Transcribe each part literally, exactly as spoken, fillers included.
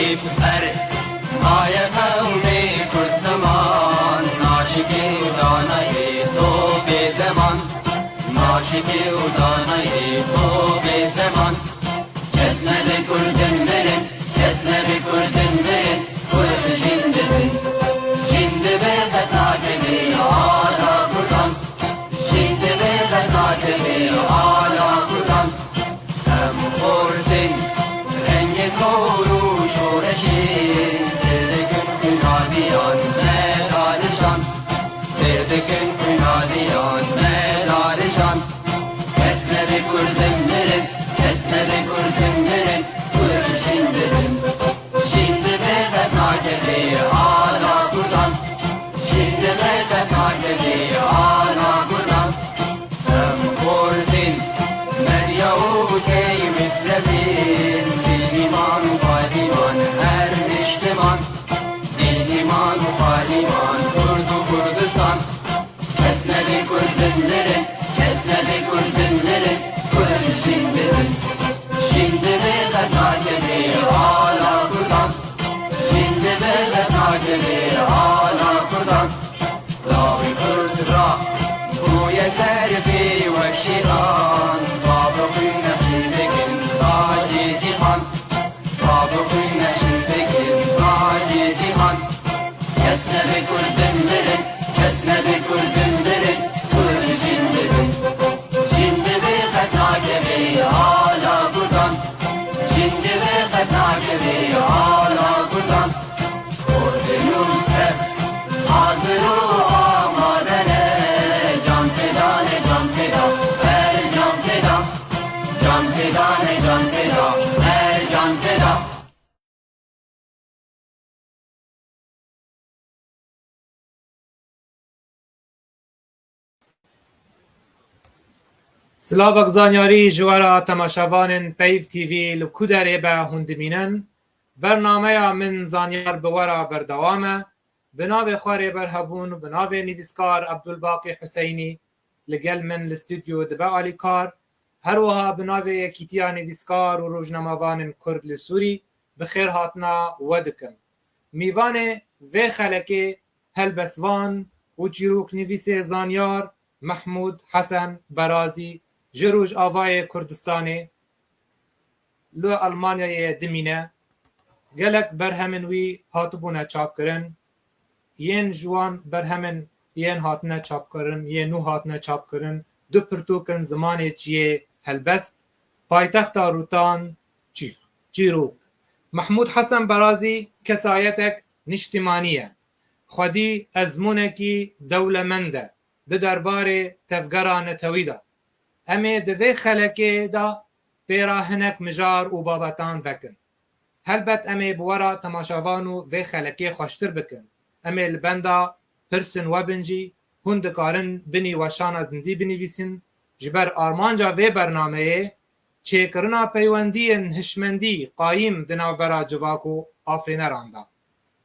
Erê, maye qewmê Kurd ziman, naşikê û danayê to bê deman. Naşikê û danayê to bê zeman. Kes nebe Kurdin mirin, kes nebe Kurdin mirin, Kurd jin dibin. Jin dibe qet nakevê ala Kurdan. Jin dibe qet nakevê ala Kurdan. Em xortin rengê xor û şoreşê, sêr dikin xwîna diyan me darijan. Sêr dikin xwîna diyan me darijan. Kes nebe Kurdin mirin, kes nebe Kurdin mirin, Kurd jin dibin. Jin dibe qet nakevê ala Kurdan. Jin dibe qet nakevê ala Kurdan. Em Kurdin, Medya û Key Mislevin, Dîniman û Padiman her niştiman. Dîniman û Padiman, Kurd û Kurdistan. Kes nebe Kurdin mirin, kes nebe Kurdin mirin, Kurd jin dibin. Jin dibe qet nakevê ala Kurdan. Jin dibe qet nakevê ala Kurdan. Dawî Kurd ra bûye ser pê wek şêxan. Bavê xwîn nexşîn dikin tacê cîhan. Bavê xwîn nexşîn dikin tacê cîhan. Kes nebe Kurdin mirin, kes nebe Kurdin mirin, Kurd jin dibin. Jin dibe qet nakevê ala Kurdan. Jin dibe qet nakevê ala Kurdan. Kurdin û Kurd hazir û amade ne. Can feda ne, can feda, her can feda. Can feda ne, can feda, her can feda. Silavek zanyarî ji we re temaşevanên Peyv T V li ku derê be hûn dimînin. Bernameya Min Zanyar bi we re berdewam e. Bi navê xwe Rêber Hebûn, bi navê nivîskar Ebdulbaqî Huseynî li gel min li stûdyo dibe alîkar. Her wiha bi navê Yekîtiya Nivîskar û Rojnamevanên Kurd li Sûrî bi xêr hatina we dikim. Mîvanê vê xelekê helbestvan û çîroknivîsê zanyar Mehmûd Hesen Berazî ji Rojavayê Kurdistanê li Almanyayê dimîne. Gelek berhemên wî hatibûne çapkirin. Yên ji wan berhemên yên hatine çapkirin, yên nû hatine çapkirin, du pirtûk in, Zimanê Çiyê, Helbest, Paytexta Rûtan, Çî-, Çîrok. Mehmûd Hesen Berazî kesayetek niştimanî ye. Xwedî ezmûnekî dewlemend e di derbarê tevgera netewî de. Em ê di vê xelekê de pê re hinek mijar û babetan vekin. Helbet em ê bi we re temaşevan û vê xelekê xweştir bikin. Em ê li benda pirsên we bin jî, hûn dikarin binî weşana zindî binivîsin. Ji ber armanca vê bernameyê, çêkirina peywendiyên hişmendî qayîm di navbera civak û afirîneran de.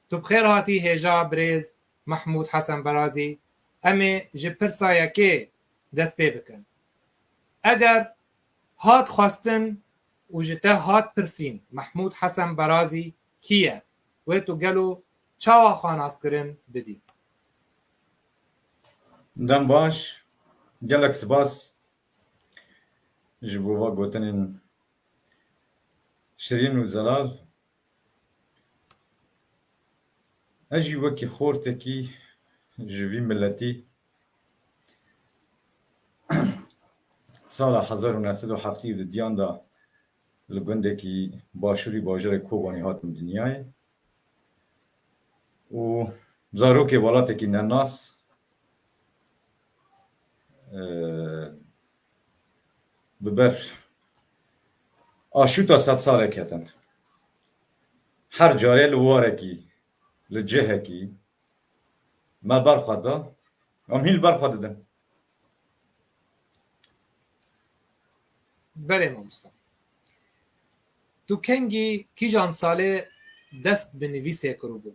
Tu bi xêr hatî hêja birêz Mehmûd Hesen Berazî. Em ê ji pirsa yekê dest pê bikin. Eger hat xwestin û ji te hat pirsîn, Mehmûd Hesen Berazî kî ye? Wê tu gelo çawa xwe naskirin bidî? Dem baş, gelek spas ji bo va gotinên şirîn û zelal. Ez jî wekî xortekî ji vî miletî sala hezar û neh sed û heftê û du diyan de li gundekî başûrî bajarê Kobanê hatim dinyayê û zarokê welatekî nenas, e, bi ber aşûta sed salê ketin. Her carê li warekî, li cihekî me berxwe da, em hîn li berxwe didin. Belê mamosta. Tu kengî kîjan salê dest bi nivîsê kiribû?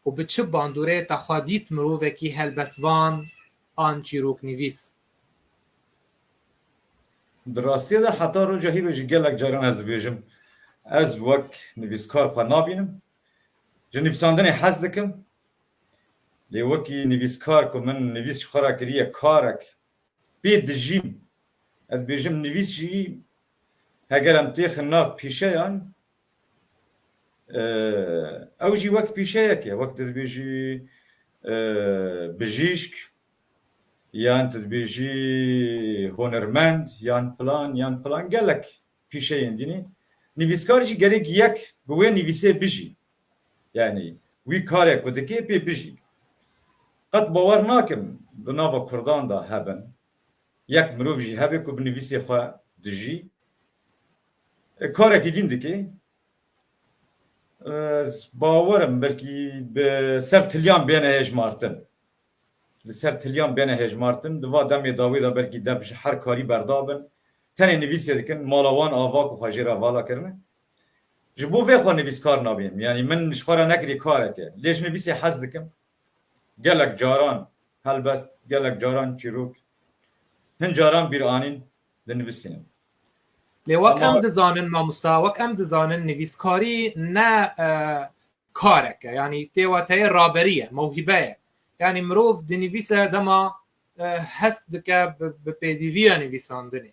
Û bi çi bandorê te xwe dît mirovekî helbestvan an çîroknivîs? Di rastiyê de heta roja hîro jî gelek caran ez dibêjim, Ez wek nivîskar xwe nabînim. Ji nivîsandinê hez dikim. Lê wekî nivîskar ku min nivîs ji xwe re kiriye karek pê dijîm. Ez dibêjim nivîs jî heger em têxin nav pîşeyan, e, ew jî wek pîşeyek e. Wek tu dibêjî, e, bijîşk, yan tu dibêjî hunermend, yan plan, yan plan gelek pîşeyên dînî. Nivîskar jî gerek yek bi wê nivîsê bijî. Yani wî karê ku dike pê bijî. Qet bawer nakim di nava Kurdan de hebin. Yek mirov jî hebe ku bi nivîsê xwe dijî. E, karekî dîn dike. Ez bawer im belkî bi ser tiliyan bêne hejmartin. Li ser tiliyan bêne hejmartin. Di va demê dawî de belkî dev ji her karî berda bin. Tenê nivîsê dikin, mala wan ava ku xwe jê re vala kirine. Ji bo vê xwe nivîskar nabînim. Yanî min ji xwe re nekirî kareke. Lê ji nivîsê hez dikim. Gelek caran helbest, gelek caran çîrok. Hin caran bîr anîn dinivîsînim. Lê wek em dizanin mamosta, wek em dizanin nivîskarî ne, e, karek e. Yanî tê wateyê raberî ye, mewhîbe ye. Yanî mirov dinivîse dema, e, hest dike bi, bi pêdiviya nivîsandinê.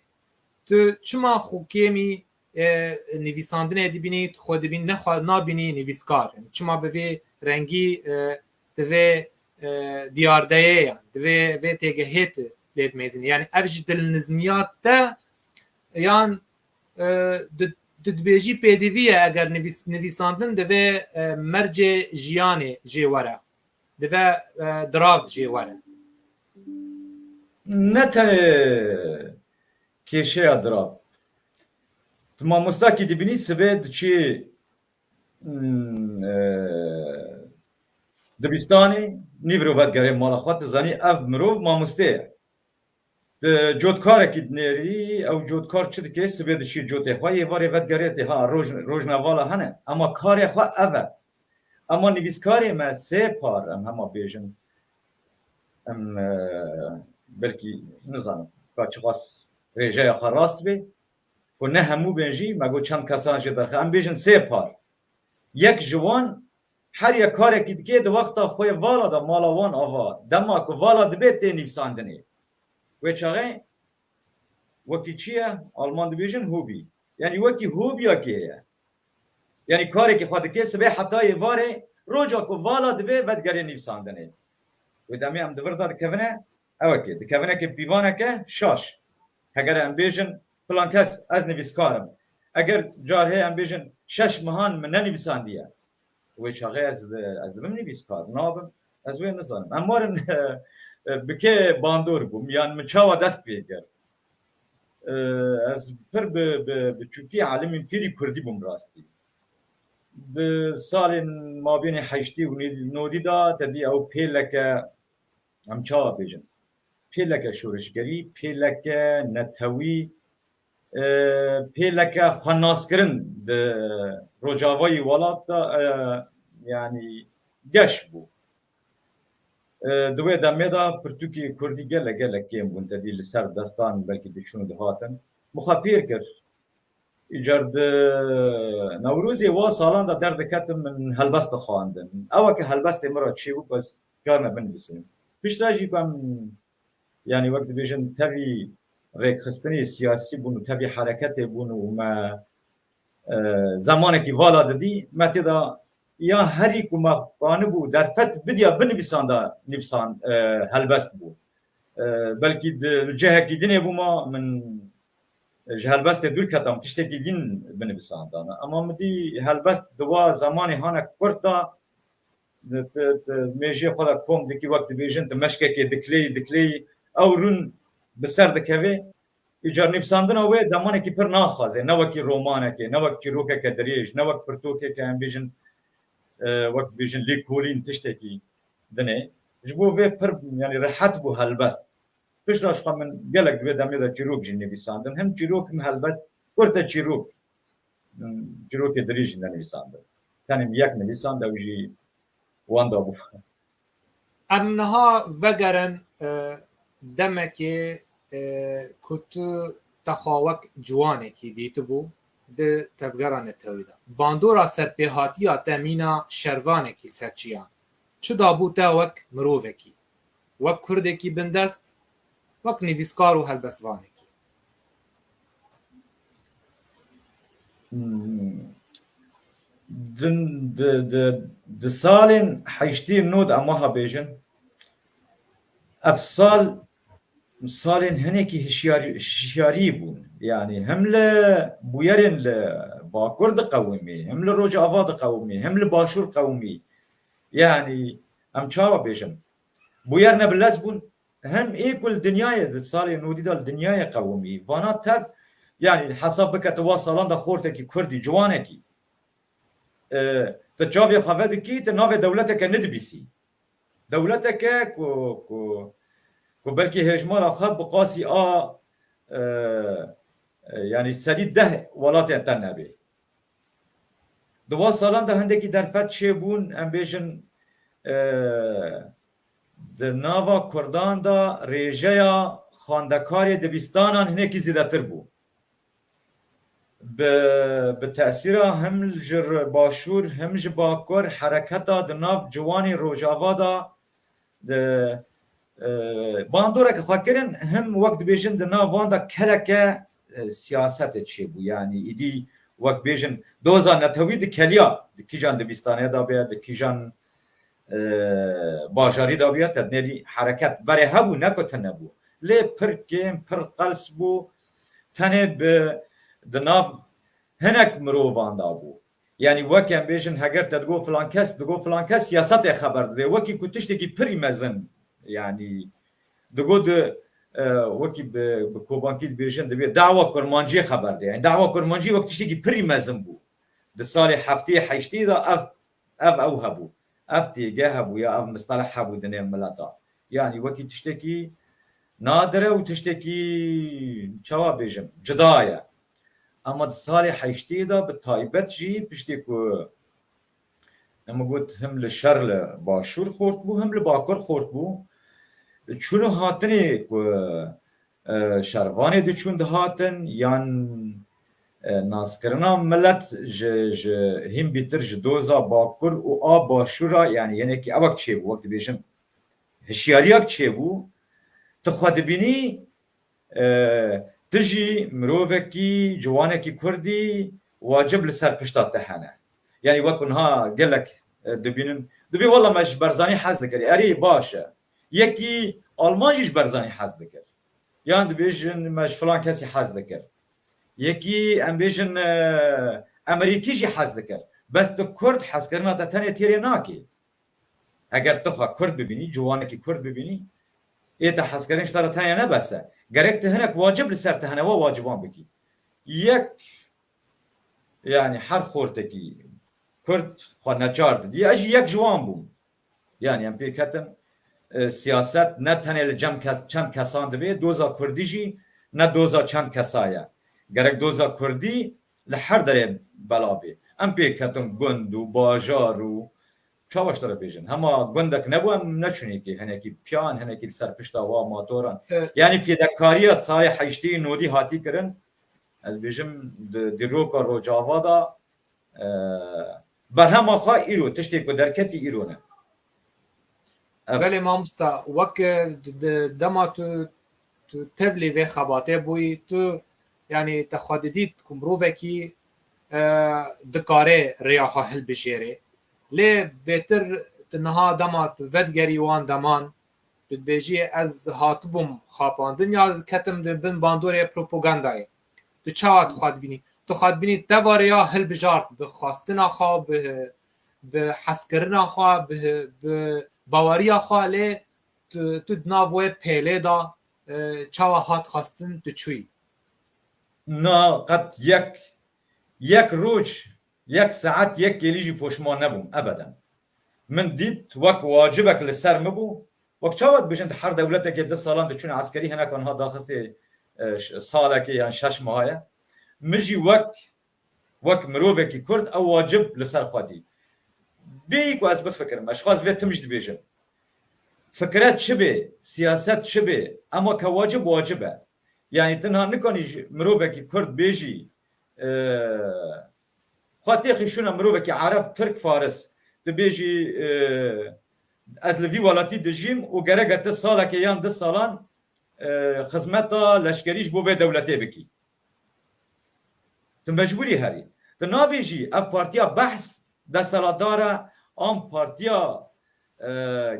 Tu çima xwe kêmî, e, nivîsandinê dibînî, tu xwe dibînî, ne xwe nabînî nivîskar? Yanî çima bi vê rengî, e, di vê, e, diyardeyê yan, di vê, vê têgehê tu lê dimêzinî? Yanî ev ji dilnizmiya te yan, e, tu, tu dibêjî pêdivî ye eger nivîs-, nivîsandin divê, e, mercê jiyanê jê were, divê, e, dirav jê were. Ne tenê kêşeya dirav. Tu mamostakî dibînî sibê diçî, hmm, e, dibistanê, nîvro vedigerê mala xwe, tu zanî ev mirov mamostê ye. Di cotkarekî dinêrî, ew cotkar çi dike? Sibê diçî cotê xwe, êvarê vedigerê tê. Ha, roj-, rojnavala hene. Ema karê xwe ev e. Ema nivîskarê me sê par, em hema bêjin. Em, e, belkî, nizanim, ka çiqas rêjeya xwe rast bê. Ku ne hemû bên jî, me got çend kesan jê derxe. Em bêjin sê par. Yek ji wan her yek karekî dike di wexta xwe vala de mala wan ava. Dema ku vala dibe tê nivîsandinê. Wê çaxê wekî çi ye? Alman dibêjin hobî. Yanî wekî hobiyakê ye. Yanî karekî xwe dike, sibê heta êvarê, roja ku vala dibe vedigerê nivîsandinê. Wê demê em di vir de dikevine, ewekê, dikevineke pîvaneke şaş. Heger em bêjin, filan kes, ez nivîskar im. Eger car heye em bêjin, şeş mehan min nenivîsandiye. Wê çaxê ez, ez dibim nivîskar, nabim, ez wê nizanim. Em warin, bi kê bandor bûm, yan min çawa dest pê kir? E, ez pir bi, bi, bi çûkî alimên pîrî kurdî bûm rastî. Di salên mabênê heştî û nê-, nodî de tevî ew pêleke, em çawa bêjin, pêleke şorişgerî, pêleke netewî, e, pêleke xwenaskirin di rojavayî welat de, e, yanî geş bû. E, di wê demê de pirtûkê kurdî gelek, gelek kêm bûn, tevî li ser destan belkî diçûn û dihatin. Min xwe fêr kir. Îcar di Newrozê wa salan de derdiketim, min helbest dixwandin. Ew ke helbestê min re çêbû, ez carna binivîsim. Piştre jî ku em, yanî wek dibêjin, tevî rêkxistinê siyasî bûn û tevî hereketê bûn û me, e, zemanekî vala didî, me tê de ya herî ku me xanibû derfet bidiya binivîsan de nivîsan, e, helbest bû. E, belkî di, li cihekî dinê bûma, min ji helbestê dûr ketam, tiştekî din binivîsan dana. Ema min dî helbest di wa zemanê hanek kurt de, di, di, di mêjiyê xwe de kom dikî, wek dibêjin, tu meşkekê dikleyî, dikleyî, ew rûn bi ser dikeve. Îcar nivîsandina wê demanekî pir naxwaze, ne wekî romanekê, ne wek çîrokeke dirêj, ne wek pirtûkeke, em bêjin, e, wek bêjin lêkolîn tiştekî dinê. Ji bo vê pir, yanî rehet bû helbest. Piştre ji xwe min gelek di vê demê de çîrok jî nivîsandin. Him çîrok, him helbest, kurte çîrok. Hmm, çîrokê dirêj jî nenivîsandin. Tenê min yek nivîsand, ew jî wenda bû. Em niha vegerin, e, demekê, e, ku tu te xwe wek ciwanekî dîtibû. Di tevgera netewî de bandora serpêhatiya te mîna şervanekî ser çiyan çi dabû te wek mirovekî, wek kurdekî bindest, wek nivîskar û helbestvanekî? Di, di, di, di salên heştî nod em wiha bêjin, ev sal salên hinekî hişyarî, hişyarî bûn. Yanî hem li bûyerên li Bakur diqewimî, hem li Rojava diqewimî, hem li Başûr qewimî. Yanî em çawa bêjin? Bûyer ne bi lez bûn, hem ê ku li dinyayê di salê nodî de li dinyayê qewimî. Vana tev, yanî hesab bike tu wa salan de xortekî kurdî, ciwanekî, e, tu çavê xwe vedikî, tu navê dewleteke nidibîsî. Dewleteke ku, ku, ku belkî hêjmara xwe bi qasî a, e, e, yanî serî deh welatên te nebê. Di wan salan de hindekî derfet çêbûn, em bêjin, e, di nava kurdan de rêjeya xwendekarê dibistanan hinekî zêdetir bû. Bi, bi tesîra him ji r-, başûr, him ji bakur hereketa di nav ciwanê Rojava de, e, bandoreke xwe kirin, him wek dibêjin di nav wan de keleke, e, siyasetê çêbû. Yanî îdî wek bêjin doza netewî dikeliya, di kîjan dibistane de bê, di kîjan, e, bajarî de bê, te dinêrî hereket berê hebû, ne ku tune bû. Lê pir kêm, pir qels bû, tenê bi, di nav hinek mirovan de bû. Yanî wek em bêjin, heger te digot filan kes, digot filan kes siyasetê xeber dide. Wekî ku tiştekî pirî mezin, yanî digot di, e, wekî bi, bi kobankî dibêjin, dibê dawa kurmanciyê xeber dide. Yanî dawa kurmancî wek tiştekî pirî mezin bû. Di salê heftê heştê de ev, ev ew hebû. Ev têge hebû ya ev misteleh hebû di nêv mileta. Yanî wekî tiştekî nadir e û tiştekî, çawa bêjim, cida ye. Ama di salê heştê de bi taybet jî piştî ku em got him li şer li başûr xort bû, him li bakur xort bû. Çûn û hatinê ku, e, şervanê diçûn dihatin, yan, e, naskirina milet ji, ji hîn bîtir ji doza bakur û a başûra, yanî yenekî ewek çêbû, wek dibêjin, hişyariyak çêbû, tu xwe dibînî, e, tu jî mirovekî, ciwanekî kurdî wacib li ser pişta te hene. Yanî wek niha gelek, e, dibînin. Dibê wela me ji Barzanî hez dikir. Erê baş e. Yekî Alman jî ji Barzanî hez dikir. Yan dibêjin me ji filan kesî hez dikir. Yekî em bêjin, e, Emerîkî jî hez dikir. Bes tu kurd hezkirina te tenê têrê nakê. Eger tu xwe kurd bibînî, ciwanekî kurd bibînî, ê te hezkirin ji te re tenya ne bes e. Gerek tu hinek wacib li ser te hene, we waciban bikî. Yek, yanî her xortekî kurd xwe neçar didî. Ez jî yek ji wan bûm. Yanî em pê ketin, e, siyaset ne tenê li cem kes-, çend kesan dibe, doza kurdî jî ne doza çend kesa ye. Gerek doza kurdî li her derê bela bê. Em pê ketin gund û bajar û çawa ji te re bêjin. Hema gundek nebû em neçûnê kê, hinekî piyan, hinekî li ser pişta wa matoran. Evet. Yanî fêdekariya salê heştê nodî hatî kirin. Ez bêjim di dîroka Rojava de, e, berhema xwe îro, tiştê ku derketî îro ne. Evet. Belê mamosta, wek, e, di, di, dema tu, tu tevlî vê xebatê bûyî, tu, yanî te xwe didît ku mirovekî, e, dikare rêya xwe hilbijêrê. Lê bêtir tu niha dema tu vedigerî wan deman, tu dibêjî ez hatibûm xapandin ya ketim di bin bandorê propagandayê. Tu çawa tu xwe dibînî? Tu xwe dibînî teva rêya hilbijart bi xwestina xwe, bi, bi hezkirina xwe, bi, bi baweriya xwe, lê tu, tu di nav wê pêlê de, e, çawa hat xwestin tu çûyî? Na, qet yek, yek roj, yek saet, yek kêlî jî poşman nebûm, ebeden. Min dît wek wacibek li ser min bû. Wek çawa dibêjin, di her dewletekê du salan diçûne eskerî, hinek anha daxistê, e, ş-, salekê yan şeş meha ye. Min jî wek, wek mirovekî kurd ew wacib li ser xwe dî. Bêyî ku ez bifikirim, ez xwe ez vê tim jî dibêjim. Fikre çi bê, siyaset çi bê, ema ke wacib, wacib e. Yanî tu niha nikanî ji mirovekî kurd bêjî, e, xwe têxî şûna mirovekî Ereb, Tirk, Faris. Dibêjî, e, ez li vî welatî dijîm û gerek e ti salekê yan du salan, e, xizmeta leşkerî ji bo vê dewletê bikî. Tu mecbûrî herî. Tu nabêjî ev partiya behs destelatdar e, an partiya, e,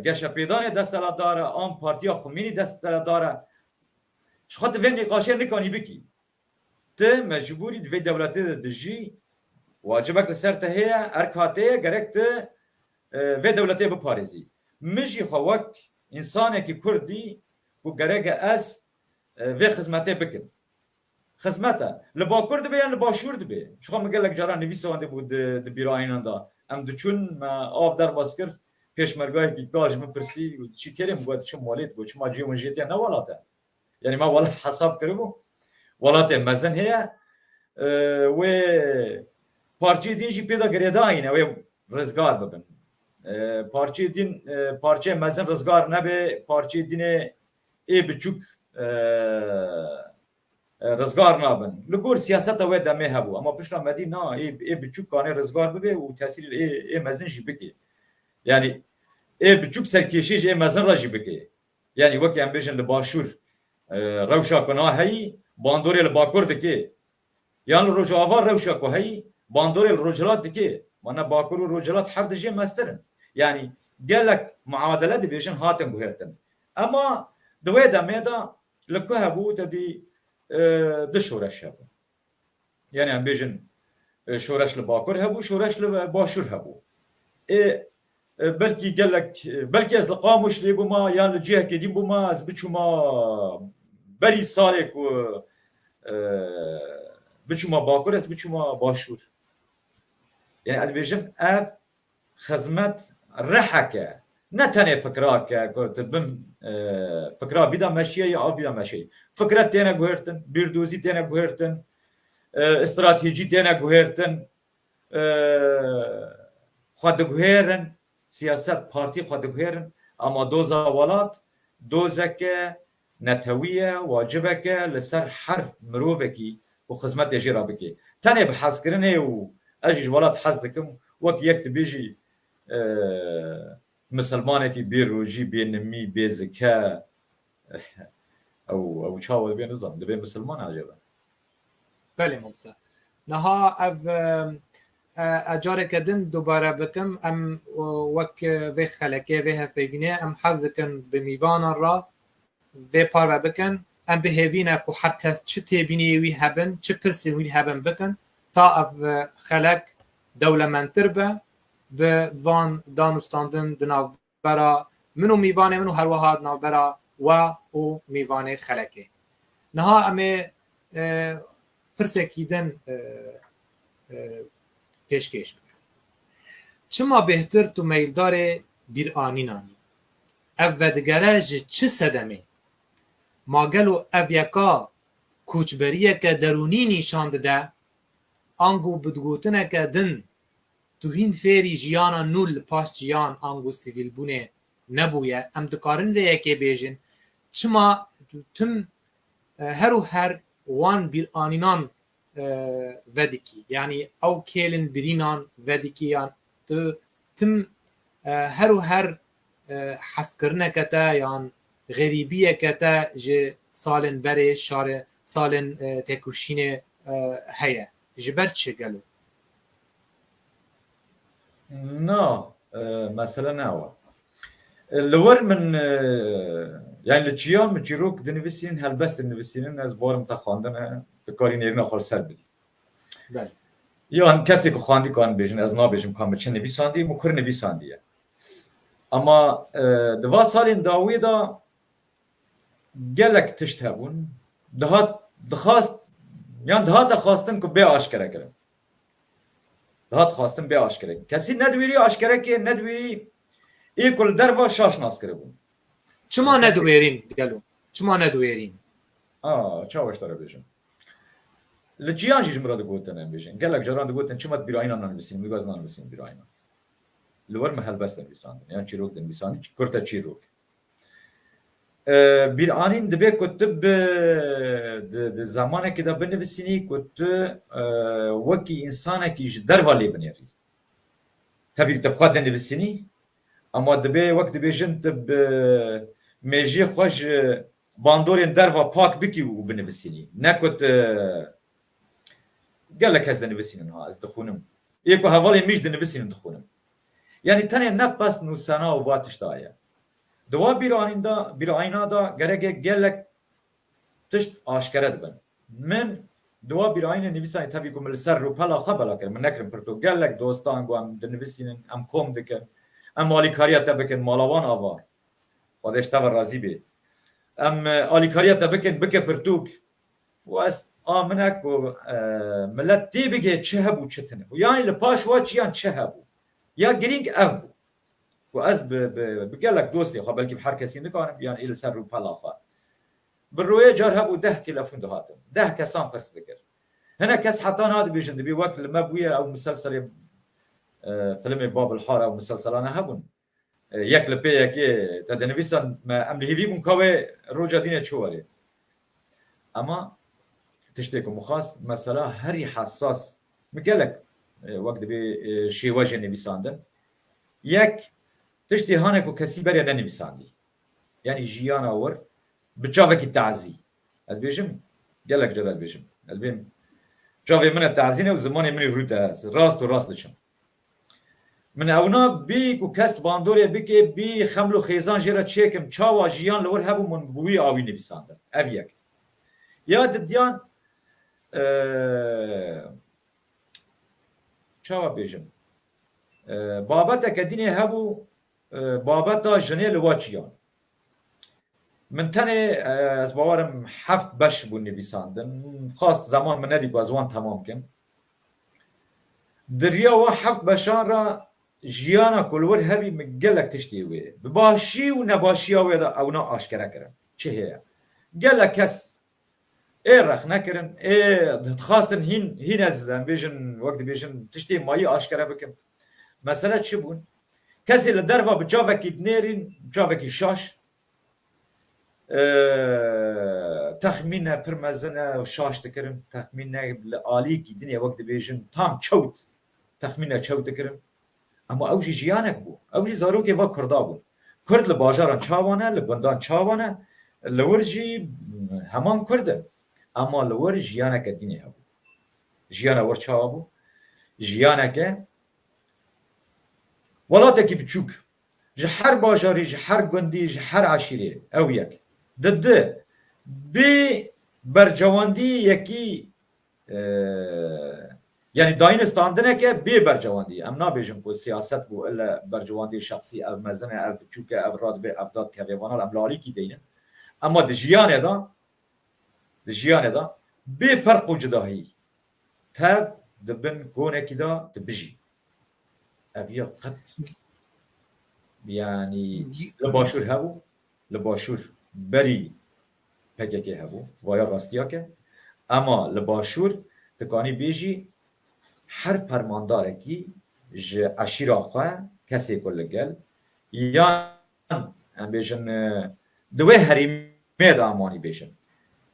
geşepêdanê destelatdar e, an partiya Xumînî destelatdar e. Ji xwe tu vê nîqaşê nikanî bikî. Ti mecbûrî di vê dewletê de dijî, wacibek li ser te heye, erka te ye, gerek ti, e, vê dewletê biparêzî. Min jî xwe wek însanekî Kurd dî ku gerek e ez, e, vê xizmetê bikim. Xizmet e. Li Bakur dibe yan li Başûr dibe. Çiqa min gelek caran nivîsandibû di, di bîrayînan de. Em diçûn, me av derbas kir, pêşmergayekî kal ji min pirsî, çi kerê min got, çi malê digot, çima cihê min jê tê ne welat e. Yanî me welat hesab kiribû, welatê mezin heye. E, wê parçeyê din jî pê de girêdayî ne, wê rizgar bibin. E, parçeyê din, e, parçeyê mezin rizgar nebe, parçeyê dinê ê biçûk, e, e, rizgar nabin. Li gor siyaseta wê demê hebû. Ama pişta me dî na, ê, ê biçûk kanê rizgar bibe û tesîrê ê, ê mezin jî bike. Yanî ê biçûk serkêşî ji ê mezin re jî bike. Yanî wekî em bêjin li Başûr, e, rewşa ku na heyî, bandorê li Bakur dike. Yan li Rojava rewşa ku heyî, bandorê li Rojhilat dike. Mana Bakur û Rojhilat her di jê mestir in. Yanî gelek muadele dibêjin hatin guhertin. Ema di wê demê de li ku hebû te dî, e, du şoreş hebû. Yanî em bêjin, e, şoreş li Bakur hebû, şoreş li Başûr hebû. Ê, e, belkî gelek, e, belkî ez li Qamişlê bûma, yan li cihekê din bûma, ez biçûma berî salê ku, e, biçûma Bakur, ez biçûma Başûr. Yanî ez bêjim ev xizmet riheke, ne tenê fikra ke ku tu bin, e, fikra bîda meşiyê ya av bîda meşiyê. Fikret têne guhertin, bîrdozî têne guhertin, e, stratejî têne guhertin, e, xwe diguherin, siyaset, partî xwe diguherin, ama doza welat dozeke netewî ye, wacibeke li ser her mirovekî ku xizmetê jê re bike. Tenê bi hezkirinê û ez jî ji welat hez dikim, wek yek dibêjî, e, misilmanekî bê rojî, bê nimî, bê zike, ew, ew çawa dibe nizanim, dibe misilman acaba? Belê mamoste. Niha ev, e, e, e, careke din dubare bikim, em, e, wek, e, vê xelekê, vê hevpeyvînê, em hez dikin bi mîvanan re vê parve bikin. Em bi hêvî ne ku her kes çi têbîniyê wî hebin, çi pirsên wî hebin bikin, ta ev, e, xelek dewlemendtir be, bi van danûstandin di navbera min û mîvanê min û herweha di navbera we û mîvanê xelekê. Niha em ê, e, pirsekî din, e, e, pêşkêş bikin. Çima bêhtir tu meyildarê bîranînan î? Ev vedigere ji çi sedemê? Ma gelo ev yeka koçberiyeke derûnî nîşan dide, ango bi digotineke din tu hîn fêrî jiyana nû li paş çiyan ango sivîlbûnê nebûye? Em dikarin vê yekê bêjin, çima tu tim, e, her û her wan bîranînan, e, vedikî? Yanî ew kêlin birînan vedikî yan tu tim, e, her û her, e, hezkirineke te yan xerîbiyeke te ji salên berê, şarê, salên, e, têkoşînê, e, heye? Ji ber çi gelo? Na, e, mesele ne ew e. E, li wir min, e, yani li çiyan min çîrok dinivîsînin, helbest dinivîsînin, ez barim te xwendine, tu karî nêrîna xwe li ser bidî. Belê. Yan kesê ku xwendî karin bêjin, ez nabêjim ka min çi nivîsandiye, min kur nivîsandiye. Ama, e, di va salên dawî de gelek tişt hebûn. Dihat, dixwast, yan dihate xwestin ku bê aşkere kirin. Dihat xwestin bê aşkere. Kesî ne diwêrî aşkere kê, ne diwêrî ê ku li derva şaş nas kiribûn. Çima ne diwêrîn gelo? Çima ne diwêrîn? A, çawa ji te re bêjim? Li çiyan jî ji min re digotin, em bêjin. Gelek caran digotin, çima tu bîrayînan nanivîsîn? Min got, ez nanivîsînim bîrayînan. Li wir min helbest dinivîsandin, yan çîrok dinivîsandin, kurte çîrok. E, bîranîn dibe ku tu bi, di, di zemanekê de binivîsînî ku tu, e, wekî însanekî ji derva lê binêrî. Tevî tu xwe dinivîsînî, ama dibe wek dibêjin tu bi mêjiyê xwe ji bandorên derva pak bikî û binivîsînî. Ne ku tu gelek kes dinivîsînin ha, ez dixwînim. Ê ku hevalên min jî dinivîsînin dixwînim. Yanî tenê ne qest nûsena û va tişta ye. Di wa bîranîn de, bîrayîna de gereke gelek tişt aşkere dibin. Min di wa bîrayînê nivîsayî tevî ku min li ser rûpela xwe bela kir. Min nekirin pirtûk. Gelek dostan ku em dinivîsînin, em kom dikin. Em alîkariya te bikin, mala wan ava. Xwedê ji te ve razî bê. Em, e, alîkariya te bikin, bike pirtûk. Û ez a min e ku, e, milet tê bigê çi hebû, çi tune. Û yanî li paş wa çiyan çi hebû. Ya girîng ev bû. Ku ez bi, bi, bi gelek dostê xwe, belkî bi her kesî nikarim, yan ê li ser rûpela xwe. Bi royê car hebû deh telefon dihatin. Deh kesan pirs dikir. Hinek kes heta niha dibêjin, dibî wek li me bûye ew muselselê, e, filmê Bab el Hara ew muselselane hebûn. E, yek li pê yekê te dinivîsan me, em li hêvî bûn ka wê roja dînê çi werê. Ema tiştê ku min xwest, mesela herî hesas, min gelek, e, wek dibê, e, şêwejê nivîsandin. Yek, tiştê hane ku kesî berê nenivîsandî. Yanî jiyana wir bi çavekî tazî. Ez dibêjim, gelek cara dibêjim. Ez dibêm, çavê min e tazî ne û zimanê min ê rût e, ez rast û rast diçim. Min ewna bî ku kes bandorê bike, bî xeml û xêzan jê re çêkim, çawa jiyan li wir hebû, min bi wî awî nivîsandin. Ev yek. Ya didiyan, e, çawa bêjim? E, babeteke dînê hebû, e, babeta jinê li wa çiyan. Min tenê, e, ez bawerim heft beş bû nivîsandin. Xwest zeman min nedî ku ez wan temam kim. Di riya wa heft beşan re jiyana ku li wir hebî min gelek tiştê wê bi başî û nebaşiya wê de ewna aşkere kirin. Çi heye? Gelek kes ê rexne kirin, ê dixwastin hîn, hîn ez, em bêjin, wek dibêjin, tiştê mayî aşkere bikim. Mesele çi bûn? Kesê li derva bi çavekî dinêrîn, çavekî şaş, e, texmîne pir mezin e, şaş dikirin. Texmîne li alîkî dinê, wek dibêjin, tam çewt, texmîne çewt dikirin. Ama ew jî jiyanek bû. Ew jî zarokê va Kurda bûn. Kurd li bajaran çawa ne, li gundan çawa ne, li wir jî heman Kurd in. Ama li wir jiyaneke dînê hebû. Jiyana wir çawa bû? Jiyaneke welatekî biçûk. Ji her bajarî, ji her gundî, ji her eşîrê. Ew yek. Di di, bê bercewendî yekî e, yanî dayîne standineke bê bercewendî. Em nabêjin ku siyaset bû, ile bercewendî şexsî, ev mezin e, ev biçûk e, ev radibê, ev dadikeve, vana em li alîkî deynin. Ema di jiyanê de, di jiyanê de bê ferq û cudahî tev di bin konekî de dibijî. Ev ya qet, yanî li başûr hebû, li başûr berî P K K hebû, vaya rastiyake. Ema li başûr dikanî bêjî her fermandarekî ji eşîra xwe, kesê ku li gel, yan em bêjin, e, di wê herêmê de em wanî bêjin.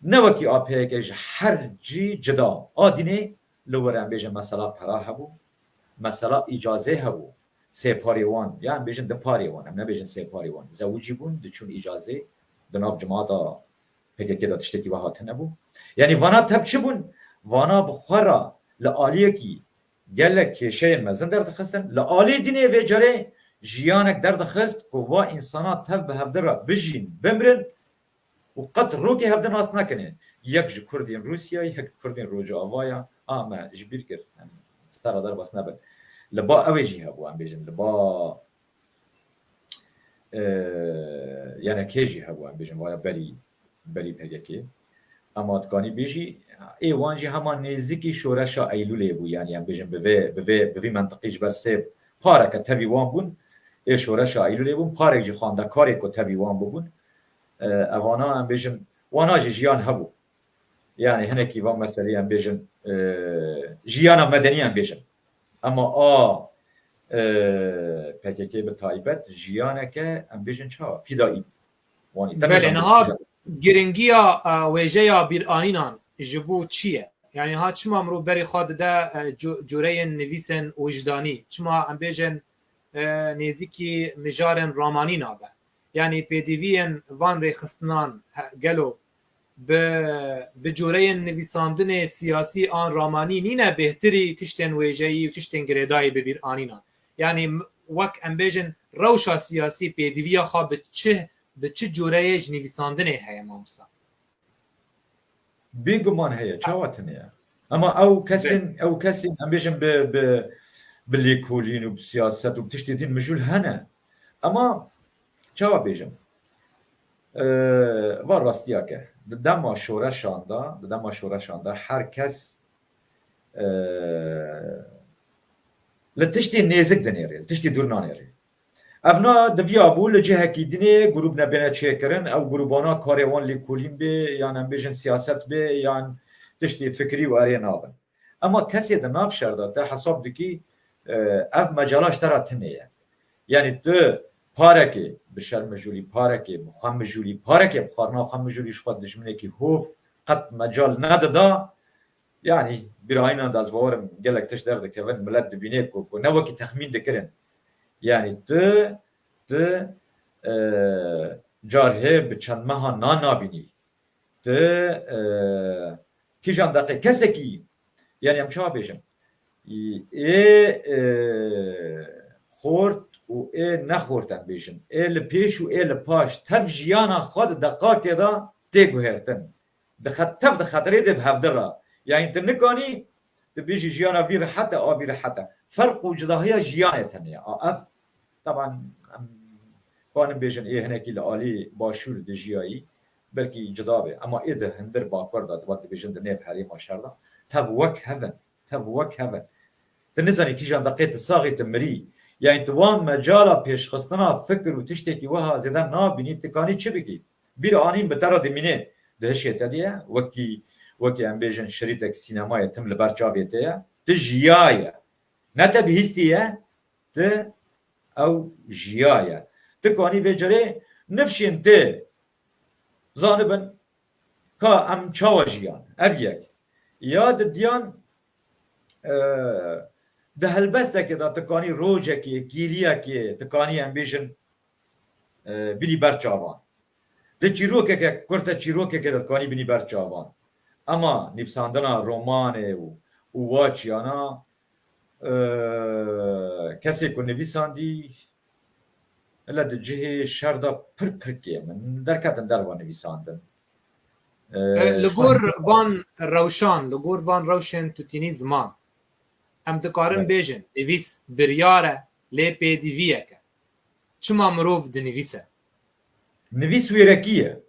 Ne wekî A P K ji her cî cida. A dînê li wir em bêjin mesela pera hebû, mesela îcazê hebû. Sê parê wan, ya em bêjin di parê wan, em nebêjin sê parê wan. Zewicî bûn, diçûn îcazê, di nav cemaata P K K de tiştekî wiha hatine bû. Yanî vana tev çi bûn? Vana bi xwe re li aliyekî gelek kêşeyên mezin derdixistin. Li alî dinê vê carê jiyanek derdixist ku va însana tev bi hevdi re bijîn, bimrin û qet rokê hevdi nas nekinê. Yek ji Kurdên Rûsya, yek Kurdên Rojava ya. A me ji bîr kir. Em sera derbas nebin. Li ba ew ê jî hebû, em bêjin. Li ba, e, yanekê jî hebû, em bêjin. Vaya berî, berî P K K. Ema dikanî bêjî, ê wan jî hema nêzîkî şoreşa Eylûlê bû. Yanî em bêjin bi vê, bi vê, bi vî mentiqî ji ber sê pareke tevî wan bûn. Ê şoreşa Eylûlê bûn. Parek jî xwendekarê ku tevî wan bûbûn. E, evana em bêjin, wana jî jiyan hebû. Yanî hinekî van meselê em bêjin, e, jiyana medenî em bêjin. Ema a, e, P K K bi taybet jiyaneke em bêjin çawa? Fîdaî. Belê, niha giringiya, e, wêjeya bîranînan ji bo çi ye? Yani ha çima mirov berê xwe dide, e, cu-, cureyên nivîsên wijdanî? Çima em bêjin, e, nêzîkî mijarên ramanî nabe? Yani pêdiviyên van rêxistinan he-, gelo bi, bi cureyên nivîsandinê siyasî an ramanî nîne bêhtirî tiştên wêjeyî û tiştên girêdayî bi bîr anînan? Yani m-, wek em bêjin rewşa siyasî pêdiviya xwe bi çi, bi çi cureyê ji nivîsandinê heye mamosta? Bêguman heye, çawa tune ye? Ama ew kesên, ew kesên em bêjin bi, bi, bi lêkolîn û bi siyaset û bi tiştê din mijûl hene. Ama çawa bêjim? Ee, va rastiya ke di dema şoreşan de, di dema şoreşan de her kes, ee, li tiştê nêzik dinêrê, li tiştê dûr nanêrê. Ev na diviya bû li cihekî dinê grûb nebêne çêkirin, ew grûbana karê wan lêkolîn bê, yan em bêjin siyaset bê, yan tiştê fikrî û erê nabin. Ema kesê di nav şer de te hesab dikî, e, ev mecala ji te re tune ye. Yani tu parekê bi şer mijûlî, parekê bi xwe mijûlî, parekê bi xwarina xwe mijûlî ji xwe dijminekî hov qet mecal nedida. Yani bîrayînan de ez bawerim gelek tişt derdikevin, milet dibîne ku, ku ne wekî texmîn dikirin. Yani tu, tu, e, car hê bi çend meha nan nabînî. Tu, e, kîjan deqê kesekî, yani em çawa bêjin? Ê, e, xort û ê nexort em bêjin. Ê li pêş û ê li paş tev jiyana xwe di deqakê de tê guhertin. Di xet-, tev di xeterê de bi hevdi re. Yani tu nikanî, tu bêjî jiyana vî rehet e, a vî rehet e. Ferq û cudahiya jiyanê tenê ye. A ev, teban, em kanin bêjin ê hinekî li alî başûr dijiyayî, belkî cuda be. Ema ê di hindir bakur de, wek dibêjin di nêv herêma şer de, tev wek hev in. Tev wek hev in. Tu nizanî kîjan deqê tu saxî tu mirî. Yani tu wan mecala pêşxistina fikir û tiştekî wiha zêde nabînî, tu kanî çi bikî? Bîr anîn bi te re dimîne, di hişê te de ye, wekî, wekî em bêjin şirîtek sînemayê tim li ber çavê te ye. Tu jiyaye. Ne te bihîstiye, tu ew jiyaye. Tu kanî vê carê nifşên tê zanibin ka em çawa jiyan. Ev yek. Ya di diyan, e, di helbestekê de tu kanî rojekê, kîliyekê, tu kanî em bêjin, e, bînî ber çavan. Di çîrokeke, kurte çîrokeke de tu kanî bînî ber çavan. Ema nivîsandina romanê û, û waçiyana, e, kesê ku nivîsandî, hele di cihê şer de pir tirkê min derketin derva nivîsandin. E, li gor van rewşan, li gor van rewşên tu tînî ziman, em dikarin bêjin, nivîs biryar e, lê pêdiviyek e. Çima mirov dinivîse? Nivîs wêrekî ye,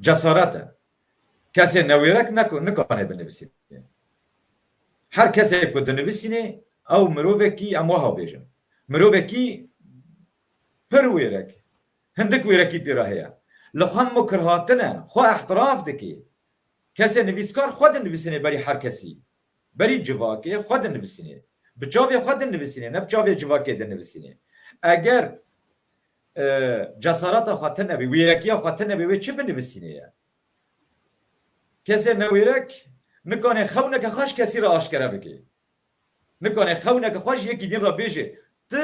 cesaret e. Kesê newêrek neko-, nikane binivîsîne. Her kesê ku dinivîsîne, ew mirovekî, em wiha bêjin, mirovekî pir wêrek, hindik wêrekî pê re heye. Li xwe mukir hatine, xwe îtiraf dike. Kesê nivîskar xwe dinivîsîne berî her kesî. Berî civakê xwe dinivîsîne. Bi çavê xwe dinivîsîne, ne bi çavê civakê dinivîsîne. Eger, e, cesareta xwe tune be, wêrekiya xwe tune be, wê çi binivîsîne ye? Kesê newêrek nikane xewneke xwe ji kesî re aşkere bike. Nikane xewneke xwe ji yekî din re bêje. Tu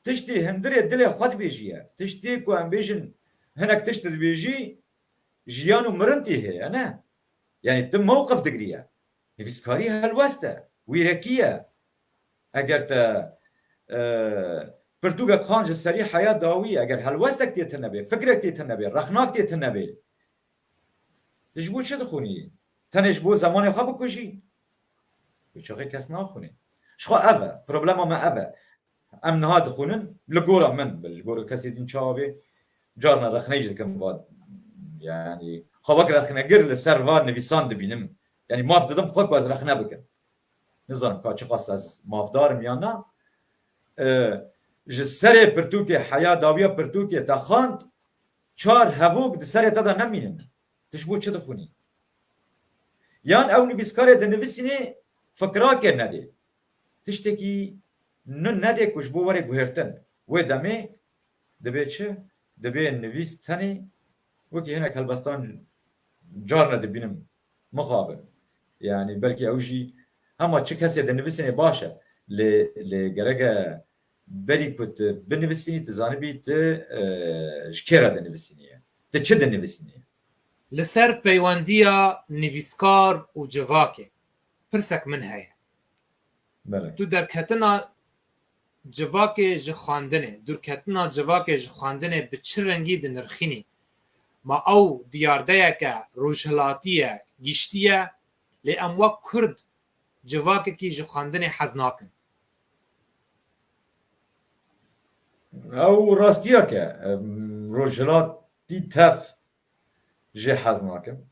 tiştê hundirê dilê xwe dibêjî ye. Tiştê ku em bêjin hinek tişt dibêjî, jiyan û mirin tê heye, ne? Yani tu mewqif digiriye. Nivîskarî helwest e, wêrekî ye. Eger te, e, pirtûkek xan ji serî heya dawî, eger helwestek tê tune be, fikrek tê tune be, rexnak tê tune be, tu ji bo çi dixwînî? Tenê ji bo zemanê xwe bikujî? Wê çaxê kes naxwîne. Ji xwe ev e. Problema me ev e. Em niha dixwînin, li gora min, li gora kesê din çawa bê, carna rexneyî jî dikim, va, yani, xwe wek rexnegir li ser va nivîsan dibînim. Yani, maf didim xwe ku ez rexne bikim. Nizanim ka çiqas ez mafdar im yan na. E, ji serê pirtûkê, heya dawiya pirtûkê te xwend, çar hevok di serê te de nemînin. Tu ji bo çi dixwînî? Yan ew nivîskarê dinivîsînê fikrakê nedê. Tiştekî nû nedê ku ji bo were guhertin. Wê demê dibê çi? Dibê nivîs tenê Wekî hinek helbestan carna dibînim mixabin. Yani belkî ew jî hema çi kesê dinivîsînê baş e. Lê, lê gerek e berî ku tu binivîsînî, tu zanibî tu, e, ji kê re dinivîsînî ye. Tu çi dinivîsînî ye? Li ser peywendiya nivîskar û civakê pirsek min heye. Belê. Tu derketina civakê ji xwendinê, dûrketina civakê ji xwendinê bi çi rengî dinirxînî? Ma ew diyardeyeke rojhilatî ye, giştî ye, lê em wek Kurd civakekî ji xwendinê hez nakin. Ew rastiyek e. Em, rojhilatî tev jê hez nakim.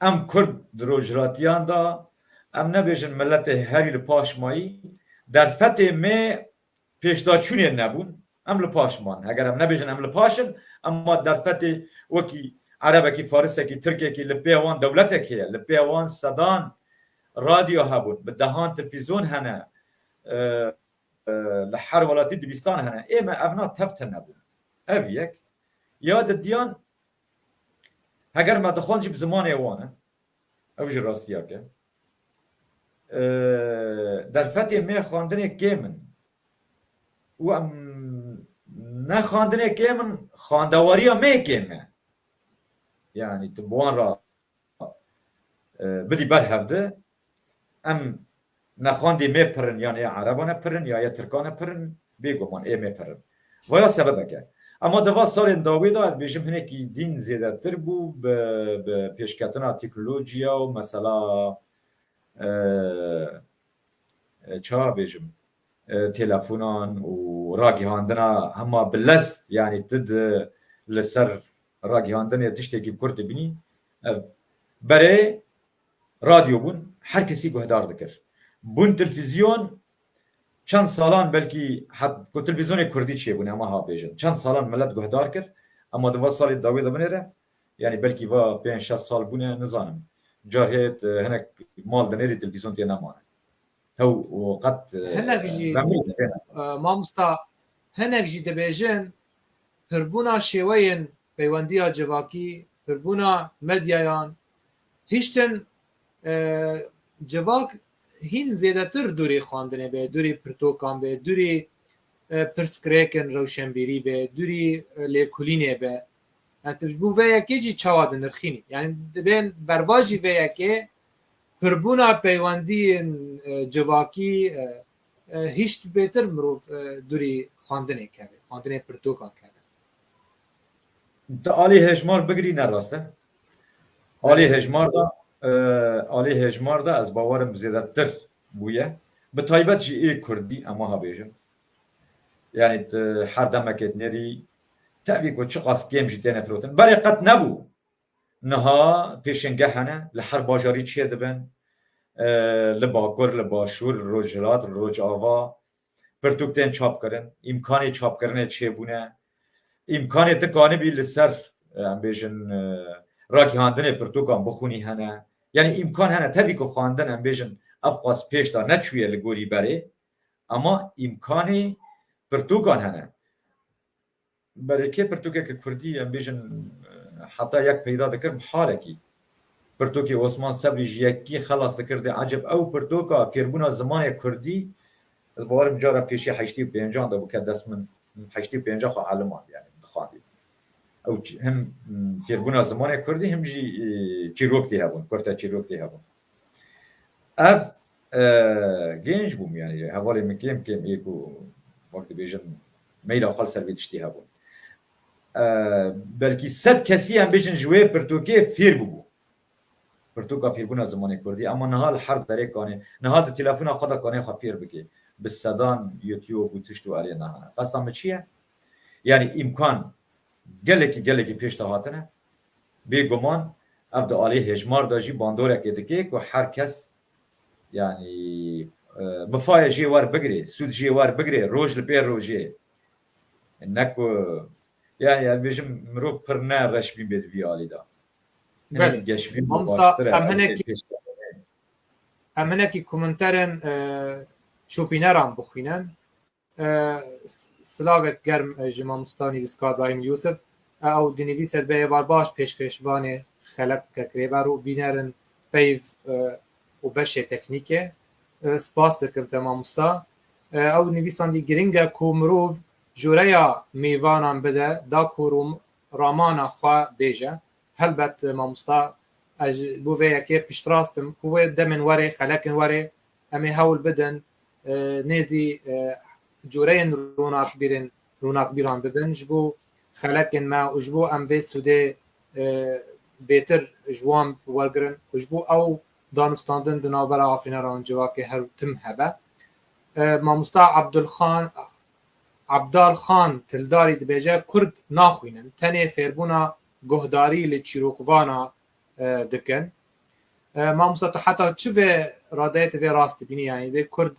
Em Kurd di rojhilatiyan de, em nebêjin miletê herî li paş mayî, derfetê me pêşdaçûnê nebûn, em li paş man. Heger em nebêjin em li paş in, ema derfetê wekî erebekî, farisekî, tirkekî li pê wan dewletek heye, li pê wan sedan radyo hebûn, bi dehan televîzyon hene, e, e, li her welatî dibîstan hene. Ê me evna tev tune bûn. Ev yek. Ya didiyan, heger me dixwend jî bi zimanê wan e. Ew jî rastiyek e. E, derfetê me xwendinê kêm in. Û em ne xwendinê kêm in, xwendewariya me kêm e. Yani tu bi wan re, e, bidî ber hevdi, em nexwendê me pir in, yan ê Ereban e pir in, ya yê Tirkan e pir in, bêguman ê me pir in. Vaya sebebek e. Ema di va salên dawî de, ez bêjim, hinekî dîn zêdetir bû bi, bi pêşketina teknolojiya û mesela, e, e, çawa bêjim, e, telefonan û ragihandina hema bi lez, yani tu di li ser ragihandinê tiştekî bi kurt dibînî, e, berê radyo bûn, her kesî guhdar dikir. Bûn televîzyon, çend salan belkî het-, ku televîzyonê kurdî çêbûne, ema ha bêjin. Çend salan milet guhdar kir, ema di va salê dawî de binêre, yani belkî va pênc şeş sal bûne, nizanim. Carhê, e, hinek mal dinêrî televîzyon tê nemane. Hew û qet, e, Hinek jî, remî dibêne. e, mamosta, hinek jî dibêjin, pirbûna şêweyên peywendiya civakî, pirbûna medyayan, hiştin, e, civak hîn zêdetir dûrî xwendinê be, dûrî pirtokan be, dûrî, e, pirsgirêkên rewşenbîrî be, dûrî, e, lêkolînê be. Yani tu ji bo vê yekê jî çawa dinirxînî? Yani dibên bervajî vê yekê pirbûna peywendiyên, e, civakî, e, e, hişt bêtir mirov, e, dûrî xwendinê keve, xwendinê pirtokan keve. Tu alî hejmar bigirî ne rast e. Alî hejmar de, e, alî hejmar de ez bawerim zêdetir bûye. Bi taybet jî ê kurdî, ema ha bêjim. Yani tu her demekê dinêrî, tevî ku çiqas kêm jî têne firotin. Berê qet nebû. Niha pêşêngeh hene, li her bajarî çêdibin. E, li Bakur, li Başûr, li Rojhilat, li Rojava pirtûk tên çapkirin. Îmkanê çapkirinê çêbûne. Îmkanê tu kanibî li ser, e, em bêjin, e, ragihandinê pirtûkan bixwînî hene. Yani îmkan hene. Tevî ku xwendin, em bêjin, ev qas pêş de neçûye li gorî berê. Ema îmkanê pirtûkan hene. Berê kê pirtûkeke kurdî, em bêjin, e, heta yek peyda dikir, mihalekî. Pirtûkê Osman Sebrî ji yekî xelas dikir, dê eceb ew pirtûka fêrbûna zimanê kurdî, ez bawerim cara pêşî heştê û pêncan de bû ke dest min, heştê û pênca xwe elimand, yani dixwandî. Ew çi-, him, m, fêrbûna zimanê kurdî, him jî, e, çîrok tê hebûn, kurte çîrok tê hebûn. Ev, e, genç bûm, yani hevalê min kêm kêm ê ku wek dibêjin meyla xwe li ser vê tiştî hebûn. E, belkî sed kesî em bêjin ji wê pirtûkê fêr bûbû. Pirtûka fêrbûna zimanê kurdî, ama niha li her derê kanê, niha di telefona xwe de kanê xwe fêr bike. Bi sedan YouTube û tişt û erê nahane. Qesta min çi ye? Yani îmkan gelekî, gelekî pêş de hatine. Bêguman ev di alî hejmar de jî bandorekê dike ku her kes, yani, e, mifayê jê werbigirê, sûd jê werbigirê, roj li pê rojê. Ne ku, yani, ez bêjim, mirov pir ne reşbîn bê di vî alî de. Hinek Belê. geşbîn Mamosta, baştir e, em ev hinekî, pêş de. Em hinekî komenterên, e, şopîneran bixwînin. E, s-, silavek germ, e, ji mamosta nivîskar Brahîm Yûsif. ew dinivîse dibe êvar baş pêşkêşvanê xelek bike kirêber û bînerin peyv, e, û beşê teknîkê. E, spas dikim te mamosta. E, ew nivîsandî giring e ku mirov jûreya mêvanan bide, da ku rûm-, ramana xwe bêje. Helbet, e, mamosta, ez ji bo vê yekê piştrast im ku wê demên werê, xelekin werê, em ê hewl bidin, e, nêzî, e, cûreyên ronakbîrin, ronakbîran bibin ji bo xelekên me û ji bo em vê sûdê, e, bêtir ji wan wergirin û ji bo ew danûstandin di navbera Efrîna re an civakê her tim hebe. E, mamosta Abdulxan, Abdal Xan Tildarî dibêje, Kurd naxwînin, tenê fêrbûna guhdarî li çîrokvana, e, dikin. E, mamosta, tu heta çi vê radeyê tu vê rast dibînî? Yanî vê Kurd,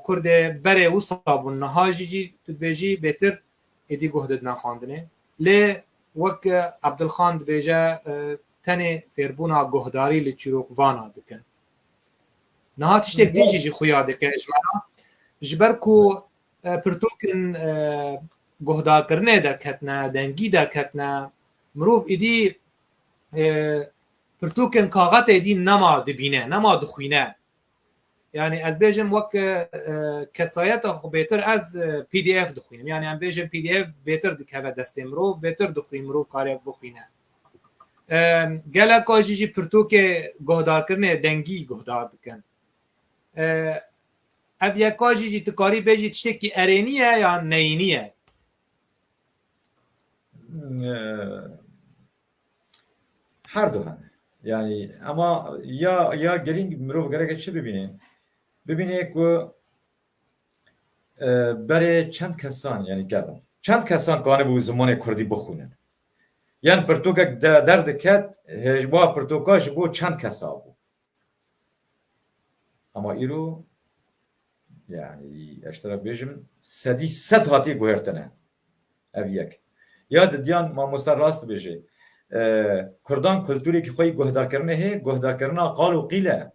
Kurdê berê wisa bûn, niha jî, jî tu dibêjî bêtir êdî guh didine xwendinê. Lê wek, e, Abdulxan dibêje, e, tenê fêrbûna guhdarî li çîrokvana dikin. Niha tiştek din jî ji xuya dike ji me re. Ji ber ku, e, pirtûkên, e, guhdarkirinê derketine, dengî derketine, mirov êdî, e, pirtûkên kaxetê êdî nema dibîne, nema dixwîne. Yanî ez bêjim wek, e, kesayeta xwe bêtir ez, e, P D F dixwînim. Yanî em bêjin P D F bêtir dikeve destê mirov, bêtir dixwîn mirov kare bixwîne. E, geleka jî jî pirtûkê guhdarkirinê dengî guhdar dikin. E, ev yeka jî jî tu karî bêjî tiştekî erênî ye yan neyînî ye? Ee, her du hene. Yani ama ya ya gelîn mirov gereke çi bibîne? Bibîne ku, e, berê çend kesan, yani gelin. Çend kesan kanibû zimanê kurdî bixwînin? Yan pirtûkek de, derdiket, hêj-, wa pirtûka ji bo çend kesa bû? Ama îro, yani, ez te re bêjim, sedî sed hatiye guhertine. Ev yek. Ya didiyan mamoste rast dibêje. E, Kurdan kulturêkî xwe yî guhdarkirinê heye, guhdarkirina qal û qîl e.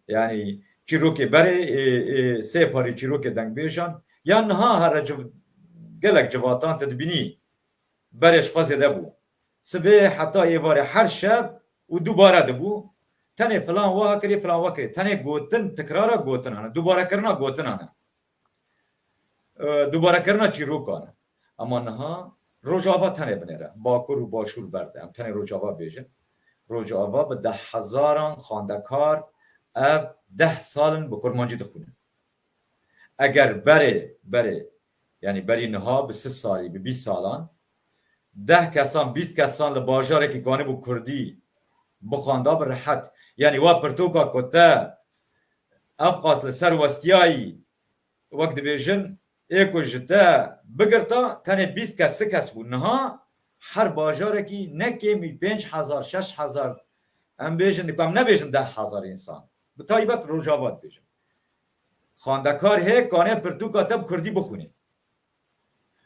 Yani, çîrokê berê, e, e, sê parî çîrokê dengbêjan. Ya niha here civ-, gelek civatan te dibînî. Berê ji xwe zêde bû. Sibê heta êvarê her şev û dubare dibû. Tenê filan wiha kirî, filan wiha kirî. Tenê gotin, tikrara gotinan e, dubarekirina gotinan e. E, dubarekirina çîrokan e. Ama niha Rojava tenê binêre. Bakur û Başûr berde. Em tenê Rojava bêjin. Rojava bi deh hezaran xwendekar ev deh sal in bi kurmancî dixwînin. Eger berê, berê, yani berî niha bi sih salî, bi bîst salan, deh kesan, bîst kesan li bajarekî kanibû kurdî bixwanda bi rehet. Yani wa pirtûka ku te ev qas li ser westiyayî, wek dibêjin, ê ku ji te bigirta, tenê bîst kes, sih kes bû. Niha her bajarekî ne kêmî pênc hezar, şeş hezar, em bêjin, em nebêjin deh hezar însan. Bi taybet Rojava dibêjin. Xwendekar hê kanê pirtûka te bi kurdî bixwînê.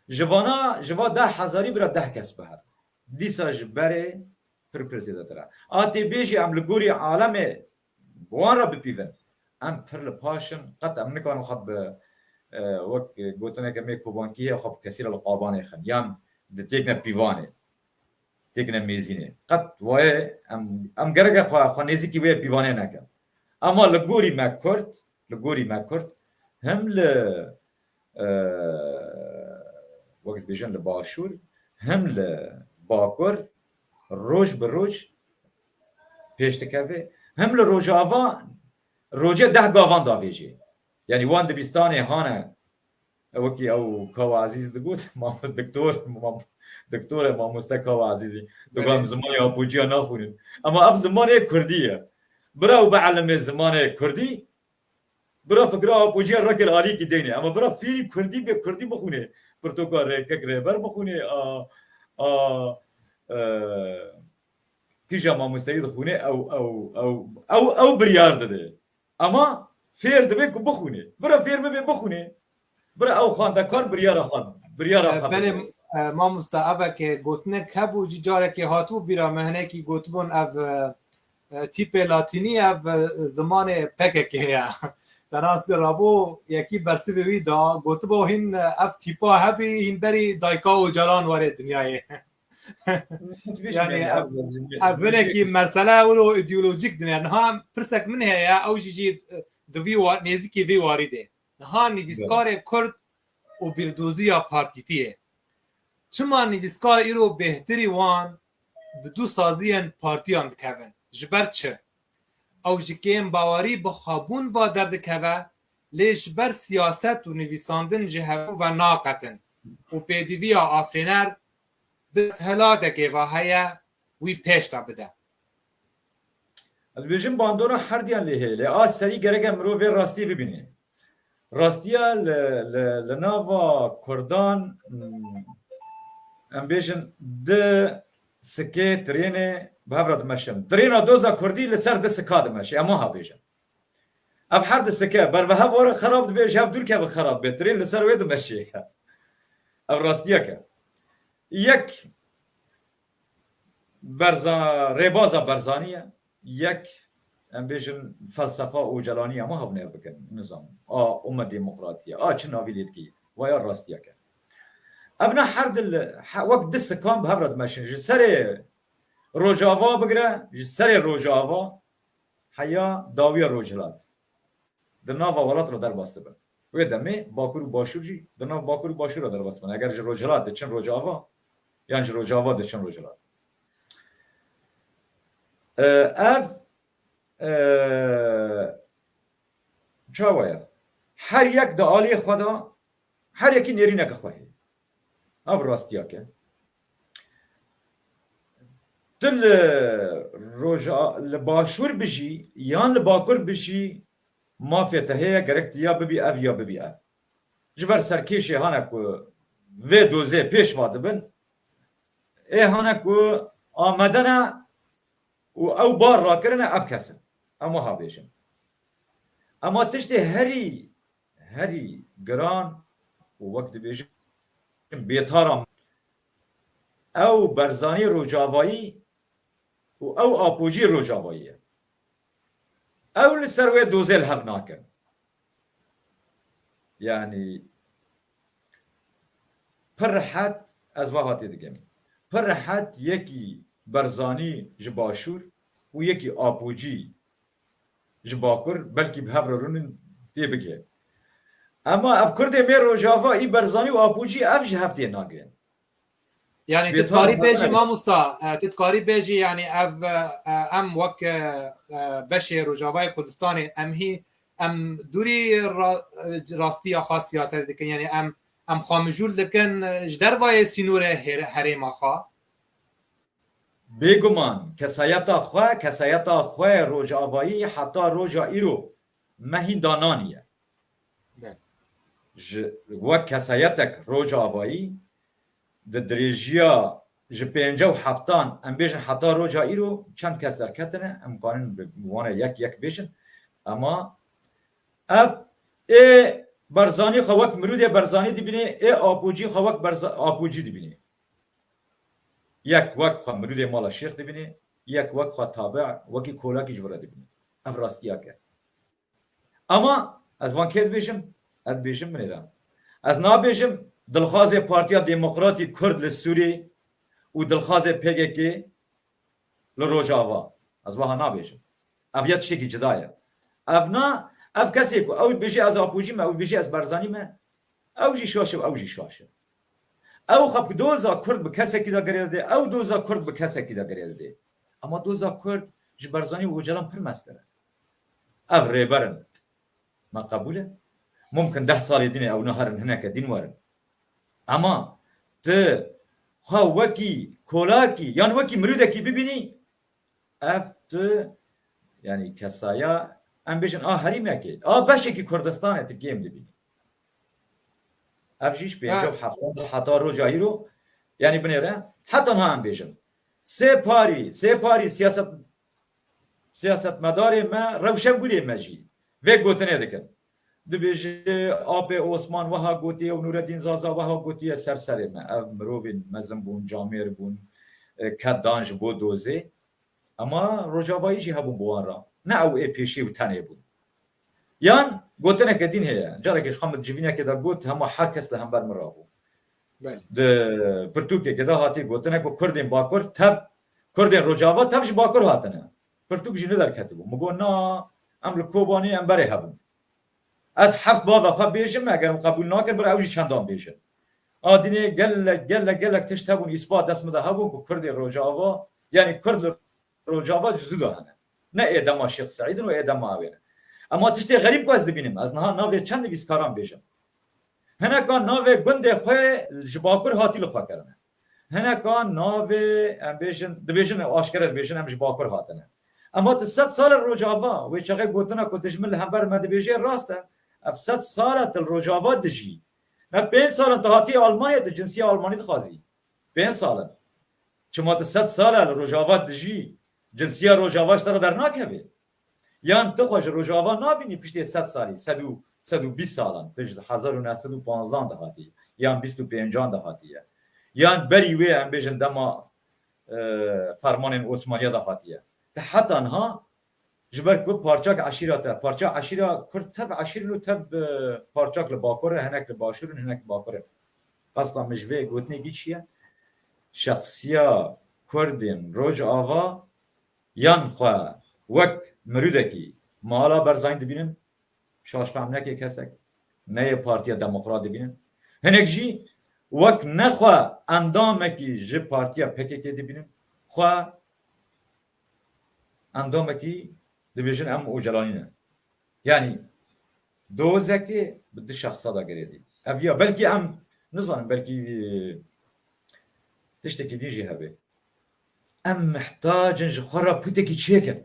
Ji vana, ji va deh hezarî bira deh kes biherin. Dîsa ji berê pir pir zêdetir e. A tê bêjî em li gorî alemê bi wan re bipîvin. Em pir li paş in, qet em nikarin xwe bi, e, wek gotineke me kobankî heye, xwe bi kesî re li qabanê xin. Yan di têkine pîvanê, têkine mêzînê. Qet wayê em, em gereke xwe, xwe nêzîkî wê pîvanê nekin. Ama li gorî me Kurd, li gorî me Kurd, him li, e, wek dibêjin li Başûr, him li Bakur roj bi roj pêş dikeve. Him li Rojava rojê deh gavan davêjê. Yani wan dibistanê hane, wekî ew Kawa Ezîz digot, mam-, doktor, mam-, doktore mamoste Kawa Ezîzî. Digot, em zimanê Apoçiya naxwînin. Ama ev zimanê kurdî ye. Bira û bielime zimanê kurdî, bira fikra Apoçiya rekir alîkî deynê. Ama bira fîrî kurdî bê kurdî bixwînê. Pirtûka Rêkek Rêber bixwînê, a, a, e, kîja mamosteyî dixwînê, ew, ew, ew, ew, ew biryar dide. Ama fêr dibe ku bixwîne. Bira fêr bibe bixwîne. Bira ew xwendekar biryara xwe, biryara xwe. Belê, e, mamosta, eveke gotinek hebû, cî carekê hatibû bîra me, hinekî gotibûn ev, e, e, tîpê latînî, ev, e, zimanê P K K ye. Te nas kir rabû yekî bersivê wî da, gotibo hîn, e, ev tîpa hebî, hîn berî dayika Ocalan were dinyayê. Yani ev, ev binekî mesele wilo îdeolojîk din e. Niha pirsek min heye, ew jî jî di vî wa-, nêzîkî vî warî de. Niha nivîskarê Kurd û bîrdoziya partîtiyê. Çima nivîskar îro bêhtirî wan bi du saziyên partiyan dikevin? Ji ber çi? Ew ji kêm bawerî bi xwebûn va derdikeve, lê ji ber siyaset û nivîsandin ji hevû ve naqetin û pêdiviya afirêner desthilatekê va heye, wî pêş de bide. Ez dibêjim bandora herdiyan lê heye, lê a serî gerek e mirov vê rastiyê bibîne. Rastiya li, li, li nava Kurdan, hmm, em bêjin di sikê tirênê bi hev re dimeşin. Tirêna doza Kurdî li ser di sika dimeşe, em wiha bêjin. Ev her di sike, ber bi hev were xerab dibe, ji hev dûr keve xerab be, tirên li ser wê dimeşe. Ev rastiyek e. Yek berza, rêbaza Berzanî ye, yek, em bêjin, felsefa Ocalanî ye, em wiha bikin, nizam. A, ume demokratiye, a çi navî lê dikî, vaya rastiyek e. Ev ne her di li, he, wek di sikan bi hev re dimeşin. Ji serê Rojava bigire, ji serê Rojava heya dawiya Rojhilat. Di nava welat re derbas dibin. Wê demê Bakur û Başûr jî di nav Bakur û Başûr re derbas dibin. Eger ji Rojhilat diçin Rojava, yan ji Rojava diçin Rojhilat. E, ev, e, çawa ye? Her yek di aliyê xwe de, her yekî nêrîneke xwe heye. Ev rastiyek e. Tu li roja, li başûr bijî yan li bakur bijî, mafê te heye, gerek tu ya bibî ev ya bibî ev. Ji ber serkêşê hane ku vê dozê pêş va dibin, ê hane ku amade ne û ew bar rakirine, ev kes in. Em wiha bêjin. Ema tiştê herî, herî giran û wek dibêjin bêtaran, ew Berzanî Rojavayî û ew Apocî Rojavayî ye. Ew li ser wê dozê li hev nakin. Yanî pir rehet ez va hatê dikim. Pir rehet yekî Berzanî ji başûr û yekî Apocî ji bakur belkî bi hev re rûnin tê bike. Ema ev Kurdê me Rojava, î Berzanî û Apocî, ev ji hev tê nagên. Yani tu dikarî bêjî mamosta, e, tu dikarî bêjî yani ev, e, em wek, e, e, beşê Rojavayê Kurdistanê em hî, em dûrî ra-, e, rastiya xwe siyaset dikin, yani em, em xwe mijûl dikin, e, ji dervayê sînorê her-, herêma xwe. Bêguman kesayeta xwe, kesayeta xwe Rojavayî heta roja îro me hîn dananiye. Ji wek kesayetek Rojavayî di dirêjiya ji pêncî û heftan, em bêjin heta roja îro çend kes derketine, em karin bi wane yek yek bêjin. Ema ev ê Berzanî xwe wek mirûdê Berzanî dibînê, ê Apocî xwe wek Berza-, Apocî dibînê. Yek wek xwe mirûdê mala şêx dibînê, yek wek xwe tabe, wekî kolakî ji bo re dibînê. Ev rastiyek e. Ama ez van kê dibêjim, ez dibêjim binêre. Ez nabêjim dilxwazê Partiya Demokratî Kurd li Sûrî û dilxwazê P K K li Rojava. Ez wiha nabêjim. Ev ya tiştekî cida ye. Ev na, ev kesê ku ew dibêjê ez Apocî me, ew dibêjê ez Berzanî me, ew jî şaş e û ew jî şaş e. Ew xwe bi doza Kurd bi kesekî de girê didê, ew doza Kurd bi kesekî de girê didê. Ama doza Kurd ji Berzanî û Ocalan pir mestir e. Ev rêber in. Me qebûl e. Mumkin deh salê din ê ew neherin hineke din werin. Ama tu xwe wekî kolakî yan wekî mirûdekî bibînî, ev tu, yanî kesaya, em bêjin a herîmekê, a beşekî Kurdistanê tu kêm dibînî. Ev jî ji pêncî û heft heta roja îro, yanî binêre, heta niha em bêjin. Sê parî, sê parî siyaset, siyasetmedarê me, rewşenbûrê me jî vê gotinê dikin. Dibêje, apê Osman wiha gotiye û Nûreddîn Zaza wiha gotiye, ser serê me. Ev mirovên mezin bûn, camêr bûn, e, ked dan ji bo dozê. Ema Rojavayî jî hebûn bi wan re. Ne ew ê pêşî û tenê bûn. Yan gotineke din heye. Carekê ji xwe min civînekê de got, hema her kes li hember min re bû. Belê. Di pirtûkê gida hatî gotine ku Kurdên Bakur tev, Kurdên Rojava tev ji Bakur hatine. Pirtûk jî ne derketibû. Min got, na, em li Kobanê em berê hebûn. Ez heft bava xwe bêjim, eger min qebûl nakin, bir ew jî çendan bêjin. Adînê gelek, gelek, gelek tişt hebûn, îspat dest min de hebûn ku Kurdê Rojava, yanî Kurd li Rojava ji zû de hene. Ne ê dema Şêx Seîd in û ê dema ew ê ne. Ema tiştê xerîb ku ez dibînim, ez niha navê çend nivîskaran bêjim. Hineka navê gundê xwe ji Bakur hatî li xwe kirine. Hineka navê, em bêjin, dibêjin, aşkere dibêjin, em ji Bakur hatine. Ema tu sed sal e Rojava, wê çaxê gotina ku dijmin li hember me dibêje rast e. Ev sed sal e tu li Rojava dijî. Ne pênc sal in tu hatî Almanya, tu cinsiya Almanî dixwazî. Pênc sal in. Çima tu sed sal e li Rojava dijî, cinsiya Rojava ji te re dernakeve? Yan tu xwe ji Rojava nabînî piştê sed salî, sed û, sed û bîst salan, tu ji hezar û neh sed û panzdan de hatî, yan bîst û pêncan de hatiye. Yan berî wê, em bêjin, dema, e, fermanên Osmaniya de hatiye. Tu heta niha ji ber ku parçak eşîra te, parça eşîra Kurd tev eşîr in û tev, e, parçak li Bakur e, hinek li Başûr in, hinek li Bakur in. Qasta min ji vê gotinekî çi ye? Şexsiya Kurdên Rojava yan xwe wek mirûdekî mala Berzanî dibînin, şaş fehm neke kesek, ne yê Partiya Demokrat dibînin. Hinek jî wek ne xwe endamekî ji Partiya P K K dibînin, xwe endamekî dibêjin em Ocalanî ne. Yanî dozekê bi du şexsa de girêdî. Ev ya belkî em nizanin, belkî, e, tiştekî din jî hebe. Em mihtacin ji xwe re pûtekî çêkin.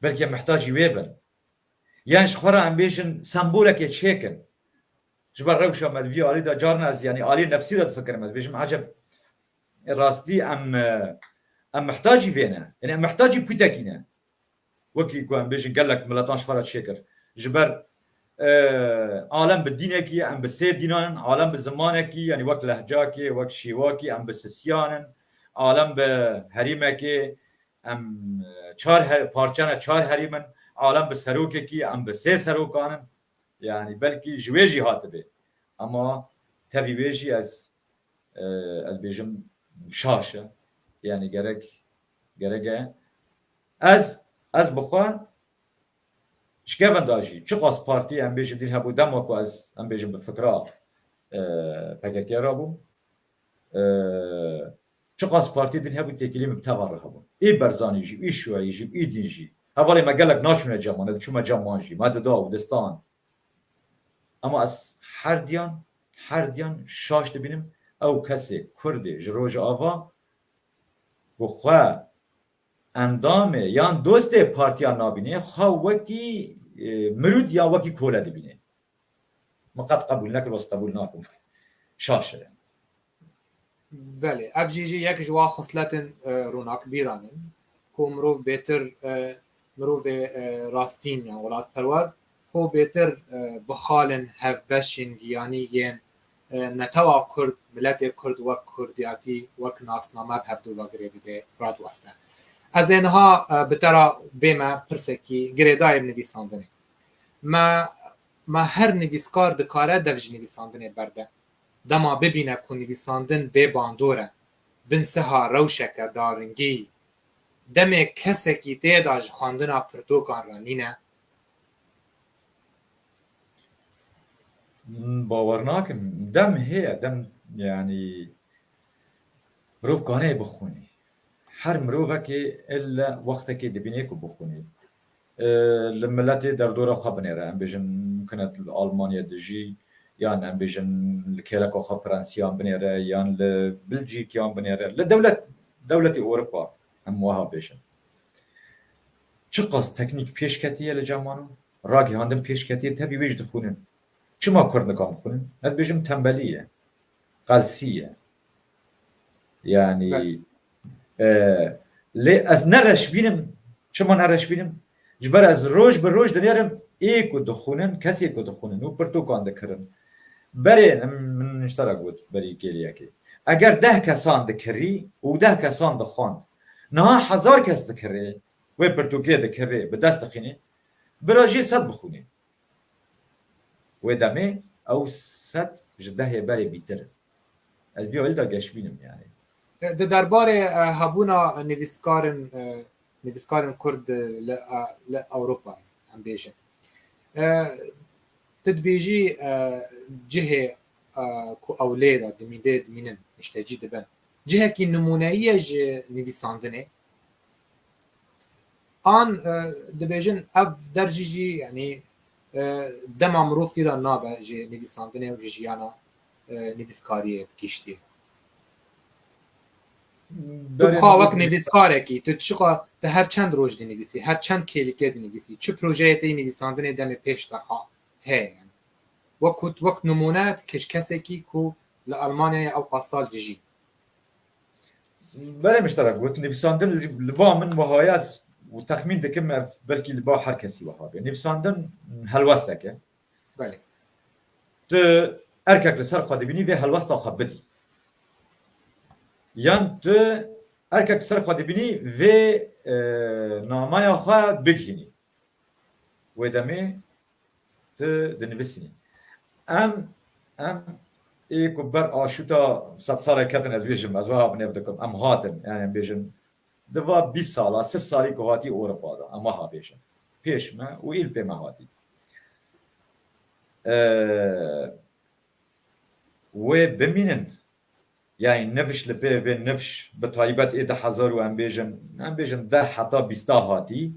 Belkî em mihtacî wê bin. Yan ji xwe re em bêjin sembolekê çêkin. Ji ber rewşa me di vî alî de carna ez, yanî alî nefsî de difikirim, ez bêjim eceb, rastî em, e, em mihtacî vê ne. Yanî em mihtacî pûtekî ne. Wekî ku em bêjin gelek miletan ji xwe re çêkir. Ji ber, e, alem bi dînekî, em bi sê dînan in, alem bi zimanekî, yanî wek lehcakê, wek şêwakî, em bi sisiyan in, alem bi herîmekê, em, e, çar her-, parçe ne, çar herîm in, alem bi serokekî, em bi sê serokan in. Yanî belkî ji wê jî hatibê. Ama tevî wê jî ez, e, ez bêjim şaş e. Yanî gerek, gerek e. Ez, ez bi xwe ji kevin de jî, çiqas partî em bêjin din hebû, dema ku ez, em bêjin, bi fikra, e, P K K re bûm, e, çiqas partî din hebû, têkilî min bi teva re hebûn. Î Berzanî jî, î Şueyî jî, î din jî. Hevalê me gelek naçûne cem wan, ez diçûme cem wan jî. Me dida û distan. Ama ez her diyan, her diyan şaş dibînim, ew kesê Kurdê ji Rojava ku xwe endamê yan dostê partiya nabînê, xwe wekî, e, mirûd ya wekî kole dibînê. Min qet qebûl nekir, wes qebûl nakim. Şaş e. Belê, ev jî jî yek ji wan xisletên, e, ronakbîran in, ku mirov bêtir, e, mirovê, e, rastîn yan welatperwer, xwe bêtir, e, bi xalên hevbeşên giyanî yên, e, netewa Kurd, miletê Kurd wek Kurdiyatî, wek nasname bi hevdû ve girê dide, radiweste. Ez ê niha, e, bi te re bême pirsekî girêdayî bi nivîsandinê. Me, me her nivîskar dikare dev ji nivîsandinê berde. Dema bibîne ku nivîsandin bê bandor e, bin siha rewşeke daringî, demê kesekî tê de ji xwendina pirtûkan re nîne? Min bawer nakim. Dem heye, dem, yanî, mirov kanê bixwînî. Her mirovekê elle wextekê dibînê ku bixwînî. E, li miletê derdora xwe binêre. Em bêjin, mumkin e li Almanya dijî, yan em bêjin li kêleka xwe Fransiyan binêre, yan li Bilcîkiyan binêre. Li dewlet, dewletê Ewropa, em wiha bêjin. Çiqas teknîk pêş ketiye li cem wan û ragihandin pêş ketiye, tevî wê jî dixwînin. Çima Kurd nikan bixwînin? Ez dibêjim tembelî ye. Qelsî ye. Yanî, Belê. e, lê ez ne reşbîn im. Çima ne reşbîn im? Ji ber ez roj bi roj dinêrim ê ku dixwînin, kesê ku dixwînin û pirtûkan dikirin. Berê min, min ji te re got berî kêliyekê. Eger deh kesan dikirî û deh kesan dixwand, niha hezar kes dikirê, wê pirtûkê dikirê, bi dest dixînê, bira jê sed bixwînê. Wê demê ew sed ji dehê berê bîtir in. Ez vî alî de geşbîn im yani. Di derbarê e, hebûna nivîskarin e, nivîskarên Kurd li, e, li Ewropayê em bêjin. E, tu dibêjî e, cihê e, ku ew lê de dimî-, lê dimînin, niştecî dibin. Cihekî nimûneyî ye ji nivîsandinê. An e, dibêjin ev dercî jî, yanî e, dema mirov tê de nabe ji nivîsandinê û ji jiyana e, nivîskariyê bi giştî. Tu bi xwe wek nivîskarekî, tu çiqa, tu her çend roj dinivîsî, her çend kêlîkê dinivîsî, çi projeyê te yê nivîsandinê demê pêş de ha-, heye yani. Wek ku, wek nimûne tu keş-, kesekî ku li Almanyayê ew qas sal dijî. Belê, mişterek got, nivîsandin li, li ba min wiha ye, ez û texmîn dikim ev belkî li ba her kesî wiha be. Nivîsandin helwestek e. Belê. Tu erkek li ser xwe dibînî, vê helwesta xwe bidî. Yan tu erkek li ser xwe dibînî, vê e, nameya xwe bigihînî. Wê demê tu dinivîsînî. Em, em ê ku ber aşûta sed salê ketin, ez bêjim, ez wiha binêv dikim, em hatin, yani em bêjin, di va bîst sala, sî salî ku hatî Ewropa de, em wiha bêjin. Pêş me û îl pê me hatî. E, wê bimînin. Yani nifş li pê vê nifş, bi taybet ê du hezar û em bêjin, em bêjin deh heta bîsta hatî,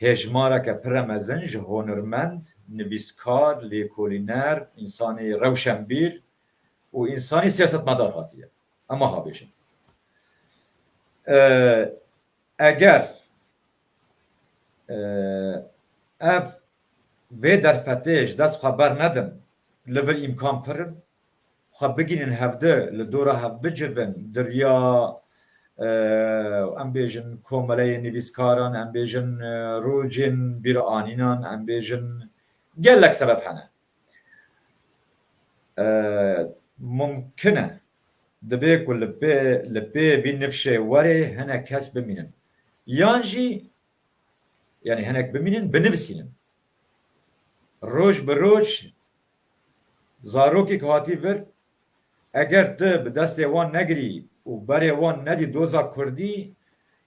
hêjmareke pir mezin ji hunermend, nivîskar, lêkolîner, însanê rewşenbîr û însanî siyasetmedar hatiye. Em wiha bêjin. E, eger e, ev vê derfetê ji dest xwe bernedin, li vir îmkan pir in, xwe bigihînin hevdi, li dora hev bicivin, di riya e, em bêjin komeleyên nivîskaran, em bêjin e, rojên bîranînan, em bêjin gelek sebeb hene. E, mumkin e, dibe ku li pê, li pê vî nifşê were hinek kes bimînin. Yan jî, yani hinek bimînin, binivîsînin. Roj bi roj zarokek hatî vir, eger tu bi destê wan negirî û berê wan nedî doza kurdî,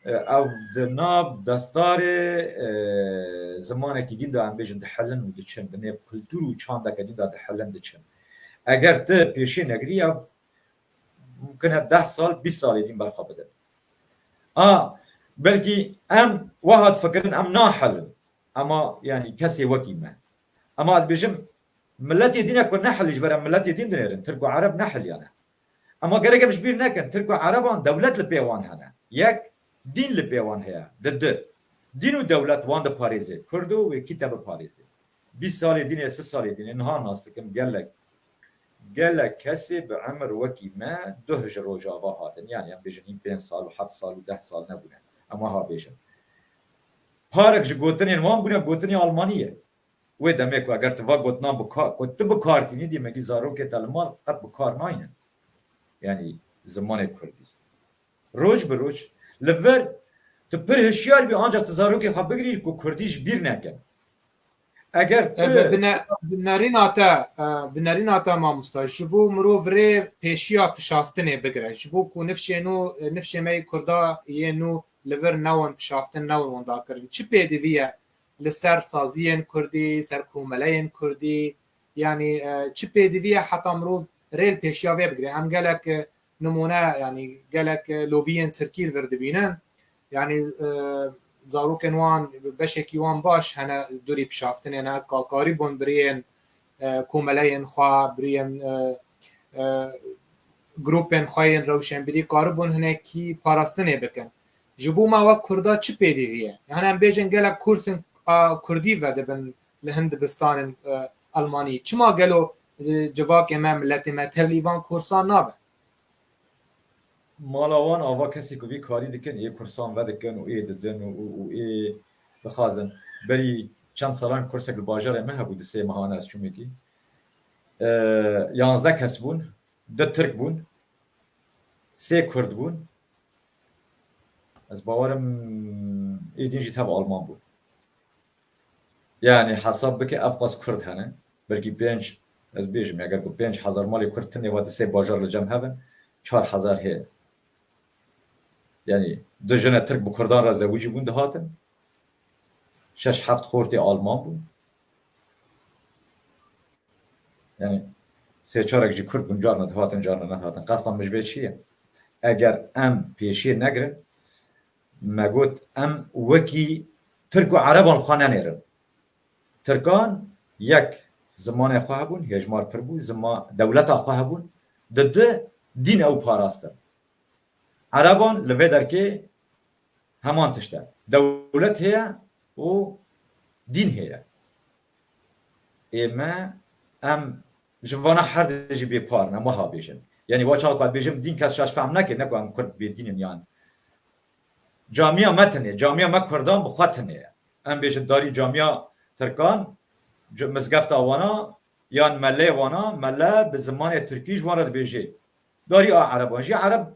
e, ew di nav destarê e, zimanekî din de, em bêjin, dihilin û diçin, di nêv kultur û çandeke din de dihilin, diçin. Eger tu pêşî negirî, ev mumkin e deh sal, bîst salê din berxwe bidin. A, belkî em wiha difikirin, em nahilin. Ema, yani, kesê wekî me. Ema ez dibêjim, miletê din e ku nehilî, ji ber em miletê din dinêrin. Tirk û Ereb nehiliyane. Ema gerek em ji bîr nekin, Tirk û Ereban dewlet li pê wan hene. Yek, dîn li pê wan heye. Di du, dîn û dewlet wan diparêze. Kurdo wê kî te biparêze? Bîst salê din ê, sî salê din ê, niha nas dikim, gelek, gelek kesê bi emir wekî me duh ji Rojava hatin. Yani em bêjin hîn pênc sal û heft sal û deh sal nebûne. Em wiha bêjin. Parek ji gotinên wan bûne gotinê Almanî ye. Wê demê ku eger tu va gotinan bi ka-, ku tu bi kar tînî, dîmegî zarokê te li mal qet bi kar naynin. Yani zimanê kurdî. Roj bi roj li vir tu pir hişyar bî, ancak tu zarokê xwe bigirî ku kurdî ji bîr neke. Eger tu... E, bi, bi ne-, bi nerîna te, e, bi nerîna te mamosta, ji bo mirov rê pêşiya pişaftinê bigire, ji bo ku nifşê nû, e, nifşê me yê kurda yê nû li vir newin pişaftin, newin windakirin. Çi pêdivî ye li ser saziyên kurdî, ser komeleyên kurdî? Yanî, e, çi pêdivî ye heta mirov rê li pêşiya vê bigire? Em gelek, e, nimûne, yanî gelek, e, lobiyên tirkî li vir dibînin. Yanî, e, zarokên wan, beşekî wan baş hene dûrî pişaftinê ne, ka-, karîbûn biriyên, e, komeleyên xwe, biriyên, e, e, grûpên xwe yên rewşenbîrî karibûn hinekî parastinê bikin. Ji bo me wek kurda çi pêdivî ye? Yani em bêjin gelek kûrsên, a, kurdî vedibin li hin dibistanên, e, Almanî. Çima gelo, e, civakê me, miletê me tevlî van kûrsan nabe? Mala wan ava kesê ku vî karî dikin, ê kûrsan vedikin û ê didin û, û, û ê dixwazin. Berî çend salan kûrsek li bajarê me hebû, di sê mehan ez çûmekî. E, yanzdeh kes bûn, du Tirk bûn, sê Kurd bûn. Ez bawerim êdîn jî tev Alman bûn. Yani hesab bike ev qas Kurd hene. Belkî pênc, Ez bêjim, eger ku pênc hezar malê Kurd tune, wa di sê bajar li cem hev in, çar hezar heye. Yani du jine Tirk bi Kurdan re zewicî bûn dihatin. Şeş heft xortê Alman bûn. Yani sê çarek jî Kurd bûn, carna dihatin, carna nedihatin. Qesta min ji vê çi ye? Eger em pêşiyê negirin, me got em wekî Tirk û Ereban xwe nenêrin. Tirkan yek zimanê xwe hebûn, hêjmar pir bû, zima-, dewleta xwe hebûn, di du dîn ew parastin. Ereban li vê derkê heman tişt e. Dewlet heye û dîn heye. Ê me, em ji vana her de jî bêpar ne, em wiha bêjin. Yani wa çawa ku ez bêjim dîn, kes şaş fehm neke, ne ku em Kurd bêdîn in yan. Camiya me tune, camiya me Kurdan bi xwe tune ye. Em bêjin darî camiya Tirkan, c-, mizgefta wana yan melê wana, mele bi zimanê Tirkî ji wan re dibêje. Darî a Ereban jî Ereb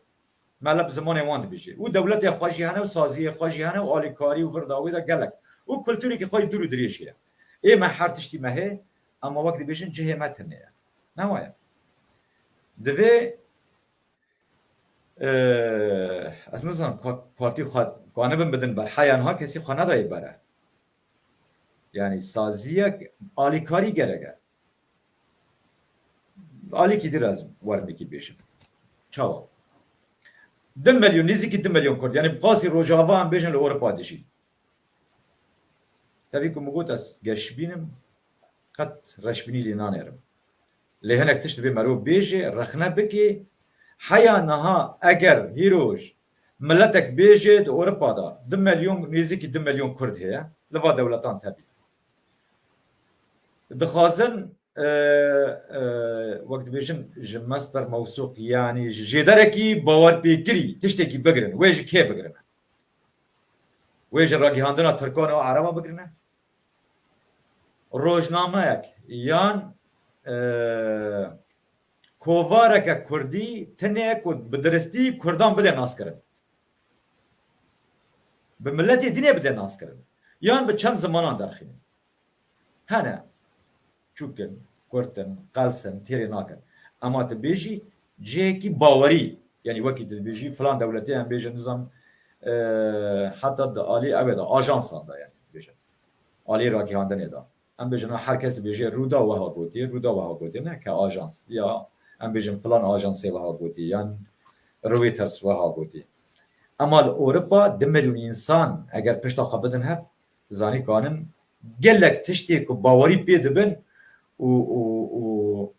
mele bi zimanê wan dibêje. Û dewletê xwe jî hene û saziyê xwe jî hene û alîkarî û vir dawî de gelek. Û kultureke xwe yî dûr û dirêj heye. Ê me her tiştî me hê, ama wek dibêjin cihê me tune ye. Ne wa ye? Divê, e, ez nizanim ka-, partî xwe kanibin bidin ber, heya niha kesî xwe nedayê bere. Yani saziyek alîkarî gerek e. Alîkî dir ez werimekî bêjim. Çawa? Du milyon, nêzîkî du milyon Kurd. Yani bi qasî Rojava em bêjin li Ewropa dijî. Tevî ku min got ez geşbîn im, qet reşbînî lê nanêrim. Lê hinek tişt divê merov bêje, rexne bike. Heya niha eger hîroj miletek bêje di Ewropa de du milyon, nêzîkî du milyon Kurd heye, li va dewletan tevî. Dixwazin, e, e, wek dibêjin, ji mesder mewsûq, yanî ji jêderekî bawerpêkirî tiştekî bigirin. Wê ji kê bigirin? Wê ji ragihandina Tirkan û Ereban bigirin? Rojnameyek yan, e, kovareke Kurdî tune ku bi diristî Kurdan bide naskirin. Bi miletê dînê bide naskirin. Yan bi çend zimanan derxînin. Hene. Çûk in, Kurd in, Qels in, têrê nakin. Ema tu bêjî cihekî bawerî, yani wekî tu dibêjî filan dewletê, em bêjin nizam, e, heta di alî ev ê de, ajansan de yani bêjin. Alî ragihandinê de. Em bêjin, her kes dibêje Rûda wiha gotiye, Rûda wiha gotiye, ne ke ajans. Ya em bêjin filan ajansê wiha gotiye, yan Reuters wiha gotiye. Ema li Ewropa du milyon însan eger pişta xwe bidin hev, zanî kanin gelek tiştê ku bawerî pê dibin û, û, û,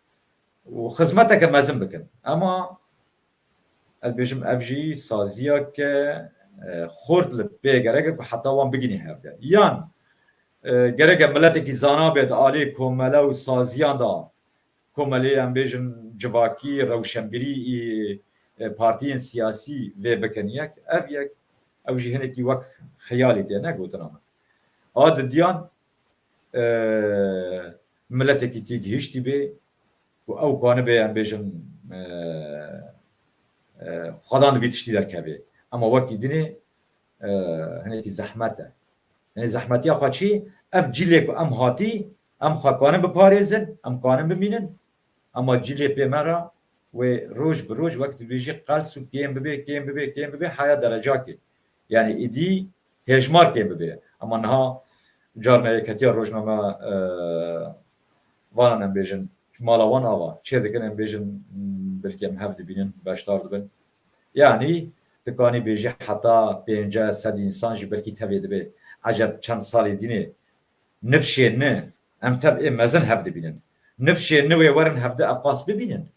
û xizmeteke mezin bikin. Ema ez bêjim, ev jî saziyeke, e, xort li pê gerek e ku heta wan bigihîne hevde. Yan, e, gerek e miletekî zana bê di alî komele û saziyan de, komelê, em bêjin, civakî, rewşenbîrî, e, partiyên siyasî vê bikin yek. Ev yek, ew jî hinekî wek xeyalî tê, ne gotina min. A didiyan, e, miletekî tê gihiştî bê, ku ew kanibe, em bêjin, e, e, xwedan dibî tiştî derkeve. Ema wekî dinê, e, hinekî zehmet e. Yanî zehmetiya xwe çi? Ev cîlê ku em hatî, em xwe kanin biparêzin, em kanin bimînin. Ema cîlê pê me re wê roj bi roj wek dibêjî qels û kêm bibe, kêm bibe, kêm bibe, heya derecakê. Yani îdî hêjmar kêm bibe. Ema niha carna Yeketiya Rojname, e, vanan em bêjin, mala wan ava çê dikin, em bêjin, m, belkî em hev dibînin, beşdar dibin. Yani dikanî bêjî heta pênce sed însan jî belkî tevê dibe. Eceb çend salê dînê nifşê ni, em tev ê mezin hev dibînin. Nifşê ni wê werin hevde ev qas bibînin.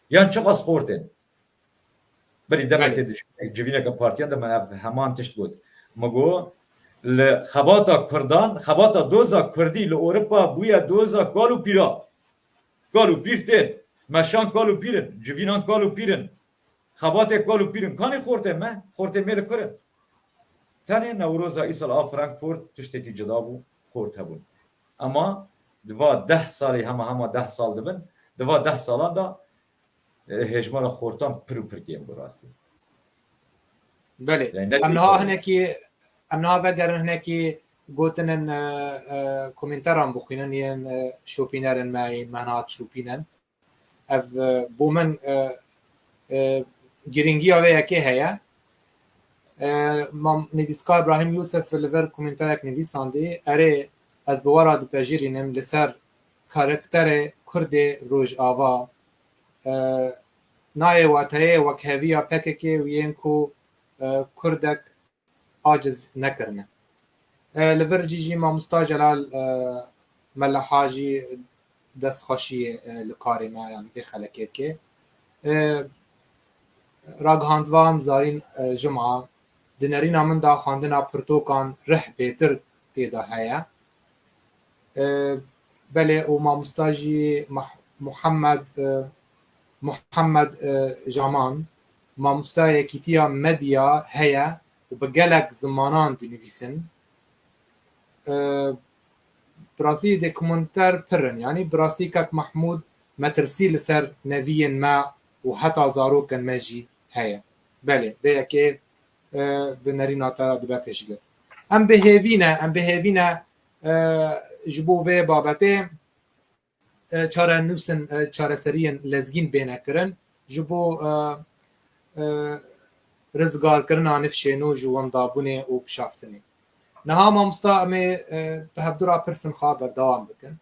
Yan çiqas xortên. Berî demekê Belê. di civîneke partiyan de me ev heman tişt got. Me got, li xebata Kurdan, xebata doza Kurdî li Ewropa bûye doza kal û pîra. Kal û pîr tên. Meşan kal û pîr in. Civînan kal û pîr in. Xebatê kal û pîr in. Kanî xortê me? Xortê me li kur in? Tenê Newroza îsal a Frankfurt tiştekî cida bû, xort hebûn. Ema di va deh salî, hema hema deh sal dibin, di va deh salan de, e, hêjmara xortan pir û pir kêm bû rastî. Belê. Yani ne Em niha pêk hinekî, em niha vegerin hinekî Gotinin, e, e, komenteran bixwînin yên, e, şopînerin me, yên me hat şopînin. Ev, e, bo min, e, e, girîngiya vê yekê heye. E, mam-, nivîskar Ibrahîm Yûsif li vir komenterek nivîsandî, erê, ez bi we re dipejirînim li ser karakterê Kurdê Rojava, e, nayê wateyê wekheviya P K K û yên ku, e, Kurdek aciz nekirine. E, li vir cî jî mamosta Celal, e, Meleha jî destxweşiyê, e, li karê me, yanî vê xelekê dike. E, ragihandvan Zarîn, e, Cuma, di nerîna min de xwendina pirtokan rih bêtir tê de heye. E, belê, û mamosta jî Mah-, Muhammed, e, Muhammed, e, Jaman, mamosta yekîtiya medya heye û bi gelek zimanan dinivîsin. E, bi rastî dokumenter pir in. Yanî bi rastî kak Mahmûd metirsî li ser neviyên me û heta zarokên me jî heye. Belê, vê yekê, e, bi nerîna te re dibe pêşgir. Em bi hêvî ne, em bi hêvî ne, e, ji bo vê babetê, e, çarenûsên, e, çareseriyên lezgîn bêne kirin, ji bo, e, e, rizgarkirina nifşê nû ji wendabûnê û pişaftinê. Niha mamosta, em ê, e, bi hevdu re pirsên xwe berdewam bikin.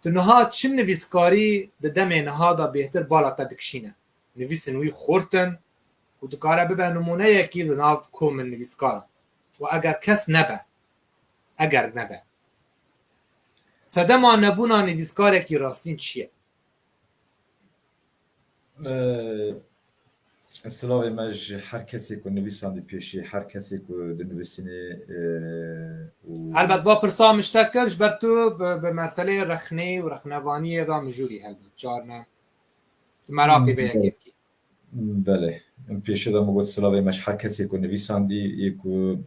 Tu niha çi nivîskarî di demê niha de bêhtir bala te dikişîne? Nivîsên wî xurt in û dikare bibe nimûneyekî li nav komên nivîskaran. Û eger kes nebe, eger nebe. Sedema nebûna nivîskarekî rastîn çi ye? Ee, silavê me ji her kesê ku nivîsandî pêşî, her kesê ku dinivîsînê, ee, û Helbet va pirsa min ji te kir, ji ber tu bi, bi meseleyê rexnê û rexnevaniyê ve mijûl î helbet. Carna tu meraqê vê yekê dikî. Belê. Em pêşê de min got silavê me ji her kesê ku nivîsandî, yê ku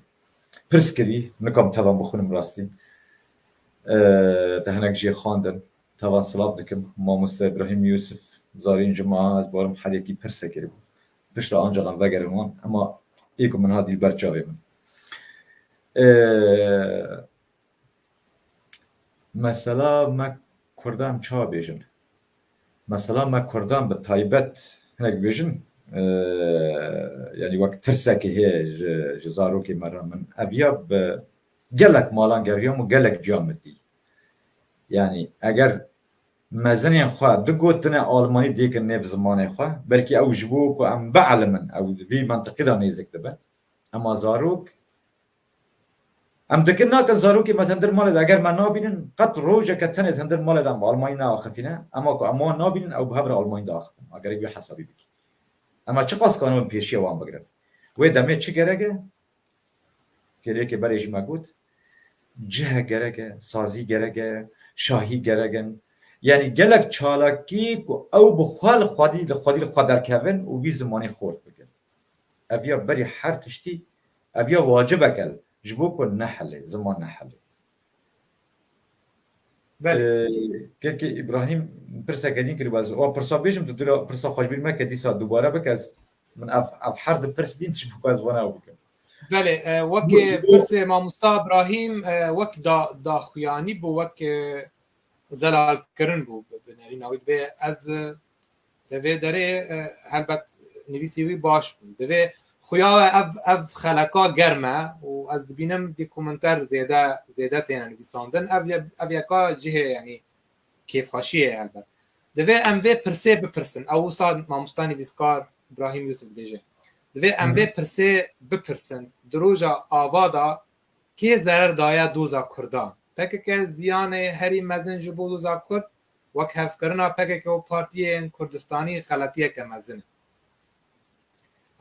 pirs kirî, nikom tevan bixwînim rastî. Ee, te hinek jê xwendin. Tevan silav dikim. Mamoste Îbrahîm Yûsif, Zarîn Cuma, ez barim her yekî pirsekê bû. Piştre ancalan vegerin wan. Ema yê ku min hat dîl ber çavê min. Ee, Mesela me Kurdan çawa bêjin? Mesela me Kurdan bi taybet hinek dibêjin, e, yanî wek tirsekê heye ji, ji zarokê me re min. Ev ya bi gelek malan geriyam û gelek ciya min dî. Yanî eger mezinên xwe du gotine almanî dêkin nêv zimanê xwe, belkî ew ji bo ku em bielimin, ew vî mentiqî de nêzik dibe. Ema zarok Em dikin nakin zarokê me tendir malê de, eger me nabînin, qet rojeke tenê tendir malê de em bi almanî neaxifîne, ema ku em wan nabînin, ew bi hev re almanî diaxifin. Ma gerek wî hesabî bikî. Ema çiqas kanibin pêşiya wan bigirin? Wê demê çi gerek e? Kêliyekê berê jî me got, cih gerek e, sazî gerek e, şahî gerek in. Yanî gelek çalakî ku ew bi xwe li xwedî, li xwedî li xwe derkevin û wî zimanî xort bikin. Ev ya berî her tiştî, ev ya wacibek e ji bo ku nehilê, ziman nehilê. Belê. Ee, kekê Îbrahîm pirseke din kiribû, ez wan pirsa bêjim, tu dûra pirsa xwe ji bîr meke, dîsa dubare bike, ez, min ev, ev her di pirs din ji bo ku ez wana ew bikim. Belê, e, wek Ji bo, ji bo pirsê mamosta Îbrahîm, e, wek da, daxuyanî bû, wek, e, zelalkirin bû bi, bi nerîna wî. Divê ez, e, li vê derê, e, helbet nivîsî wî baş bûn. Divê xuya ev, ev xeleka germ e û ez dibînim dokumenter zêde, zêde têne nivîsandin. Ev ye-, ev yeka cihê, yanî kêfxweşiyê ye helbet. Divê em vê pirsê bipirsin. Ew wisa mamosta nivîskar Îbrahîm Yûsif dibêje. Divê em Hı hı. vê pirsê bipirsin. Di roja ava de kê zerer daye doza Kurdan? P K K ziyanê herî mezin ji bo doza Kurd, wekhevkirina P K K û partiyên Kurdistanî xeletiyeke mezin e.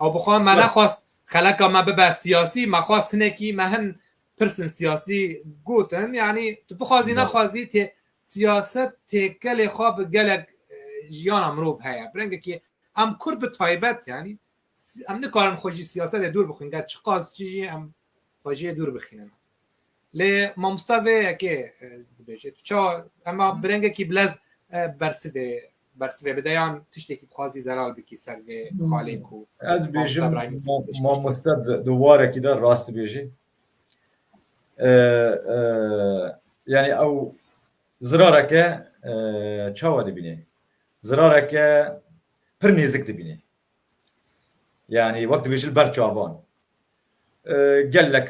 Ew bi xwe me Evet. nexwest xeleka me bibe siyasî, me xwest hinekî me hin pirsên siyasî gotin. Yanî tu bixwazî Evet. nexwazî tê, siyaset têkelê xwe bi gelek, e, jiyana mirov heye. Bi rengekî em Kurd bi taybet, yanî si-, em nikarin xwe ji siyasetê dûr bixwin. Gel çiqas çi jî em xwe jê dûr bixînin. Lê mamosta vê yekê, e, dibêje. Tu çawa, ema bi rengekî bilez, e, bersivê, bersivê bide yan tiştekî bixwazî zelal bikî ser vê xalê ku Ez mamosta bêjim, Îbrahîm ma-, dibêje. mamoste di, di warekî de rast dibêjî. E, e, yani ew zirareke, e, çawa dibîne? Zirareke pir nêzik dibîne. Yani wek dibêjin li ber çavan. E, gelek,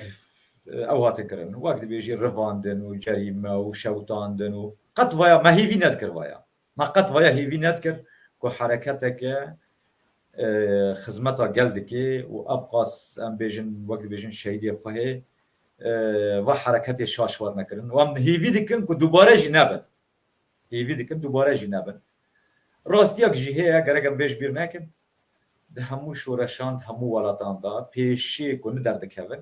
e, ew hatin kirin. Wek dibêjî rivandin û cerîme û şewitandin û qet vaya me hêvî nedikir vaya. Me qet vaya hêvî nedikir ku hereketeke, e, xizmeta gel dike û ev qas em bêjin, wek dibêjin şehîdê xwe hê, e, va hereketê şaş werne kirin. Û em hêvî dikin ku dubare jî nebin. Hêvî dikin dubare jî nebin. Rastiyek jî heye, gerek em vê ji bîr nekin. Di hemû şoreşan, di hemû welatan de pêşî ku nû derdikevin,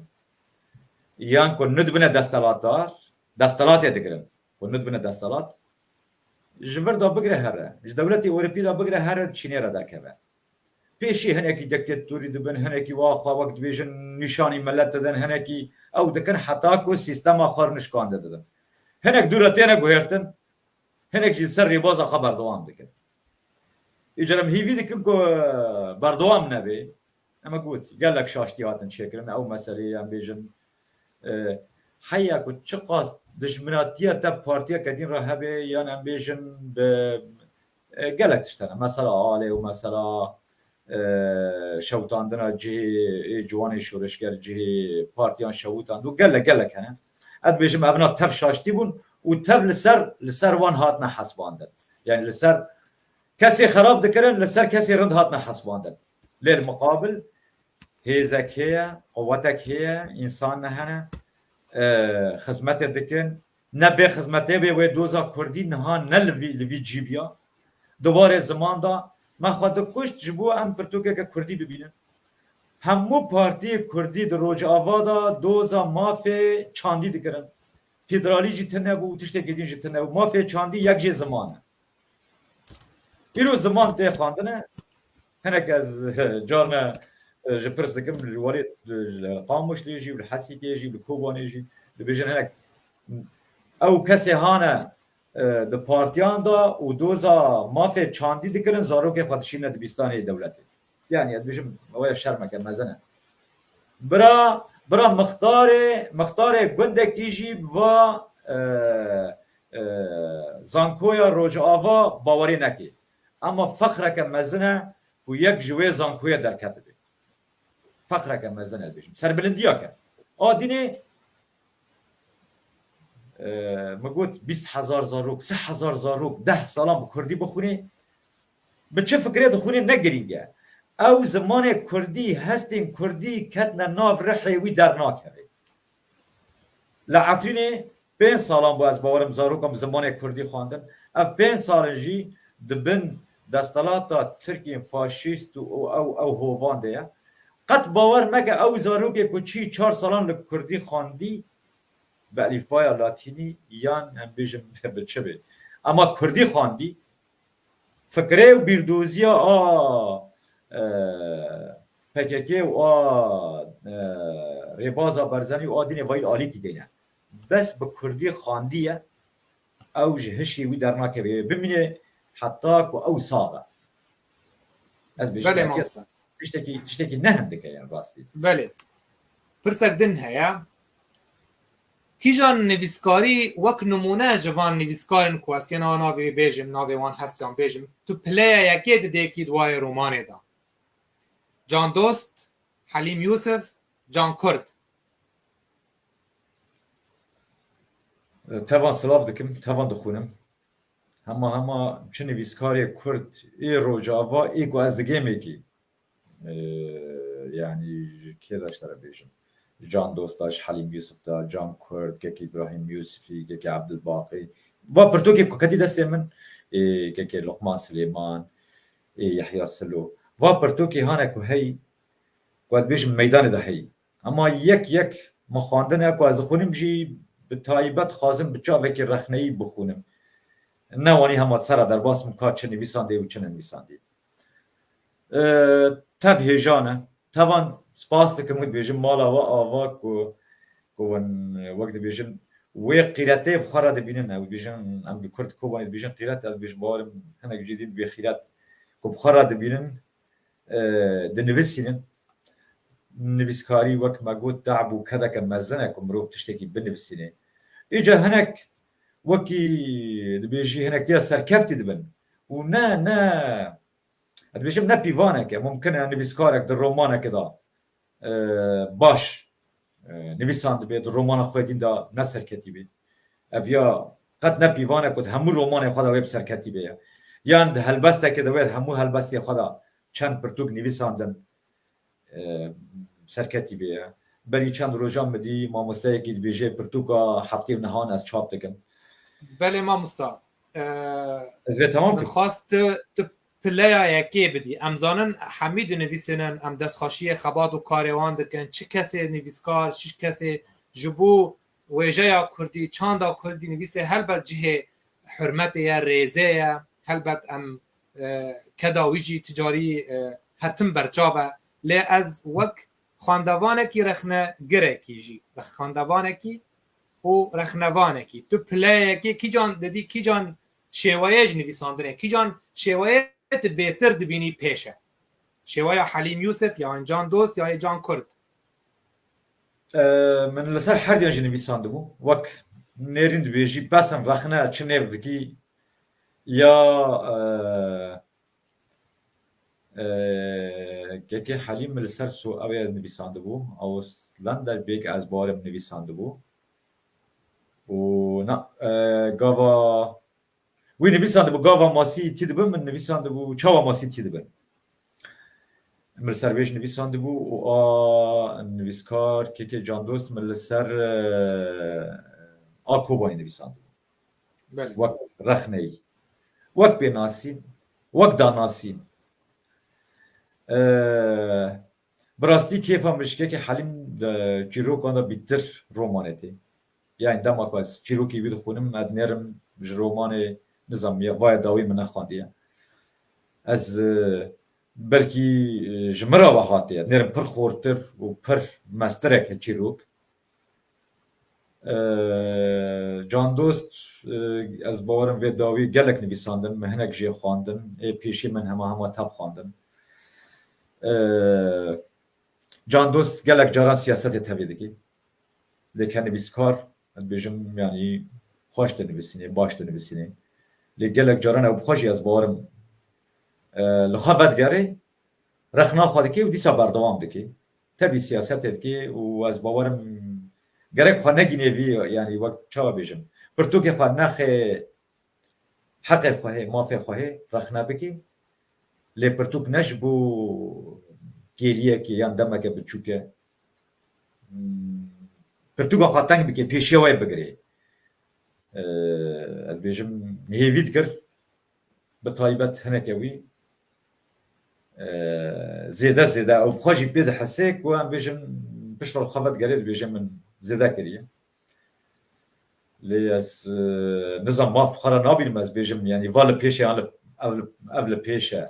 yan ku nû dibine desthilatdar, desthilatê digirin, ku nû dibine desthilat, ji vir de bigire here, ji dewletê Ewropî de bigire here çînê re derkeve. Pêşî hinekî diktatorî dibin, hinekî wa xwe wek dibêjin nîşanî milet didin, hinekî ew dikin heta ku sîstema xwe nişkande didin. Hinek dû re têne guhêrtin, hinek jî li ser rêbaza xwe berdewam dikin. Îcar em hêvî dikin ku, e, berdewam nebe. Em got, gelek şaştî hatin çêkirin. Ew meseleyê em bêjin, e, heya ku çiqas dijminatiya te partiyeke din re hebe, yan em bêjin bi, e, gelek tişt hene. Mesela alê û mesela, e, şewitandina cihê, ê ciwanê şoreşger cihê partiyan şewitand û gelek gelek hene. Ez dibêjim evna tev şaştî bûn û tev li ser, li ser wan hatine hesbandin. Yani li ser kesê xerab dikirin, li ser kesê rind hatine hesbandin. Lê li muqabil hêzek heye, quwetek heye, însan ne hene, e, xizmetê dikin. Ne bê xizmetê bê wê doza kurdî niha ne li vî, li vî cî biya. Di warê ziman de me xwe dikuşt ji bo em pirtûkeke kurdî bibînin. Hemû partiyê kurdî di Rojava de doza mafê çandî dikirin. Federalî jî tune bû û tiştekî din jî tune bû. Mafê çandî yek jê ziman e. Îro ziman tê xwendine. Hinek ez carne, e, ji pirs dikim, ji welê, e, li Qamişlê jî, li Hesîkê jî, li Kobanê jî, dibêjin hinek ew kesê hane, e, di partiyan de û doza mafê çandî dikirin, zarokê xwe dişîne dibistanê dewletê. Yani ez dibêjim, ew ya şermeke mezin e. Bira, bira mixtarê, mixtarê gundekî jî va, e, e, zankoya Rojava bawerî nekê. Ama fexreke mezin e ku yek ji wê zankoyê derketibe. Fexreke mezin e dibêjim. Serbilindiyek e. A dinê, e, min got bîst hezar zarok, sih hezar zarok, deh salan bi kurdî bixwînê. Bi çi fikrê dixwînê ne girîng e. Ew zimanê kurdî, hestên kurdî ketine nav rihê wî dernakeve. Li Efrînê pênc salan bû ez bawerim zarokan bi zimanê kurdî xwendin. Ev pênc sal in jî di bin desthilata Tirkên faşîst û ew, ew hovan de ye. Qet bawer meke ew zarokê ku çî çar salan li kurdî xwendî, bi elîfbaya latînî yan em bêjin bi çi bê. Ema kurdî xwendî, fikrê û bîrdoziya a, e, P K K û a, e, rêbaza Barzanî û a dînê vayî alîkî dêne. Bes bi kurdî xwendî ye, ew ji hişê wî dernakeve, bimîne heta ku ew sax e. Ez bêjim, belê, mamoste. Tiştekî, tiştekî ne hindik e, yani rastî. Belê. Pirsek din heye. Kîjan nivîskarî wek nimûne ji van nivîskarên ku ez kê na navê wê bêjim, navê wan hesiyan bêjim, tu pileya yekê didê kî di wayê romanê de? Can Dost, Helîm Yûsif, Can Kurd. Tevan silav dikim, tevan dixwînim. Hema hema çi nivîskarê Kurd ê Rojava ê ku ez digêmê kî, e, yani ji kê de ji te re bêjim? Can Dosta, ji Helîm Yûsif de, Can Kurd, kekî Îbrahîm Yûsifî, kekî Ebdulbaqî. Va pirtûkê ku ketî destê min, ê, kekê Luqman Silêman, ê, Yehya Silo. Va pirtûkê hane ku hey, ku ez dibêjim meydanê de hey. Ema yek yek min xwendine ku ez dixwînim jî bi taybet xwazim bi çavekî rexneyî bixwînim. Ne wanî hema sera derbas bim ka çi nivîsandê û çi nenivîsandê. E, tev hêjan e. Tevan spas dikim û dibêjim mala we ava ku, ku hûn, e, wek dibêjin wê qîretê bi xwe re dibînin. Ew dibêjin em bi Kurd Kobanê dibêjin qîret, ez dibêjim bawerim hinek jî dîn dibê xîret ku bi xwe re dibînin, e, dinivîsînin. nivîskarî wek me got, te'b û kedeke mezin e ku mirov tiştekî binivîsîne. Îca hinek wekî dibêjî, hinek tiya serkeftî dibin. Û ne, ne, ez dibêjim ne pîvanek e. Mumkin e nivîskarek di romaneke de, e, baş, e, nivîsandibê, di romana xwe din de ne serketî bê. Ev ya qet ne pîvanek ku di hemû romanê xwe de wê bi serketî bê ye. Yan di helbesteke de wê hemû helbestê xwe de çend pirtûk nivîsandin, e, serketî bê ye. Berî çend rojan min dî mamosteyekî dibêje, pirtûka heftê û nehan ez çap dikim. Belê mamosta. E, Ez vê temam min kim? Xwest tu, tu pileya yekê bidî. Em zanin hemî dinivîsînin, em destxweşiyê xebat û karê wan dikin. Çi kesê nivîskar, çi kesê ji bo wêjeya kurdî, çanda kurdî nivîsê helbet cihê hurmetê ye, rêzê ye. Helbet em, e, keda wî jî ticarî, e, her tim berçav e. Lê ez wek xwendevanekî, rexnegirekî jî, xwendevanekî û rexnevanekî, tu pileyekê kîcan didî, kîcan şêweyê ji nivîsandinê, kîcan şêweyê tu bêtir dibînî pêş e? Şêweya Helîm Yûsif, yan Can Dost, yan Can Kurd? E, min li ser herdiyan jî nivîsandibû. Wek nêrîn dibêjî, besin rexne çi nêv dikî ya, e, e, Kekê Helîm min li ser so-, ew ê nivîsandibû. Ausländer Beg ez bawerim nivîsandibû. Û na, e, gava Wî nivîsandibû, gava masî tî dibin, min nivîsandibû, çawa masî tî dibin. Min li ser vê jî nivîsandibû û a nivîskar, Kekê Can Dost, min li ser, e, a Kobanî nivîsandibû. Belê. Wek rexneyî. Wek pênasîn, wek danasîn. E, Bi rastî kêfa min ji Kekê Helîm di çîrokan de bîtir romanê tê. Yani dema ku ez çîrokî wî dixwînim, ez nêrim ji romanê, nizam ya, vaya dawî min nexwandiye. Ez, e, belkî, e, ji min re ve hatiye. Nêrim pir xortir û pir mestirek e çîrok. Ee, Can Dost, e, ez bawerim vê dawî gelek nivîsandin, min hinek jê xwandin, ê pêşî min hema hema tep xwandin. Ee, Can Dost gelek caran siyasetê tevî dikî. Lê ke nivîskar, ez dibêjim, yanî xweş dinivîsînê, baş dinivîsînê. Lê gelek caran ew bi xwe jî ez bawerim, e, li xwe vedigerê, rexna xwe dikê û dîsa berdewam dikê. Tevî siyasetê dikê û ez bawerim gerek xwe negînê vî, yanî wek çawa bêjim, pirtûkê xwe nexê heqê xwe hê, mafê xwe hê rexne bikê. Lê pirtûk ne ji bo kêliyekê yan demeke biçûk e. Hmm, pirtûka xwe teng bikê, pêşiya wê bigirê. Ee, ez dibêjim, hêvî dikir, bi taybet hineke wî, e, zêde zêde ew bi xwe jî pê dihesê ku em bêjin pişta xwe vedigerê dibêje min zêde kiriye. Lê ez, e, nizam maf xwe re nabînim ez bêjim, yanî va li pêş e, yan li, ev li, ev li pêş e.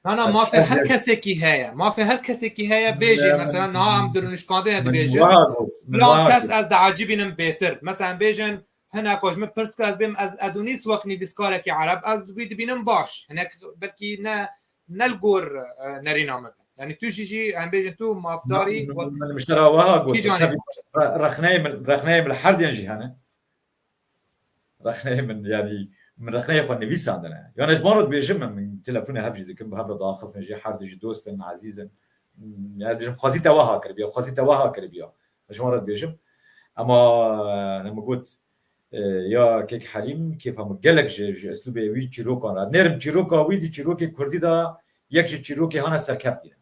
Na, na, Ez mafê her her yer kesekî heye. Mafê her kesekî heye bêjê. Ne, mesela niha em di rûnişkandinê min dibêjin. Wiha got, min Filan wiha kes got. Ez diecibînim bêtir. Mesela em bêjin, hinek ji min pirs kir, ez bêm, ez Edonîs wek nivîskarekî ereb, ez wî dibînim baş. Hinek belkî ne, ne li gor, e, nerîna min be. Yanî tu jî, jî em bêjin tu mafdarî Na, wek min, min ji te re wiha got, kîjanê tevî baş e? re-, rexneyê min, rexneyê min li her diyan jî hene. Rexneyê min, yanî min rexneyê xwe nivîsandine. Yan ez ji wan re dibêjim, min telefonê hev jî dikim, bi hev re diaxifin jî, her du jî dost in, ezîz in. Yanî dibêjim, xwezî te wiha kiribiya, xwezî te wiha kiribiya. Ez ji wan re dibêjim. Ema, ne min got, e, ya Kek Helîm, kêfa min gelek ji, ji eslûbê wî çîrokan re. Nêrim çîroka wî di çîrokê kurdî de yek ji çîrokê hane serkeftî ne.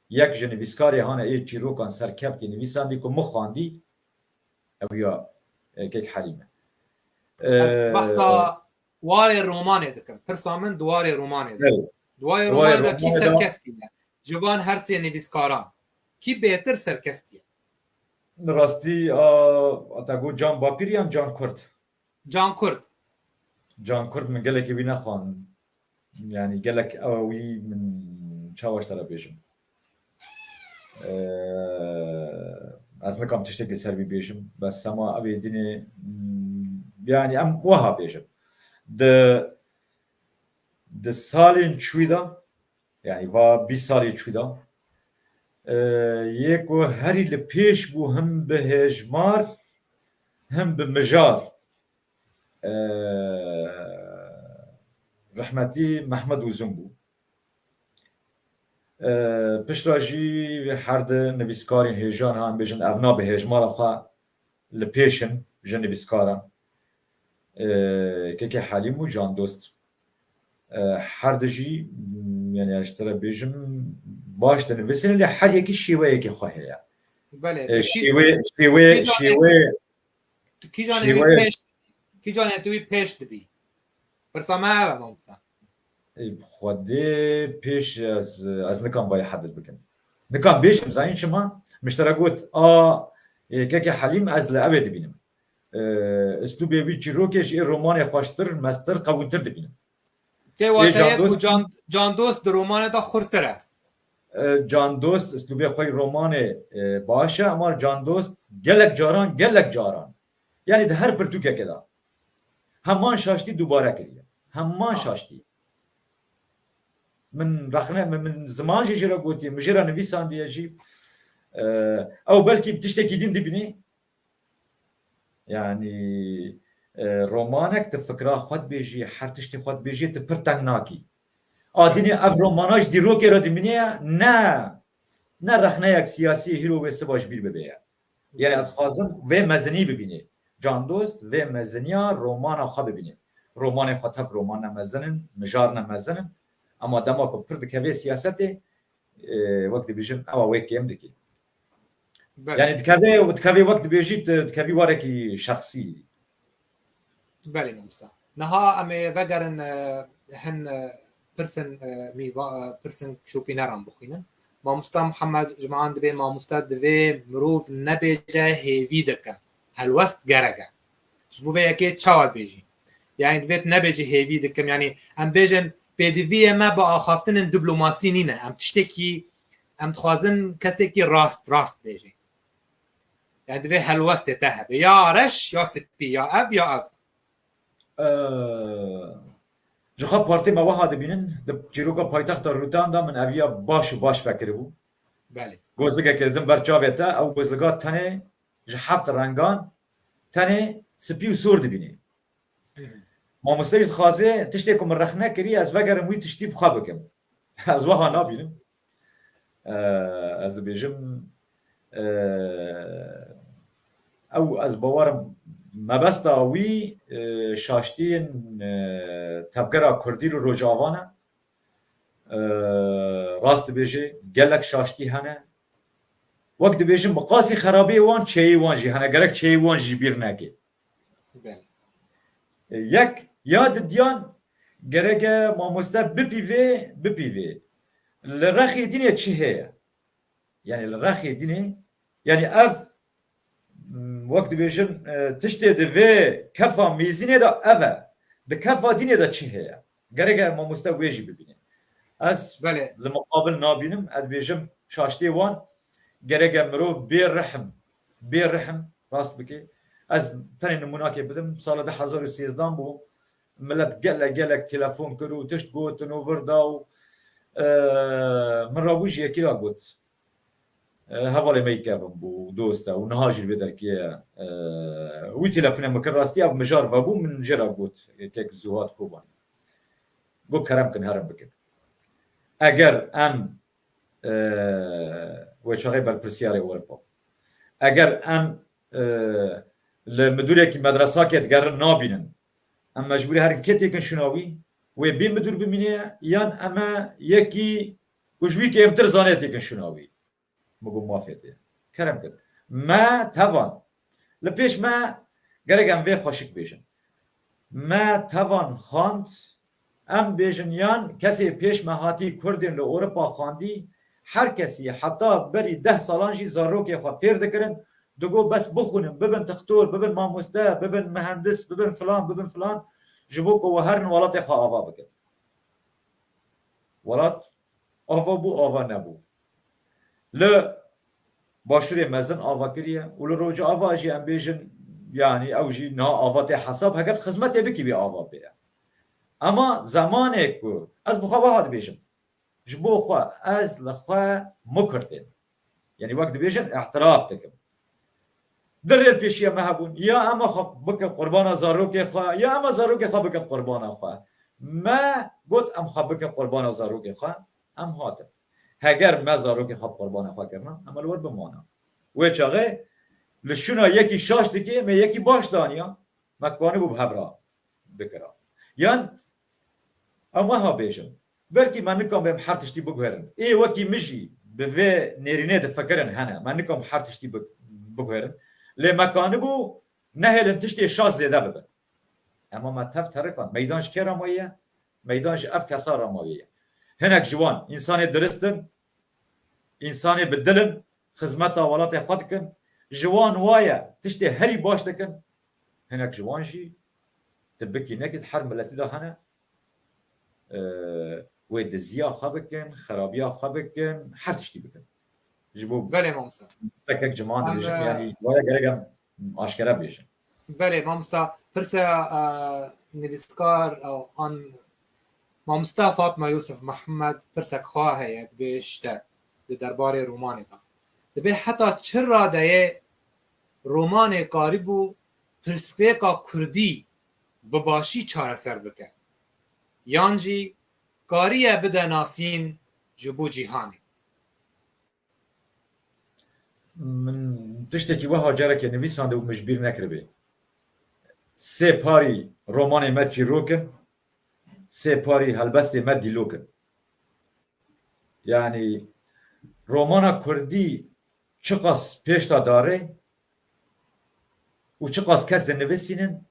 Yek ji nivîskarê hane ê çîrokan serkeftî nivîsandî ku min xwandî, ew ya, e, Kek Helîm e. Ez E, behsa warê romanê dikim. Pirsa min di warê romanê de. Evet. Di warê Di warê romanê de kî romanê de serkeftî ne? Ji van her sê nivîskaran kî bêtir serkeftî ye? Rastî, a, a te got Can Bapîr yan Can Kurd? Can Kurd. Can Kurd min gelekî wî nexwand. Yanî gelek ew wî min çawa ji te re bêjim. Ee, ez nikam tiştekî ser vî bêjim. Bes hema ev ê dinê, mm, yanî em wiha bêjin. Di, di salên çûyî de, yanî va bîst salê çûyî de, e, yê ku herî li pêş bû, him bi hêjmar, him bi mijar. E, rehmetî Mehmed Uzun bû. E, piştre jî her di nivîskarên hêjan, ha em bêjin, ev na bi hêjmara xwe li pêş in ji nivîskaran. E, Kekê Helîm û Can Dost. E, her du jî, yani ez ji te re bêjim, baş dinivîsînin, lê her yekî şêweyekê xwe heye. Belê, E, tu kî-, şêwe, şêwe, kîjanê, şêwe, tu kîjanê wî şêwe. Pêş, kîjanê tu wî pêş dibî? Pirsa me ev e, mamoste. Ê, Xwedê pêş ez, ez nikam vayê hedil bikim. Nikam bêjim, zanîn çima? Min ji te re got, a, ê, Kekê Helîm ez li ew ê dibînim. E, Îslûbê wî çîrokê ji ê romanê xweştir, mestir, qewîntir dibînim. Tê Ê, wateya Can ku Dost Can, Can Dost di romanê de xurtir e. E, Can Dost, îslûbê xwe yî romanê, e, baş e, ama Can Dost gelek caran, gelek caran. Yani di her pirtûkekê de heman şaştî dubare kiriye. Heman Ha. şaştî. Min rexne, min, min ziman jî jê re gotiye, min jê re nivîsandiye jî. E, ew belkî bi tiştekî din dibînî. Yani, e, romanek tu fikra xwe dibêjî, her tiştê xwe dibêjî, tu pir teng nakî. A dinê ev romana ji dîrokê re dimîne ye, ne, ne rexneyek siyasî hîro wê siba ji bîr bibe ye. Yani ez xwazim vê mezinî bibînî. Can Dost vê meziniya romana xwe bibînî. Romanê xwe tev roman ne mezin in, mijar ne mezin in. Ama dema ku pir dikeve siyasetê, e, wek dibêjin, ewa wê kêm dikî. Belê. Yani dikeve, dikeve wek dibêjî, tu dikevî warekî şexsî. Belê, mamosta. Niha em ê vegerin, e, hin, e, pirsin, e, mîva-, e, pirsin şopîneran bixwînin. Mamosta Muhammed, ji me an dibê, mamosta, divê mirov nebêje hêvî dikim. Helwest gerek e. Ji bo vê yekê çawa dibêjî? Yani divê tu nebêjî hêvî dikim. Yani em bêjin pêdiviyê me bi axaftinên diplomasî nîne. Em tiştekî, em dixwazin kesekî rast, rast bêjê. Yani divê helwestê te hebe. Ya reş, ya spî, ya ev, ya ev. Ee, ji xwe partê me wiha dibînin, di çîroka paytexta Rûtan de min eviya baş û baş vekiribû. Belê. Gozligekê didim ber çavê te, ew gozliga tenê ji heft rengan, tenê spî û sor dibînî. Hı hı. Mamoste jî dixwaze tiştê ku min rexne kirî, ez vegerim wî tiştî bi xwe bikim. Ez wiha nabînim. Ee, ez dibêjim, ee, ew ez bawerim mebesta wî, ee, şaştiyên, ee, tevgera Kurdî li Rojava ne. Ee, rast dibêje, gelek şaştî hene. Wek dibêjim, bi qasî xerabiyê wan, çeyê wan jî hene. Gerek çeyê wan jî ji bîr neke. Belê. Yek ya didiyan gereke mamoste bipîvê, bipîvê. Li rexê dînê çi heye? Yani li rexê dînê, yani ev, m, wek dibêjin, e, tiştê di vê kefa mêzînê de ev e. Di kefa dînê de çi heye? Gereke mamoste wê jî bibîne. Ez Belê. Li muqabil nabînim, ez dibêjim şaştê wan gereke mirov bê rihim, bê rihim rast bike. Ez tenê nimûnakê bidim, sala du hezar û sêzdan bû, milet gelek gelek telefon kir û tişt gotin û vir da û, e, min rabû ji yekî ra got. E, hevalê me yî kevin bû, dost e û niha jî li vê derkê ye. E, wî telefonê min kir, rastî ev mijar vebû, min jê re got, kek Zuhat Kobanî. Got, kerem kin, herin bikin. Eger em, e, wê çaxê berpirsiyarê Ewropa. Eger em, e, li midûrekî medresakê digerin nabînin, em mecbûrî herin kê têkin şûna wî, wê bê midûr bimîne, yan em e yekî ku ji wî kêmtir zanê têkin şûna wî. Min got, mafê te. Kerem kir. Me tevan. Li pêş me gerek em vê xweşik bêjin. Me tevan xwend, em bêjin yan kesê pêş me hatî Kurdên li Ewropa xwendî, her kesî heta berî deh salan jî zarokê xwe fêr dikirin, digot bes bixwînin, bibin tixtor, bibin mamoste, bibin mihendis, bibin filan, bibin filan, ji bo ku we herin welatê xwe ava bikin. Welat ava bû, ava nebû. Li Başûrê Mezin ava kiriye û li Rojava jî em bêjin, yanî ew jî niha ava tê hesab, heger xizmetê bikî wî ava bê. Ema zemanê ku ez bi xwe wiha dibêjim, ji bo xwe, ez li xwe Mûkirtêm. Yanî wek dibêjin, îtiraf dikim. Di rêl pêşiya me hebûn. Ya em xwe bikin qurbana zarokê xwe, ya em zarokê xwe bikin qurbana xwe. Me got, em xwe bikin qurbana zarokê xwe. Em hatin. Heger me zarokê xwe qurbana xwe kirina, em li wir bimana. Wê çaxê li şûna yekî şaş dikê, me yekî baş daniya. Me kanibû bi hev re bikira. Yan em wiha bêjin. Belkî me nikan bêm her tiştî biguherin. Ê wekî min jî bi vê nêrînê difikirin hene. Me nikan her tiştî bi-, biguherin. Lê me kanibû nehêlin tiştê şaş zêde bibe. Ema me tev terikan. Meydan ji kê re maye? Meydan ji ev kesa re maye. Hinek ji wan însanê dirist in, însanê bi dil in, xizmeta welatê xwe dikin. Ji wan waye tiştê herî baş dikin. Hinek ji wan jî tu bikî nekî di her miletî de hene. Ee, wê diziya xwe bikin, xerabiya xwe bikin, her tiştî bikin. Ji bo Belê mamoste. Tekek ciman dibêjin, e, yanî waya gerek em aşkere bêjin. Belê mamosta, pirsa, e, nivîskar, e, an mamosta Fatma Yusuf Muhammed pirsek xwe heye, dibê işte di derbarê romanê de. Dibê heta çi radeyê romanê karîbû pirsgirêka kurdî bi başî çareser bike? Yan jî kariye bide nasîn ji bo cîhanê? Min tiştekî wiha carekê nivîsandibû, min ji bîr nekiribê. Sê parî romanê me çîrok in, sê parî helbestê me dîlok in. Yanî romana kurdî çiqas pêş de darê û çiqas kes dinivîsînin,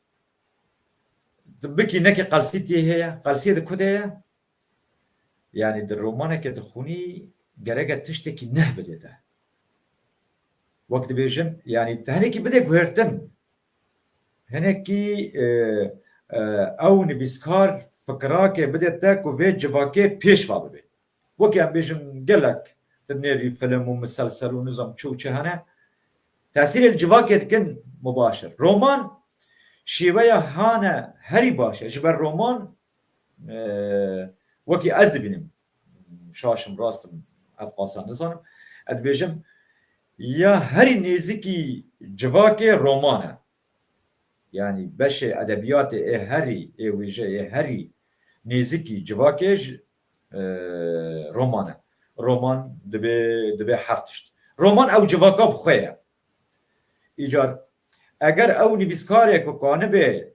tu bikî nekî qelsî tê heye, qelsiyê di ku de ye? Yanî di romaneke dixwînî gereke tiştekî neh bidê te. Wek dibêjin, yanî te hinekî bidê guhertin. Hinekî, e, e, ew nivîskar fikirake bidê te ku vê civakê pêş ve bibe. Wekî em bêjin gelek di nêrî film û miselsel û nizam çi û çi hene. Tesîrê li civakê dikin mubaşir. Roman şêweya hane herî baş e. Ji ber roman, e, wekî ez dibînim, şaşim, rastim, ev qasa nizanim. Ez dibêjim, ya herî nêzikî civakê roman e. Yanî beşê edebiyatê ê herî, ê wêje, ê herî nêzikî civakê ji, e, roman e. Roman dibe, dibe her tişt. Roman ew civaka bi xwe ye. Îcar eger ew nivîskarê ku kanibe,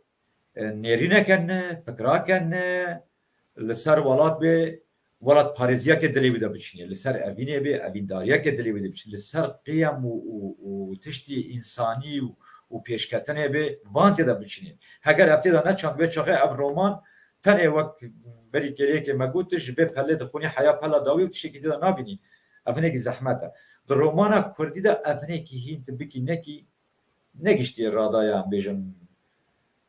e, nêrîneke ne, fikrake ne, li ser welat bê, welatparêziyeke dilê wî de biçînê, li ser evînê bê, evîndariyeke dilê wî de biçînê, li ser qiyem û, û, û tiştî însanî û, û pêşketinê bê, van tê de biçînê. Heger ev tê de neçand, wê çaxê ev roman tenê wek berî kêliyekê me got, tu ji vê pelê dixwînî heya pela dawî û tiştekî tê de nabînî. Ev hinekî zehmet e. Di romana kurdî de ev hinekî hîn tu bikî nekî, ne giştî radaya, em bêjin,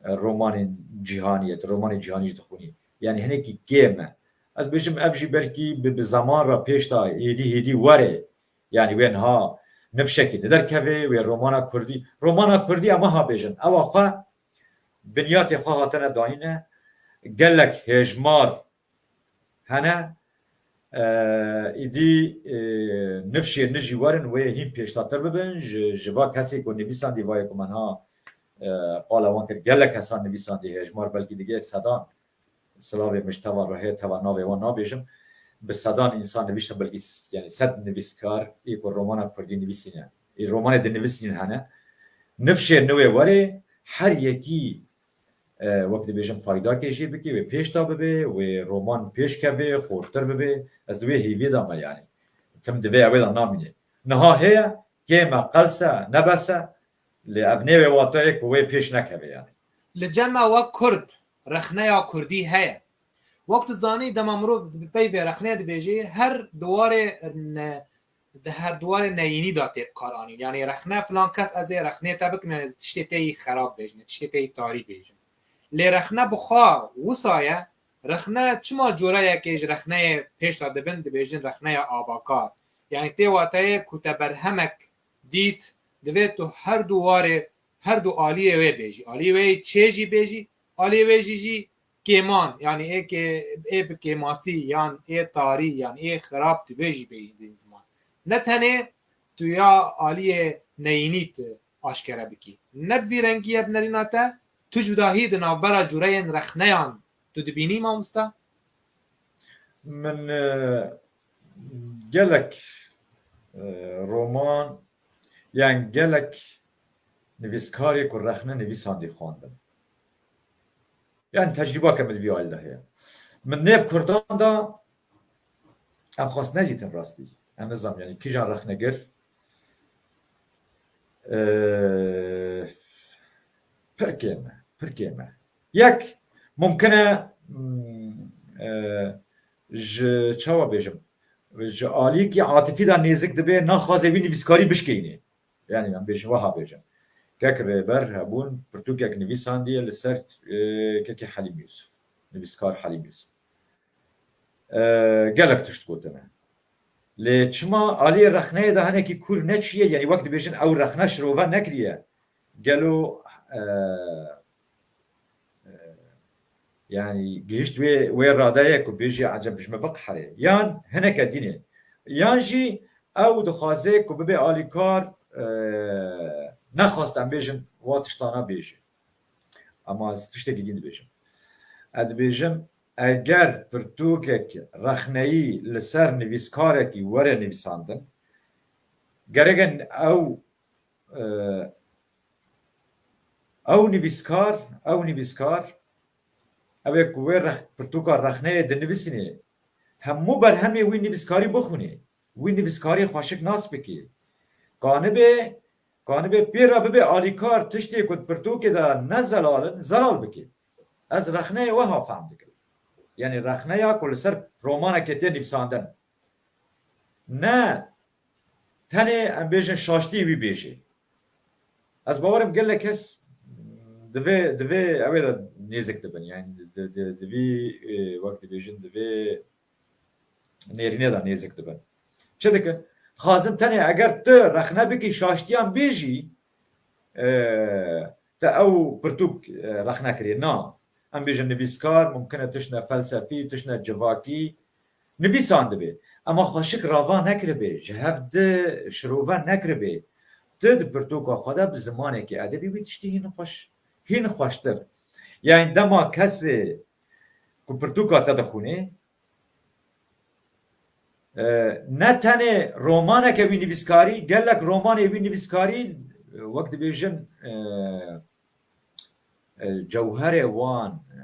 romanên cîhanî ye, tu romanê cîhanî jî dixwînî. Yanî hinekî kêm e. Ez dibêjim ev jî belkî bi, bi zeman re pêş de hêdî hêdî were. Yanî wê niha nifşekî nederkeve, wê romana kurdî. Romana kurdî em wiha bêjin. Ewa xwe binyatê xwe hatine dayîne. Gelek hêjmar hene. E, îdî, e, nifşê nû jî werin, wê hîn pêşdatir bibin. Ji, ji va kesê ku nivîsandî vayê ku me niha, e, qala wan kir, gelek kesan nivîsandî, hêjmar belkî digê sedan, silavê min ji teva re heye, teva navê wan nabêjim. Bi sedan însan nivîştin, belkî s-, yanî sed nivîskar ê ku romana kurdî nivîsîne, ê romanê dinivîsînin hene. Nifşê nû wê werê, her yekî, e, wek dibêjin, faydakê jê bike, wê pêş de bibe, wê roman pêş keve, xortir bibe. Ez di wê hêviyê de me, yanî tim di vê ewê de namîne. Niha heye, kêm e, qels e, ne bes e, lê ev nê wê watayê ku wê pêş nekeve, yanî. Li cem me wek kurd rexneya kurdî heye. Wek tu zanî, dema mirov bi peyvê rexneyê dibêjê, her di warê ne-, di her di warê neyînî de tê bikaranîn. Yanî rexne, filan kes, ez ê rexnê te bikim, yanî tiştê te yî xerab bêjin, tiştê te yî tarî bêjin. Lê rexne bi xwe wisa ye, rexne çima coreyekê ji rexneyê pêş de dibin, dibêjin rexneya avakar. Yanî tê wateyê ku te berhemek dît, divê tu her du warê, her du aliyê wê bêjî. Aliyê wê yê çê jî bêjî, aliyê wê jî jî kêman, yanî ê kê-, ê bi kêmasî yan ê tarî yan ê xirab tu bêjî bêyî din ziman. Ne tenê tu ya aliyê neyînî tu aşkere bikî. Ne bi vî rengî ye bi nerîna te, tu cudahî di navbera cureyên rexneyan tu dibînî mamosta? Min e, gelek e, roman, yan gelek nivîskarê ku rexne nivîsandî xwendin. Yani tecrüba ke min di vî alî de heye. Min nêv kurdan de em xwest nedîtin rastî. Em nizam yani kîjan rexnegir e, pir kêm e, pir kêm e. Yek mumkin e, mm, e, ji çawa bêjim, ji aliyekî atifî de nêzik dibe, naxwaze wî nivîskarî bişkeyînê. Yani em bêjin, wiha bêjin. Kek Rêber hebûn pirtûkek nivîsandiye li ser e, kekê Helîm Yûsif. Nivîskar Helîm Yûsif. E, gelek tişt gotine. Lê çima aliyê rexneyê de hinekî kûr neçiye, yani wek dibêjin ew rexne şirove nekiriye. Gelo e, e, yani gihişt wê, wê radeye ku bêjî eceb ji me biqeherê. Yan hineke dînê. Yan jî ew dixwaze ku bibe alîkar e, nexwast em bêjin wa tiştana bêje. Ama ez tiştekî dîn dibêjim. Ez dibêjim eger pirtûkek rexneyî li ser nivîskarekî were nivîsandin, gerek e ew e, ew nivîskar, ew nivîskar, ew ê ku wê rex, pirtûka rexneyê dinivîsînê, hemû berhemê wî nivîskarî bixwînê, wî nivîskarî xweşik nas bikî. Kanibe, kanibe pê re bibe alîkar tiştê ku di pirtûkê de ne zelal in, zelal bikî. Ez rexneyê wiha fehm dikim. Yani rexneya ku li ser romanekê tê nivîsandin. Ne tenê em bêjin şaştî wî bêjê. Ez bawerim gelek kes divê, divê ew ê de nêzik dibin. Yani di, di, di vî, e, wek dibêjin, divê nêrînê de nêzik dibin. Çi dikin? Dixwazin tenê eger tu rexne bikî, şaştiyan bêjî, e, te ew pirtûk, e, rexne kirî. Na. Em bêjin nivîskar, mumkin e tiştine felsefî, tiştine civakî nivîsan dibe. Ema xweşik rava nekiribe, ji hev di şirove nekiribe. Tu di pirtûka xwe de bi zimanekî edebî wî tiştî hîn xweş, hîn xweştir. Yani dema kesê ku pirtûka te dixwînê, e, ne tenê romaneke wî nivîskarî, gelek romanê wî nivîskarî, e, wek dibêjin, e, e, cewherê wan, e,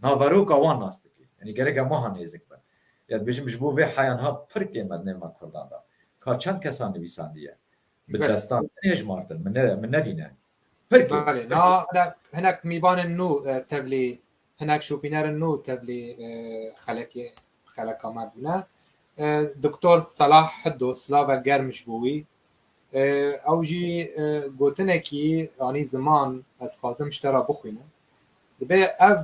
naveroka wan nas dike. Yani gerek em wiha nêzik bin. Ya dibêjim ji bo vê heyan ha pir kêm e di nêv me Kurdan de. Ka çend kesan nivîsandiye? Bi Belê. destan tenê hejmartin. Min ne, min nedîne. Pir kêm. Belê. Pir kêm. Na, hinek, hinek mîvanên nû, e, tevlî, hinek şopînerên nû tevlî, e, xelekê, xeleka me bûne. E, Doktor Selah Hiddo, silave germ ji bo wî. E, ew jî, e, gotinekî anî ziman, ez xwazim ji te re bixwînim. Dibe ev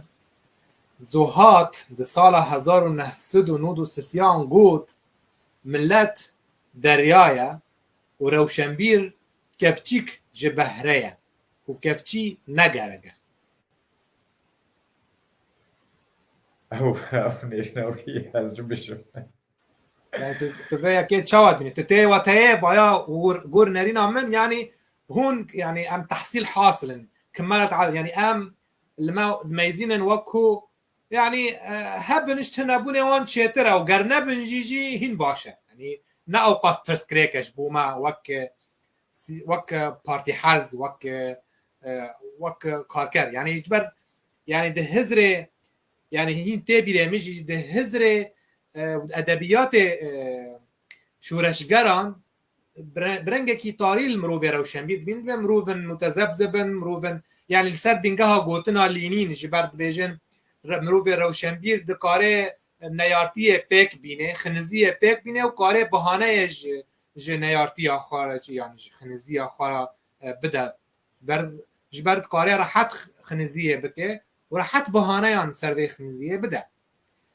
Zuhat di sala hezar û neh sed û nod û sisiyan got, Milet derya ye û rewşenbîr kevçîk ji behre ye û kevçî ne gerek e. Ew, ew nêrîna wî ye, ez jî bijim. Yani tu, tu vê yekê çawa dibînî? Tu tê wateyê baya gur, gur nerîna min, yani hûn, yani em tehsîl hasil in. Kimet al, yani em li me meyzînin wek ku, yani, e, hebin, ji tunebûnê wan çêtir e û ger nebin jî, jî hîn baş e. Yani ne ewqas pirsgirêk e ji bo me wek, e, sî-, wek, e, partî hez, wek, e, e, wek, e, karker. Yani ji ber, yani di hizrê, yani hîn tê bîrê min jî di hizrê, e, edebiyatê, e, şoreşgeran bi re-, bi rengekî tarî li mirovê rewşenbîr dibîn, dibe mirovin mutezebzib in, mirovin, yani li ser bîngeha gotina Lînîn ji ber dibêjin re-, mirovê rewşenbîr dikare neyartiyê pêk bîne, xiniziyê pêk bîne û kare bihaneyê ji, ji neyartiya xwe re, ji, yani ji xiniziya xwe re, e, bide. Ber, ji ber dikare rehet xiniziyê bike û rehet bihaneyan ser vê xiniziyê bide.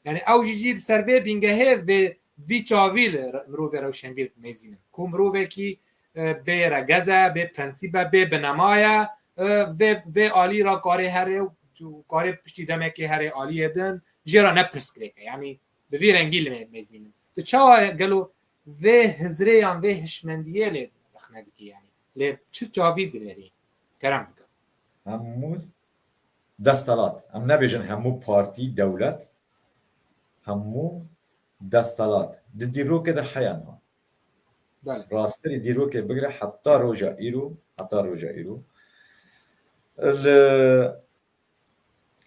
Yani ew jî, jî li ser vê bîngehê vê, vî çavî li re-, mirovê rewşenbîr dimeyzînin. Ku mirovekî, e, bê regez e, bê prensîp e, bê binema ye, e, vê, vê alî re karê herê û karê piştî demekê herê aliyê din, jê re ne pirsgirêk e. Yani bi vî rengî li me-, mezînin. Tu çawa gelo vê hizrê yan vê hişmendiyê lê rexne dikî, yanî lê çi çavî dinêrî? Kerem bikin. Hemû desthilat, em nebêjin hemû partî, dewlet, hemû desthilat di dîrokê de heya niha. Belê. Rasttirî dîrokê bigire heta roja îro, heta roja îro. Li,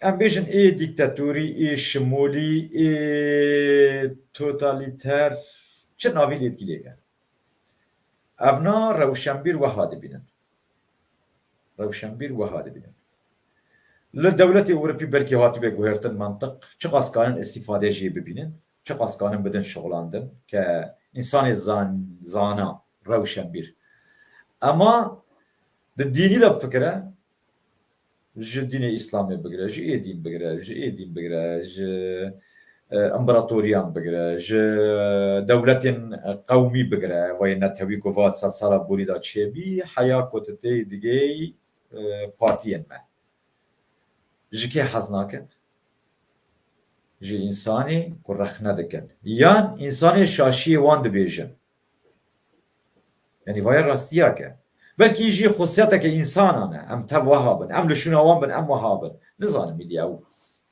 em bêjin ê dîktatorî, ê şimolî, ê totalîter, çi navî lê dikî lê ke. Evna rewşenbîr weha dibînin. Rewşenbîr weha dibînin. Li dewletê Ewropî belkî hatibe guhertin mantiq, çiqas karin îstîfade jê bibînin, çiqas karin bidin şixulandin ke însanê zan-, zana, rewşenbîr. Ema di dînî de bifikire, ji dînê Îslamê bigire, ji ê dîn bigire, ji ê dîn bigire, ji, e, împaratoriyan bigire, ji dewletên qewmî bigire, wê netewî ku va sed sala borî de çêbî, heya ku tu tê digê, e, partiyên me. Ji kê hez nakin? Ji însanê ku rexne dikin. Yan însanê şaşiyê wan dibêjin. Yanî vaya rastiyek e. Belkî jî xusiyeteke însanan e. Em tev weha bin. Em li şûna wan bin, em weha bin. Nizanim îdî ew.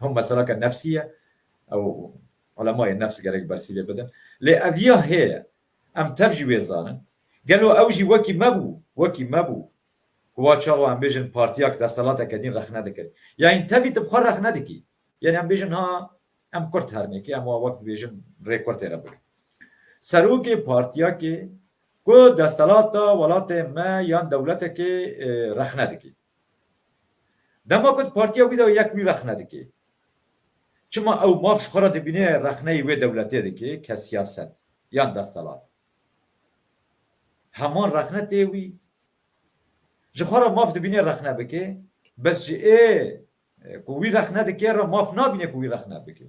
Him meseleke nefsî ye. Ew ulemayê nefs gerek bersîvê bidin. Lê ev ya heye. Em tev jî wê zanin. Gelo ew jî wekî me bû? Wekî me bû. Ku wa çawa em bêjin partiyak desthilateke din rexne dikir. Yanî tevî tu bi xwe rexne dikî. Yanî em bêjin ha em kurt herinê kê, em wa wek dibêjin rê kurtê re bikin. Serokê partiyakê ku desthilata welatê me yan dewletekê, e, rexne dikî. Dema ku di partiya wî de yek wî rexne dikî. Çima ew maf ji xwe re dibîne rexneyê wê dewletê dikê ke siyaset yan desthilat. Heman rexne tê wî. Ji xwe re maf dibîne rexne bike, bes ji ê, e, ku wî rexne dike re maf nabîne ku wî rexne bike.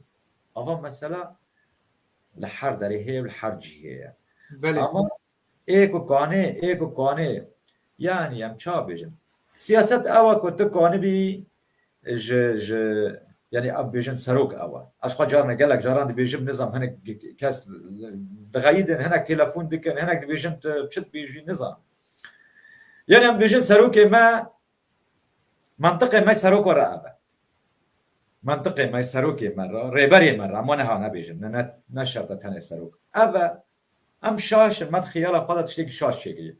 Ava mesela li her derê heye û li her cihê ye. Belê. Ama ê ku kanê, ê ku kanê, yanî em ça bêjin? Siyaset ew e ku tu kanibî ji, ji, yanî em bêjin serok ew e. Ez xwe carna gelek caran dibêjim, nizam hinek kes dixeyidin, hinek telefon dikin, hinek dibêjin tu çi dibêjî, nizam. Yanî em bêjin serokê me, mentiqê me serok were ev e. Mentiqê me, serokê me re, rêberê me re, em wan niha nebêjin, ne, ne, ne şert e tenê serok. Ev e, em şaş in, me di xiyala xwe de tiştekî şaş çêkiriye.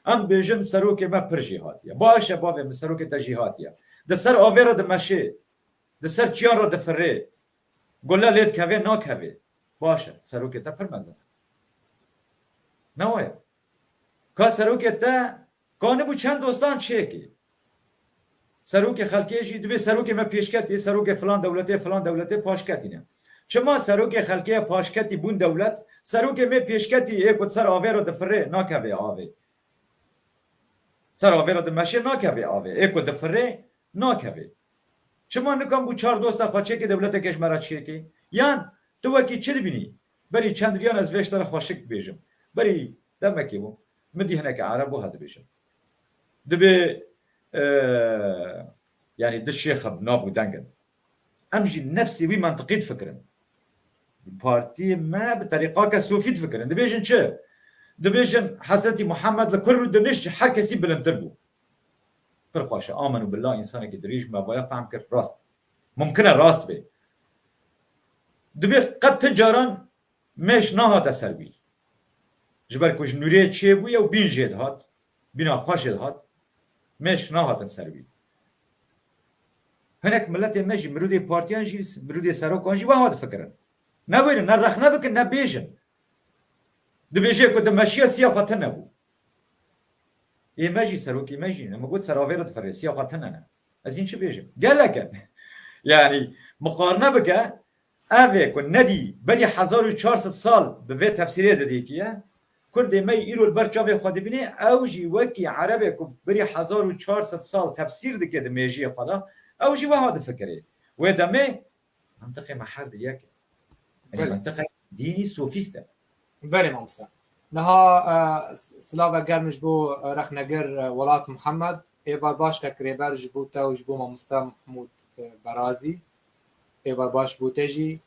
Em bêjin serokê me pir jê hatiye. Baş e bavê min, serokê te jê hatiye. Di ser avê re dimeşê, di ser çiyan re difirê. Gule lê dikeve, nakeve. Baş e, serokê te pir mezin e. Ne waya? Ka serokê te kanibû çend dostan çêkê. Serokê xelkê jî dibê serokê me pêşketî, serokê filan dewletê, filan dewletê paşketî ne. Çima serokê xelkê ye paşketî bûn dewlet, serokê me pêşketî ê ku ser avê re difirê, nakeve avê. Ser avê re dimeşê, nakeve avê. Ê ku difirê, nakeve. Çima nikan bû çar dosta xwe çêkê, dewleteke ji me re çêkê? Yan tu wekî çi dibînî? Berî çend riyan ez vê ji te re xweşik dibêjim. Berî demekê bû. Min dî hineke Ereb wiha dibêjin. Dibê, e, yanî du şêx hebû, nav û deng in. Em jî nefsê wî mentiqî difikirin. Partiyê me bi terîqake sofî difikirin. Dibêjin çi? Dibêjin Hezretî Muhammed li kur û dinişt ji her kesî bilindtir bû. Pir xweş e. Amen û billah, însanekî dirêj me vaya fehm kir. Rast. Mumkin e rast bê. Dibê qet ti caran mêş nahate ser wî. Ji ber ku ji nûrê çêbûye û bîn jê dihat, bîna xwe jê dihat, mêş nahate ser wî. Hinek miletê me jî, mirûdê partiyan jî, mirûdê serokan jî weha difikirin. Newêrin, ne rexne bikin, ne bêjin. Dibêje ku dimeşiya siya xwe tune bû. Ê me jî, serokê me jî, min got ser avê re diferê, siya xwe tune ne. Ez hîn çi bêjim? Gelek in. Yanî, miqarine bike, ev ê ku nedî berî hezar û çar sed sal bi vê tefsîrê de dêkiye, Kurdê me îro li ber çavê xwe dibîne, ew jî wekî Erebê ku berî hezar û çar sed sal tefsîr dike di mêjiyê xwe de, ew jî weha difikirê. Wê demê mentiqê me her di yek e. Yanî Belê. Mentiqek dînî sofîst e. Belê mamoste. Niha, e, s-, silava germ ji bo, e, rexnegir, e, Welat Muhammed. Êvar baş kek rêber ji bo te û ji bo mamoste Mahmûd, e, Berazî. Êvar baş bo te jî.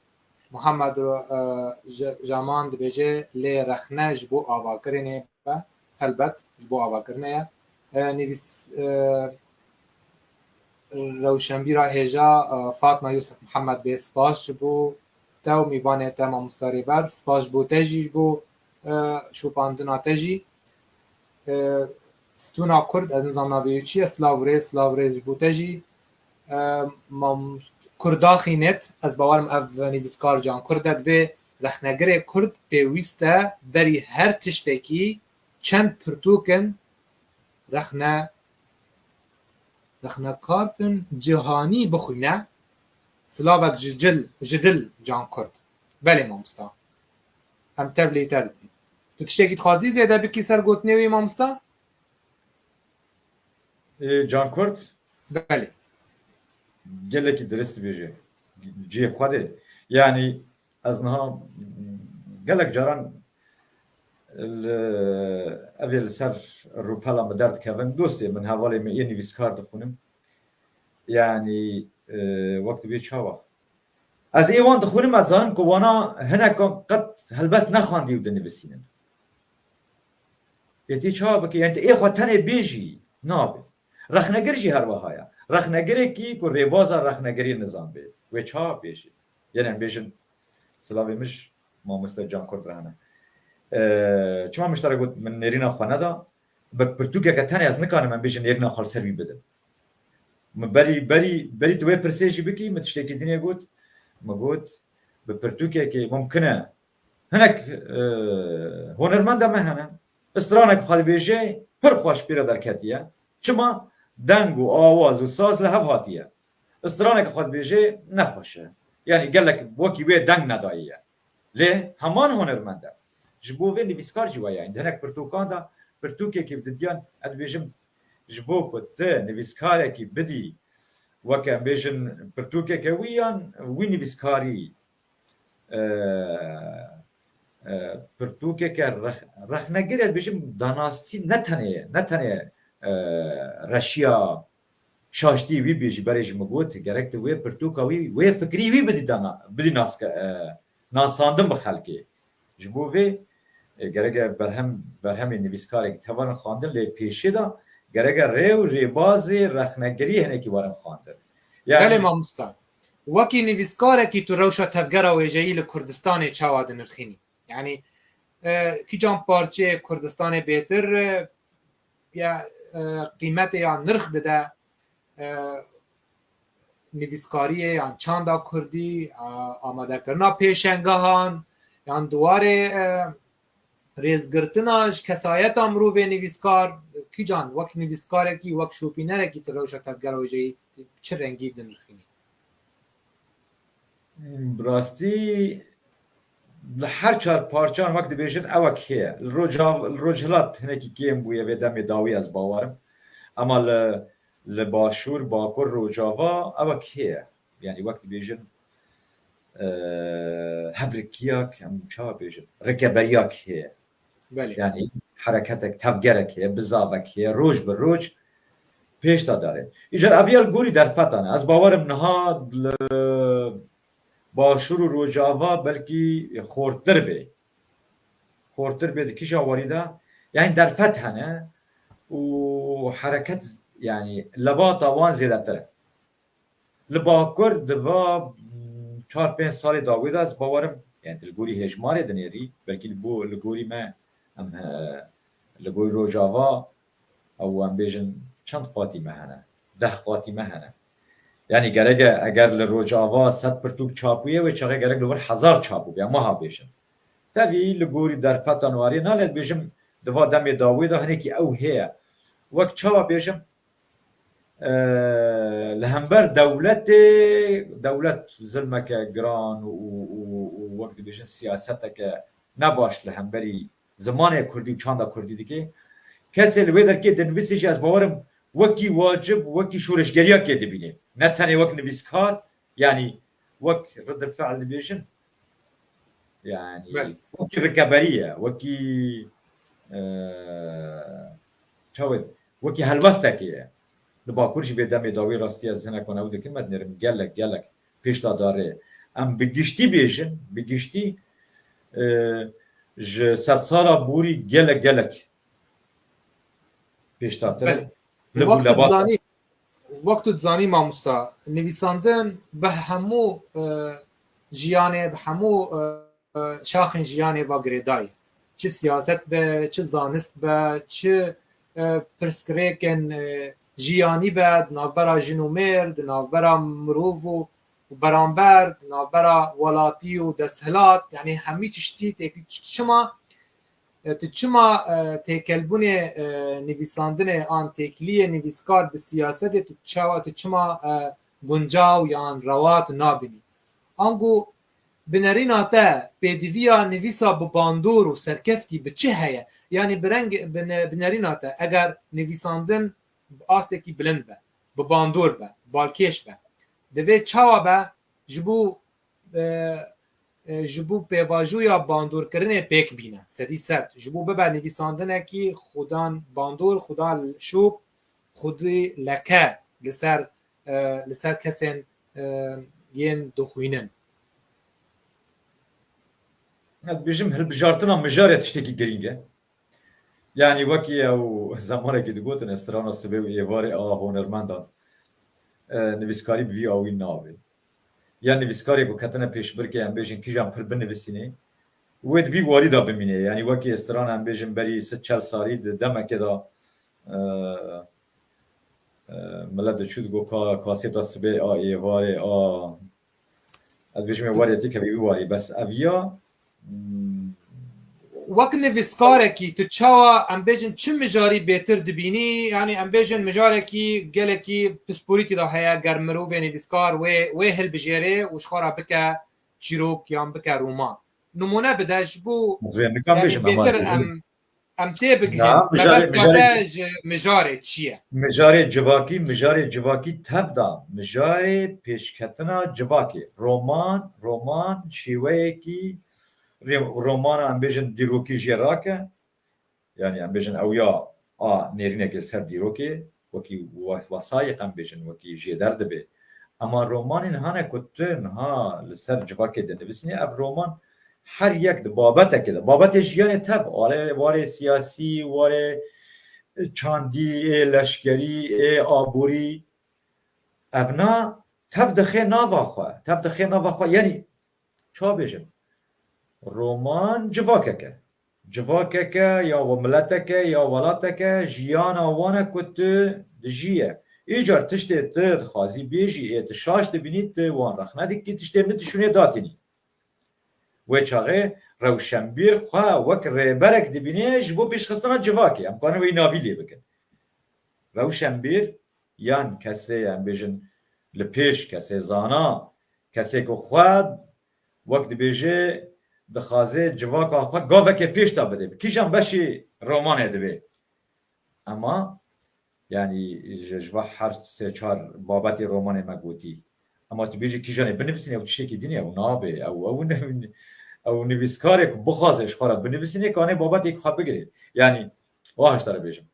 Muhammed e, J- Jaman dibêje lê rexne ji bo avakirinê be. Helbet ji bo avakirinê ye. E, nivîs e, rewşenbîra hêja e, Fatma Yusuf Muhammed bê spas ji bo te û mîvanê te mamosta Rêber. Spas ji bo te jî ji bo e, şopandina te jî. E, Stûna Kurd, ez nizam navê wî çi ye, silav û rêz, silav û rêz ji bo te jî. E, mam Kurdaxî net, ez bawerim ev nivîskar Can Kurd e, divê rexnegirê Kurd pêwîst e berî her tiştekî çend pirtûkin rexne rexnekar bin cihanî bixwîne. Silavek ji cil, ji dil Can Kurd. Belê mamosta. Em tevlî te dikin. Tu tiştekî dixwazî zêde bikî ser gotinê wî mamosta? Ê, Can Kurd Belê. Gelekî dirist dibêje. Cihê xwe de. Yanî ez niha gelek caran li, evê li ser rûpela min derdikevin. Dostê min, hevalê min yê nivîskar dixwînim. Yanî e, wek dibê çawa? Ez ê wan dixwînim, ez zanim ku wana hinekan qet helbest nexwendî û dinivîsînin. Ê tê çawa bike? Yanî tu ê xwe tenê bêjî, nabe. Rexnegir jî her wiha ye. Rexnegirekî ku rêbaza rexnegirî nizan bê. Wê çawa bêjî? Yanî em bêjin, silavê min ji mamoste Can Kurd re hene. E, çima min ji te re got, min nêrîna xwe neda? Bi pirtûkeke tenê ez nikarim em bêjin nêrîna xwe li ser wî bidim. Min berî, berî, berî tu wê pirsê jî bikî, min tiştekî dinê got. Min got, bi pirtûkekê mumkin e. Hinek e, hunermenda me hene. Stranek xwe dibêje, pir xweş pê re derketiye. Çima? Deng û awaz û saz li hev hatiye. Stranek xwe dibêje, nexweş e. Yanî gelek wekî wê deng nedayiye. Lê heman hunermend e. Ji bo vê nivîskar jî weye. Di hinek pirtûkan de pirtûkekê bi didiyan, ez dibêjim, ji bo ku tu nivîskarekî bidî, weke em bêjin pirtûkeke wî yan wî nivîskarî, e, e, pirtûkeke rex-, rexnegir, ez dibêjim danasî ne tenê, ne tenê e, reşiya şaştî wî bê, ji berê ji min got, gerek tu wê pirtûka wî, wê fikrî wî bidî dana, bidî naske-, e, nasandin bi xelkê. Ji bo vê, e, gerek e berhem, berhemê nivîskarek tevarin xwendin, lê pêşê de gerek e rê û rêbazê rexnegirî hinekî werin xwendin. Yanî Belê mamosta. Wekî nivîskarekî tu rewşa tevgera wêjeyî li Kurdistanê çawa dinirxînî? Yanî e, kîjan parçeyê Kurdistanê bêtir e, ya e, qîmetê ya nirx dide e, nivîskariyê yan çanda kurdî, a, amadekirina pêşengehan yan di warê e, rêzgirtina ji kesayeta mirovê nivîskar, kîjan wek nivîskarekî, wek şopînerekî tu rewşa tevgera wêjeyî çi rengî dinirxînî? Bi rastî li her çar parçan wek dibêjin ewek heye. Li Rocav-, li Rojhilat hinekî kêm bûye vê demê dawî, ez bawerim. Ema li, li Başûr, Bakur, Rojava ewek heye. Yanî wek dibêjin, e, hevrikîyak, em çawa bêjin? Rikeberiyak heye. Belê. Yanî hereketek, tevgerek heye, bizavek heye, roj bi roj pêş de dare. Îcar ev ya li gorî derfetan e. Ez bawerim niha li Başûr û Rojava belkî xortir bê. Xortir bê di kîja warî de. Yanî derfet hene û hereket, yanî lebata wan zêdetir e. Li Bakur di va, mm, çar pênc salê dawî de ez bawerim, yanî tu li gorî hêjmarê dinêrî, belkî li bo-, li gorî me, em, e, li gorî Rojava, ew em bêjin çend qatî me hene? Deh qatî me hene. Yanî gerek e, eger li Rojava sed pirtûk çap bûye, wê çaxê gerek li wir hezar çap bûbe, em wiha bêjin. Tevî li gorî derfetan warê nale dibêjim, di va demê dawê de hinekî ew heye. Wek çawa bêjim, e, li hember dewletê, dewlet zilmeke giran û, û, û, û wek dibêjin siyaseteke nebaş li hemberî zimanê kurdî û çanda kurdî dike. Kesê li wê derkê dinivîsê jî ez bawerim wekî wacib, wekî şoreşgeriyakê dibîne. Ne tenê wek nivîskar, yanî wek ridil fiil dibêjin. Yanî Belê. Wekî rikeberî ye, wekî, e, çawa, wekî helwestekê ye. Li Bakur jî vê demê dawî rastî ez hinek wan ew dikim, me dinêrim gelek, gelek pêşda darê. Em bi giştî bêjin, bi giştî, e, ji sedsala borî gelek, gelek pêşdatir e. Belê. Li Wek tu dibû leba- dizanî, wek tu dizanî mamosta, nivîsandin bi hemû, e, jiyanê, bi hemû, e, e, şaxên jiyanê ve girêdayî. Çi siyaset be, çi zanist be, çi, e, pirsgirêkên, e, jiyanî be, di navbera jin û mêr, di navbera mirov û, û beramber, di navbera welatî û desthilat, yanî hemî tiştî têkil çima, e, tu çima, e, têkelbûnê, e, nivîsandinê an têkiliyê nivîskar bi siyasetê tu çawa, tu çima, e, guncaw yan rewa tu nabînî? Ango binerîna te pêdiviya nivîsa bi bandor û serkeftî bi çi heye? Yanî bi reng, bine-, binerîna te eger nivîsandin bi astekî bilind be, bi bandor be, balkêş be, divê çawa be ji bo, e, e, ji bo pêvajoya bandorkirinê pêk bîne, sedî sed. Ji bo bibe nivîsandinekî xudan bandor, xudan şop, xudî leke li ser, e, li ser kesên, e, yên dixwînin. Ez dibêjim, hilbijartina mijarê tiştekî girîng e. Yanî wekî ew zemanekî digotin, ez strana sibê û êvarê a hunermendan, e, nivîskarî bi vî awî nabe. Ya nivîskarê ku ketine pêşbirkê, em bêjin kîjan pir binivîsînê, wê di vî warî de bimîne. Yanî wekî ez strana, em bêjin, berî sed çel salî di demekê de, e, e, milet diçû digot ka kasêta sibê a êvarê a, ez bêjim ê warê têkevî wî warî, bes ev ya, hmm. Wek nivîskarekî tu çawa, em bêjin, çi mijarî bêtir dibînî? Yanî em bêjin mijarekî gelekî pisporîtî de heye, ger mirovê nivîskar wê, wê hilbijêrê û ji xwe re bike çîrok yan bike roman. Nimûne bide ji bo, Ez wê nikan yanî bêjim, bêtir Emad, em, em tê bigihên. Na, mijarê, mebesta mijarê te ji mijarê çi ye? Mijarê civakî, mijarê civakî tev da, mijarê pêşketina civakê. Roman, roman şêweyekî rê-, romana em bêjin dîrokî jê rake. Yanî em bêjin ew ya a nêrînekê li ser dîrokê, wekî we-, wesayîq em bêjin, wekî jêder dibe. Ema romanên hane ku tu niha li ser civakê dinivîsînî, ev roman her yek di babetekê de, babetê jiyanê tev, warê, warê siyasî, warê çandî, ê leşkerî, ê aborî, evna tev dixê nava xwe, tev dixê nava xwe. Yanî, ça bêjim, roman civakek e. Civakek e, ya we miletek e, ya welatek e, jiyana wan e ku tu dijiye. Îcar tiştê tu dixwazî bêjî, ê tu şaş dibînî, tu wan rexne dikî, tiştê min tu şûnê datînî. Wê çaxê rewşenbîr xwe wek rêberek dibîne ji bo pêşxistina civakê. Em karin wê navî lê bikin. Rewşenbîr yan kesê, em bêjin, li pêş, kesê zana, kesê ku xwe wek dibêje dixwaze civaka xwe gavekê pêş de bide. Bi kîjan beşê romanê dibe? Ema, yanî, ji, ji va her sê çar babetê romanê me gotî. Ema tu bêjî kîjanê binivîsîne, ew tiştekî din e, ew nabe. Ew, ew ne-, ew nivîskarê ku bixwaze ji xwe re binivîsîne, kanê babetê xwe bigire. Yanî, wa hişta re bêjim.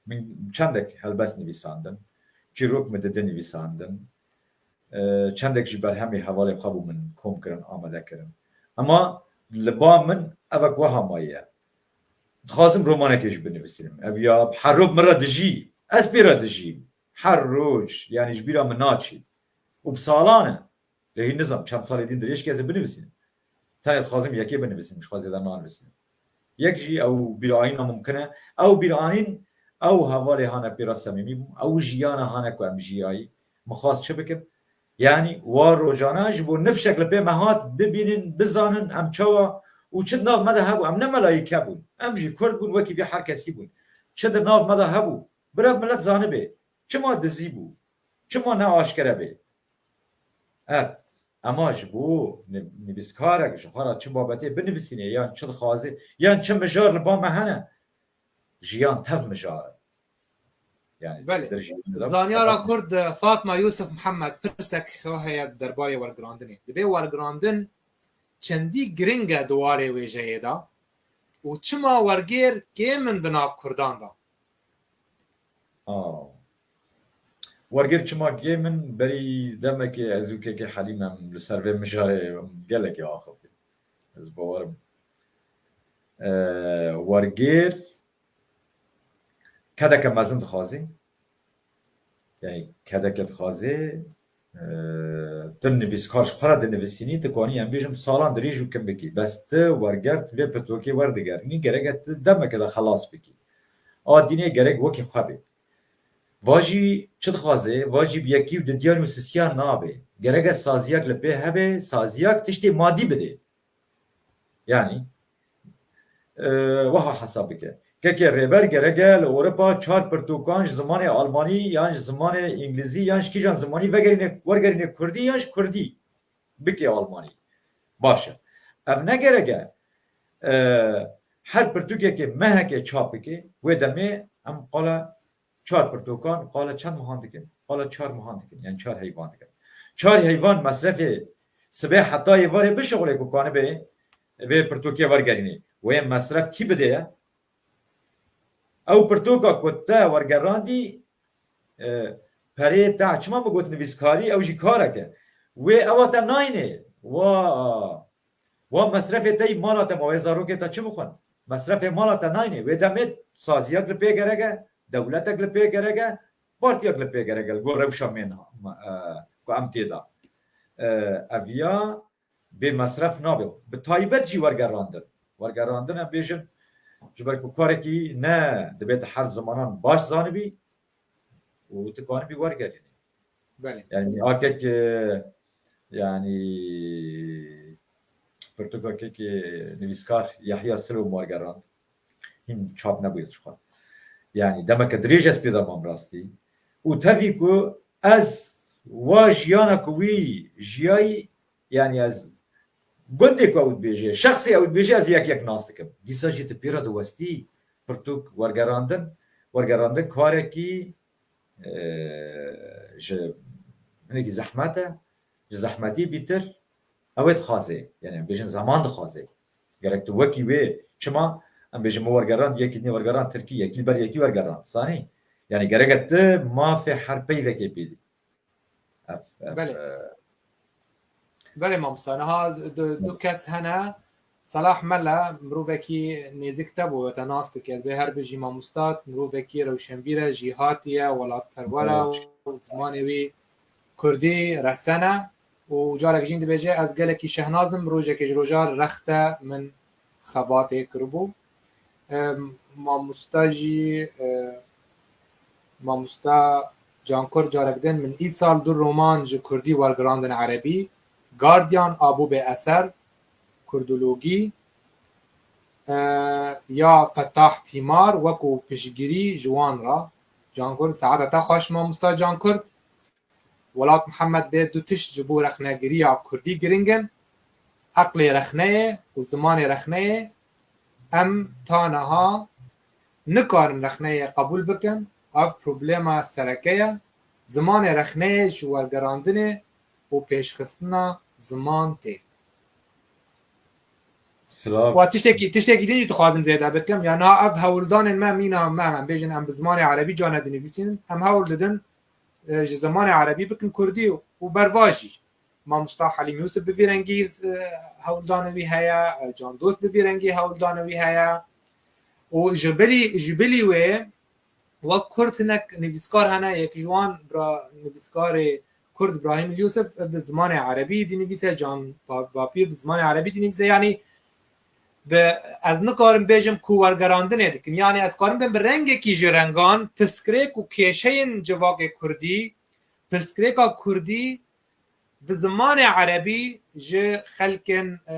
Min çendek helbest nivîsandin, çîrok min didin nivîsandin, e, çendek jî berhemê hevalê xwe bû min kom kirin, amade kirin. Ema li ba min ev e ku weha maye. Dixwazim romanekê jî binivîsînim. Ev ya her roj min re dijî. Ez pê re dijîm. Her roj, yanî ji bîra min naçî. Û bi salan e. Lê hîn nizam, çend salê din dirêj ke ez ê binivîsînim. Tenê dixwazim yekê binivîsînim, ji xwe zêde nanivîsînim. Yek jî ew bîranîna mumkin e. Ew bîranîn, ew hevalê hane pê re semîmî bûm. Ew jiyana hane ku em jiyayî. Min xwest çi bikim? Yanî wa rojana ji bo nifşek li pê me hat bibînin, bizanin em çawa û çi di nav me de hebû. Em ne melayîke bûn. Em jî Kurd bûn, wekî vî her kesî bûn. Çi di nav me de hebû. Bira milet zanibe. Çima dizî bû? Çima ne aşkere bê? Ev, ema ji bo ni-, nivîskarek ji xwe re çi babetê binivîsîne, yan çi dixwaze, yan çi mijar li ba me hene, jiyan tev mijar e. Yani, Belê. Zanyara Kurd, Fatma Yusuf Muhammed, pirsek xwe heye derbarê wergirandinê. Dibê wergirandin çendî giring e di warê wêjeyê de û çima wergêr kêm in di nav Kurdan de? Aa. Wergêr çima gê min berî demekê ez û kekê Helîm em li ser vê mijarê gelekê axifî. Ez bawerim. E, wergêr kedeke mezin dixwazî. Yani kedeke dixwazê, e, tu nivîskar ji xwe re dinivîsînî, tu kanî em bêjim salan dirêj û kin bikî. Bes tu wergert vê pirtûkê werdigerînî, gerek e tu demeke de xelas bikî. A dînê gerek wekî xwe bê. Va jî çi dixwazê? Va jî bi yekî û didiyan û sisiyan nabe. Gerek e saziyek li pê hebe, saziyek tiştê madî bidê. Yani, e, wiha hesab bike. Kekê rêber gerek e li Ewropa çar pirtûkan ji zimanê almanî yan ji zimanê îngilîzî yan ji kîjan zimanî vegerîne, wergerîne kurdî yan ji kurdî bike almanî. Baş e. Ev ne gerek e, e, her pirtûkekê mehekê çap bike, wê demê em qala çar pirtûkan, qala çend mehan dikin? Qala çar mehan dikin, yani çar heyvan dikin. Çar heyvan mesrefê sibê heta êvarê bişixulê ku kanibê vê pirtûkê wergerînê. Wê mesref kî bidê ye? Ew pirtûka ku te wergerandî, e, perê te çima min got nivîskarî, ew jî karek e. Wê ewa te nayne. Wa, wa mesrefê te yî mala te ma wê zarokê te çi bixwin? Mesrefê mala te nayne. Wê demê saziyek li pê gerek e, dewletek li pê gerek e, partiyek li pê gerek e, li gor rewşa me niha, e, ku em tê de. E, ev ya bê mesref nabe. Bi taybet jî wergerandin. Wergerandin em bêjin, ji ber ku karekî ne dibê tu her zimanan baş zanibî û tu kanibî wergerînî. Belê. Yani mîakek, e, yani pirtûkekê nivîskar Yahya Silo wergerand. Hîn çap nebûye ji xwe. Yani demeke dirêj ez pê de mam rastî. Û tevî ku ez wa jiyana ku wî jiyayî, yani ez gundê ku ew dibêje, şexsê ew dibêje, ez yek yek nas dikim. Dîsa jî tu pê re diwestî pirtûk wergerandin, wergerandin karekî, e, ji hinekî zehmet e, ji zehmetî bîtir, ew ê dixwaze. Yani em bêjin zeman dixwaze. Gerek tu wekî wê, çima em bêjin min wergerand, yekî nê wergerand tirkî, yekî li ber yekî wergerand. Zanî? Yani gerek e tu mafê her peyvekê pêdî. Ev, ev, Belê. e, Belê mamosta, niha du, du kes hene. Selah Mele, mirovekî nêzik te bû, we te nas dike. Dibê her bijî mamosta, mirovekî rewşenbîr e, jîhatî ye, welatperwer e û zimanê wî kurdî resen e. Û carek jî dibêje, ez gelekî şehnaz im, rojekê ji rojan rex te min xebatê kiribû. E, mamosta jî, e, mamosta Cankur carek din, min îsal du roman ji kurdî wergirandin erebî, Guardian a Bûbê Eser, Kurdologî, e, ya Fetah Tîmar wekû piştgirî ji wan re. Cankur, saeta te xweş mamosta Cankur. Welat Mihemed bê, du tişt ji bo rexnegiriya kurdî giring in. Eqlê rexneyê û zimanê rexneyê, em ta niha nikarin rexneyê qebûl bikin. Ev problema sereke ye. Zimanê rexneyê ji wergerandinê û pêşxistina ziman tê. Silav. Wa tiştekî, tiştekî din jî dixwazim zêde bikim. Ya niha ev hewldanên me mîna me, em bêjin em bi zimanê erebî cane dinivîsînin. Em hewl didin, e, ji zimanê erebî bikin kurdî û berva jî. Mamosta Helîm Yûsif bi vî rengî, e, hewldanê wî heye, e, Can Dost bi vî rengî hewldanê wî heye. Û ji bilî, ji bilî wê wek kurd hinek nivîskar hene, yek ji wan bira nivîskarê kurd Brahîm Yûsif bi zimanê erebî dinivîse, Can Pa-, Bapîr bi zimanê erebî dinivîse. Yanî bi, ez nikarim bêjim ku wergerandinê dikin. Yanî ez karim bim bi rengekî ji rengan pirsgirêk û kêşeyên civakê kurdî, pirsgirêka kurdî bi zimanê erebî ji xelkên, e,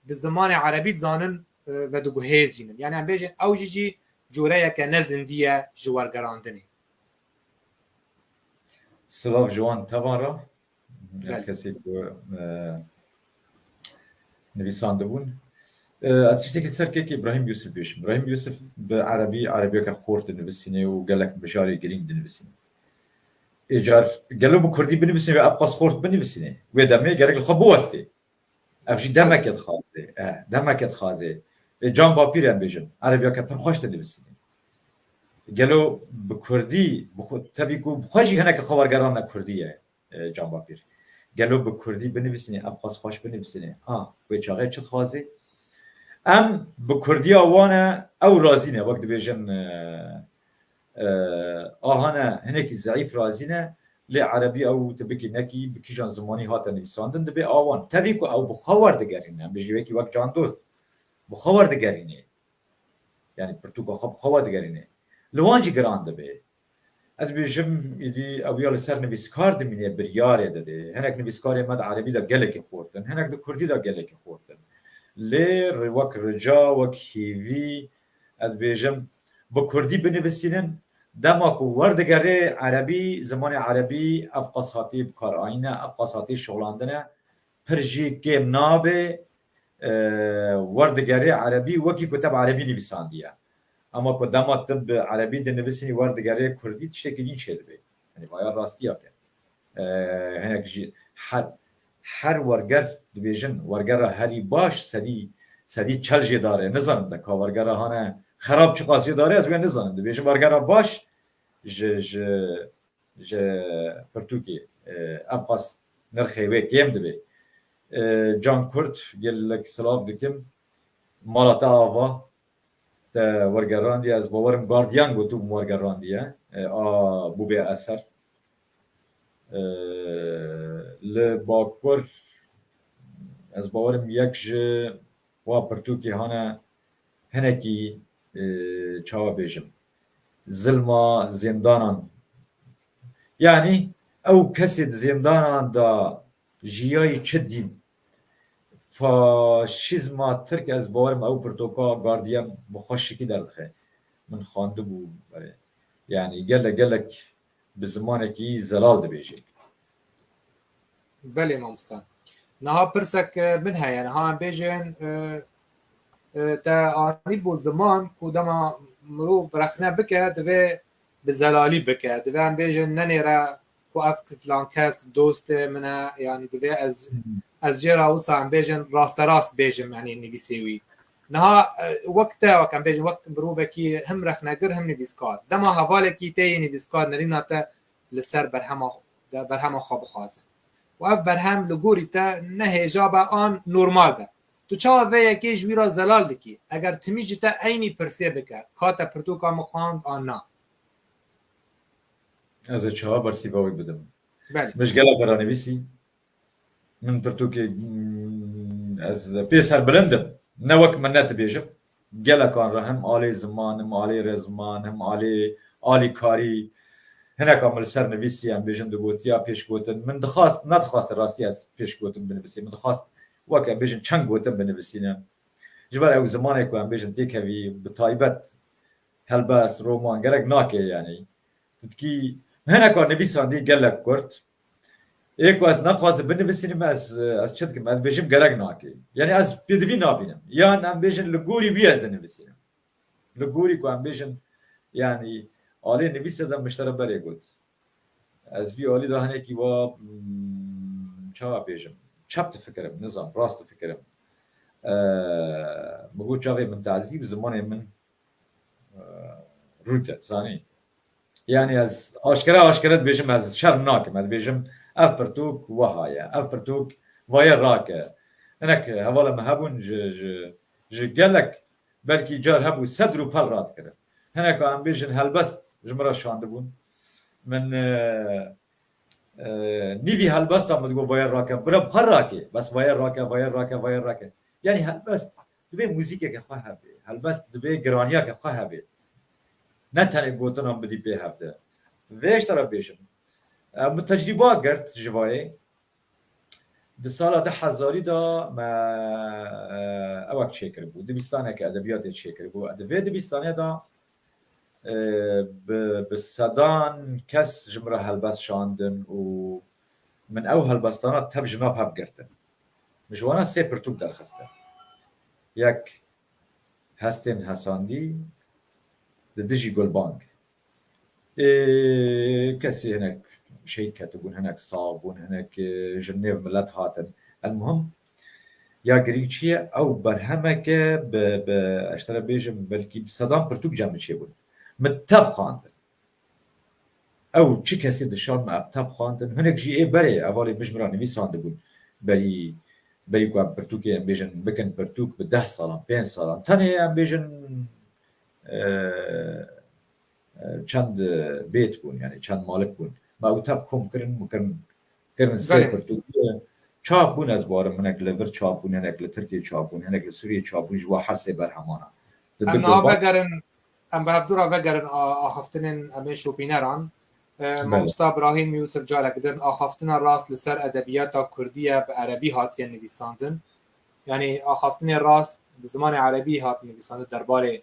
bi zimanê erebî dizanin, e, vediguhêzînin. Yanî em bêjin ew jî jî coreyeke ne zindî ye ji wergerandinê. Silav ji wan tevan re. Belê. Kesê ku, e, nivîsandibûn. E, ez tiştekî ser kekê Îbrahîm Yûsif bêjim. Îbrahîm Yûsif bi erebî, erebiyeke xort dinivîsînê û gelek mijarê girîng dinivîsînê. Ê car gelo bi kurdî binivîsînê ve ev qas xort binivîsînê? Wê demê gerek li xwe biwestê. Ev jî demeke dixwaze. E, demeke dixwaze. Ê Can Bapîr em bêjin. Erebiyeke pir xweş dinivîsînê. Gelo bi kurdî, bi xwe, tevî ku bi xwe jî hineke xewergeran ne kurdî ye, e, Can Bapîr. Gelo bi kurdî binivîsînê, ev qas xweş binivîsînê. A, wê çaxê çi dixwazê? Em bi kurdiya wan e, ew razî ne, wek dibêjin, e, e, aha ne, hinekî zeîf razî ne, lê erebî ew tu bikî nekî, bi kîjan zimanî hate nivîsandin, dibê a wan. Tevî ku ew bi xwe werdigerîne, em bêjî wekî wek Can Dost, bi xwe werdigerînê. Yani pirtûka xwe bi xwe werdigerînê. Li wan jî giran dibe. Ez bêjim, îdî ew ya li ser nivîskar dimîne, biryarê dide. Hinek nivîskarê me di erebî de gelekî xurt in, hinek di kurdî de gelekî xurt in. Lê ri-, wek rica, wek hêvî, ez bêjim, bi kurdî binivîsînin, dema ku werdigere erebî, zimanê erebî ev qas hatî bikarayîne, ev qas hatî şixulandine, pir jî kêm nabe, e, werdigere erebî, wekî ku te bi erebî nivîsandiye. Ama ku dema tu bi erebî dinivîsînî werdigere kurdî, tiştekî din çêdibe. Yani vaya rastiya ke. E, hinek jî her, her werger dibêjin, wergera herî baş sedî, sedî çel jê dare. Nizanim de ka wergera hane xerab çiqas jê dare, ez wê nizanim. Dibêjin wergera baş ji, ji, ji pirtûkê, e, ev qas nirxê wê kêm dibe. E, Can Kurt, gelek silav dikim. Mala te ava, te wergerandiye, ez bawerim gardiyan gotû min wergerandiye. E, a bûbê eser. E, li Bakur, ez bawerim yek ji wa pirtûkê hane hinekî, e, çawa bêjim, zilma zêndanan. Yanî ew kesê di zêndanan de jiyayî çi dîn? Faşîzma Tirk, ez bawerim ew pirtoka gardiyan bi xweşikî derdixe. Min xwendibû, e, yanî gelek gelek bi zimanekî zelal dibêje. Belê mamosta. Niha pirsek, e, min heye. Niha em bêjin, e, e, te anîbû ziman ku dema mirov rexne bike, divê bi zelalî bike. Divê em bêjin nenêre ku ev filan kes dostê min e, yanî divê ez, Hı hı. ez jê re wisa em bêjin rasterast bêjim, yanî nivîsê wî. Niha, e, wek te, wek em bêjin, wek mirovekî him rexnegir, him nivîskar. Dema hevalekî te yê nivîskar nerîna te li ser berhema, de berhema xwe bixwaze. Û ev berhem li gorî te ne hêja be an normal be. Tu çawa vê yekê ji wî re zelal dikî? Eger timî ji te eynî pirsê bike, ka te pirtûka min xwend an na? Ez ê çawa bersîva wî bidim? Belê. Min ji gelek re nivîsî. Min pirtûkê, mm, ez pê serbilind im. Ne wek min ne dibêjim. Gelekan re hem alê ziman, hem alê rêziman, hem alê alîkarî. Hineka min li ser nivîsî, em bêjin digotiya pêşgotin. Min dixwast, nedixwast rastî ez pêşgotin binivîsî. Min dixwast weke bêjin çend gotin binivîsînim. Ji ber ew zimanê ku em bêjin têkevî, bi taybet helbest, roman gerek nake yanî. Tu dikî hineka nivîsandî gelek kurt. Ê ku ez nexwazim binivîsînim, ez, ez çi dikim? Ez bêjim gerek nake. Yanî ez pêdivî nabînim. Yan em bêjin li gorî wî ez dinivîsînim. Li gorî ku em bêjin, yanî alê nivîsê de min ji te re berê got. Ez vî alî de hinekî wa, hmm, çawa bêjim? Çep difikirim, nizam, rast difikirim. Ee, min got çavê min tazî bi zimanê min, e, rû te, zanî. Yanî ez aşkere, aşkere dibêjim, ez şerm nakim. Ez dibêjim, ev pirtûk weha ye. Ev pirtûk vaye rake. Hinek hevala me hebûn ji, ji, ji gelek, belkî car hebû sed rûpel radikirin. Hineka em bêjin helbest ji min re şandibûn. Min, e, e, nîvî helbesta min digot vaye rake. Bira bi xwe rake. Bes vaye rake, vaye rake, vaye rake. Yanî helbest divê muzîkeke xwe hebe. Helbest divê giraniyeke xwe hebe. Ne tenê gotinan bidî pê hevde. Vê ji te re bêjim. Em bi tecrîba girt ji vayê. Di sala du hezarî de me, e, ewek çêkiribû. Dibîstaneke edebiyatê çêkiribû. Di vê dibîstanê de, e, bi, bi sedan kes ji min re helbest şandin û min ew helbestana tev ji nav hev girtin. Min ji wana sê pirtûk derxistin. Yek Hestên Hesandî di dijî Gulbang. Ê, kesî hinek şehîd ketibûn, hinek sax bûn, hinek, e, ji nêv milet hatin. El muhim, ya girîng çi ye? Ew berhemeke bi, bi, ez ji te re bêjim, belkî bi sedan pirtûk cem min çêbûn. Min tev xwandin. Ew çi kesî dişan me, ev tev xwandin. Hinek jî ê berê, hevalê min ji min re nivîsandibûn. Berî, berî ku em pirtûkê, em bêjin, bikin pirtûk bi deh salan, pênc salan. Tenê em bêjin, e, e, çend bêt bûn, yani çend malik bûn. Me ew tev kom kirin, û kirin, kirin sê Belê. pirtûk. Çap bûn, ez barim, hinek li vir çap bûn, hinek li Tirkiyê çap bûn, hinek li Sûriyê çap bûn, ji wa her sê berhemana. Di Em du niha grupa. vegerin, em bi hevdû re vegerin a-, axaftinên em ê şopîneran. E, Belê. Mamosta Ibrahîm Yûsif carek din, axaftina rast li ser edebiyata kurdî ye, bi erebî hatiye nivîsandin. Yanî axaftinê rast bi zimanê erebî hat nivîsandin derbarê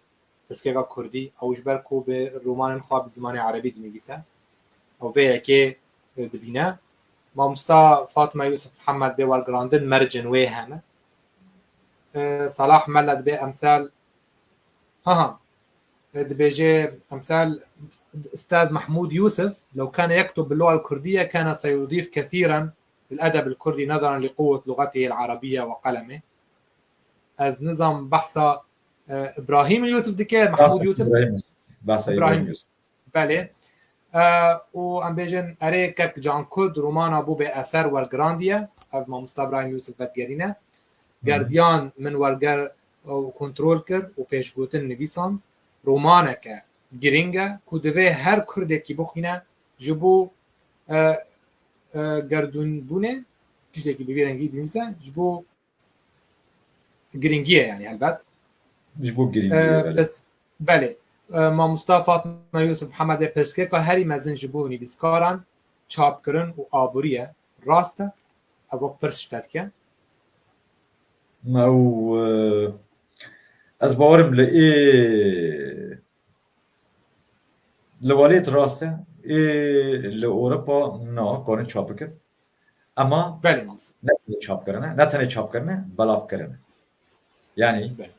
pirsgirêka kurdî, ew ji ber ku bi romanên xwe bi zimanê erebî dinivîse. Ew vê yekê, e, dibîne. Mamosta Fatma Yûsif Mihemed bê wergirandin mercên wê hene. E, Salah Melle dibê emsal, ha, ha. E, dibêje emsal Ustaz Mahmud Yusuf, لو كان يكتب باللغة الكردية كان سيضيف كثيرا للأدب الكردي نظرا لقوة لغته العربية وقلمه. Ez nizam behsa, e, Ibrahîm Yusuf dike, Mahmud Yusuf. Ibrahîm. Behsa Ibrahîm. Ibrahîm Yusuf. Belê. E, û em bêjin erê kek Can Kurd romana bû bê eser wergirandiye. Ev mamosta Ibrahîm Yusuf vedigerîne. Gerdiyan min werger û kontrol kir û pêşgotin nivîsan. Romaneke girîng e ku divê her Kurdekî bixwîne ji bo, e, e, gerdûnbûnê tiştekî bi vî rengî dinivîse, ji bo girîngiyê, yani helbet. Ji bo girîngiyê, E, belê. Pis, belê. E, mamosta Fatma Yusuf Hemedê pirsgirêka herî mezin ji bo nivîskaran, çapkirin û aborî ye. Rast e? Ev wek pirs ji te dike. Me û, e, ez bawerim li ê, li welêt rast e. Ê li Ewropa na, karin çap bikin. Ema Belê, mamosta. ne tenê çap kirine, ne tenê çap kirine, belav kirine. Yani Belê.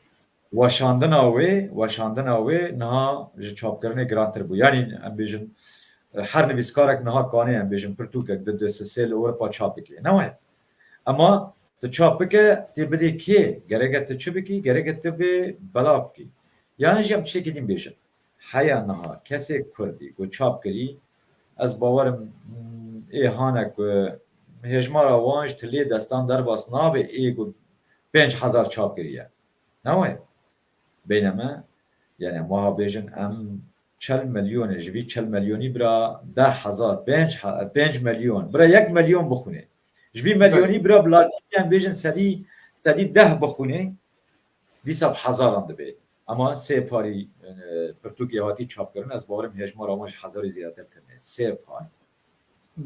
weşandina wê, weşandina wê niha ji çapkirinê girantir bû. Yani em bêjin, her nivîskarek niha kanê em bêjin pirtûkek di destesê li Ewropa çap bike. Ne waya? Ema tu çap bike, tê bidê kê? Gereke tu çi bikî? Gereke tu bê belav bikî. Yan jî em tiştekî din bêjin. Heya niha kesê Kurdî ku çap kirî, ez bawerim, mm, ê hane ku hêjmara wan ji tilê destan derbas nabe, ê ku pênc hezar çap kiriye. Ne waya? Beyneme, yani, em wiha bêjin, em çel milyonê, ji vî çel milyonî bira deh hezar, pênc he-, pênc milyon, bira yek milyon bixwîne. Ji vî milyonî Belê. bira bi latînî em bêjin sedî, sedî deh bixwîne, dîsa bi hezaran dibe. Ema sê parî, e, pirtûkê hatî çapkirin, ez bawerim hêjmara wan ji hezarî zêdetir tune. Sê par.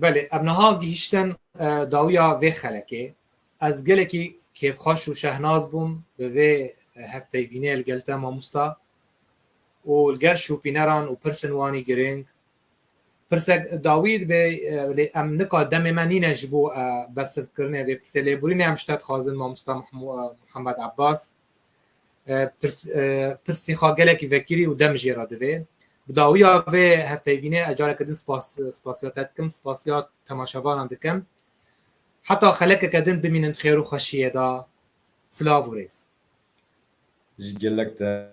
Belê, em niha gihîştin, e, dawiya vê xelekê. Ez gelekî kêfxweş û şehnaz bûm bi vê, e, hevpeyvînê li gel te mamosta û li gel şopîneran û pirsên wanî girîng. Pirsek dawî dibe, e, lê em nika demê me nîne ji bo, e, bersivkirinê vê pirsê. Lêborînê em ji te dixwazin mamosta Mihmo-, e, Mihemed Ebbas. E, pirs-, e, pirsê xwe gelekî vekirî û dem jê re divê. Bi dawiya vê hevpeyvînê ez careke din spas, spasiya te dikim, spasiya temaşevanan dikim. Heta xelekeke din bimînin xêr û xweşiyê de. Silav û rêz. Ji gelek te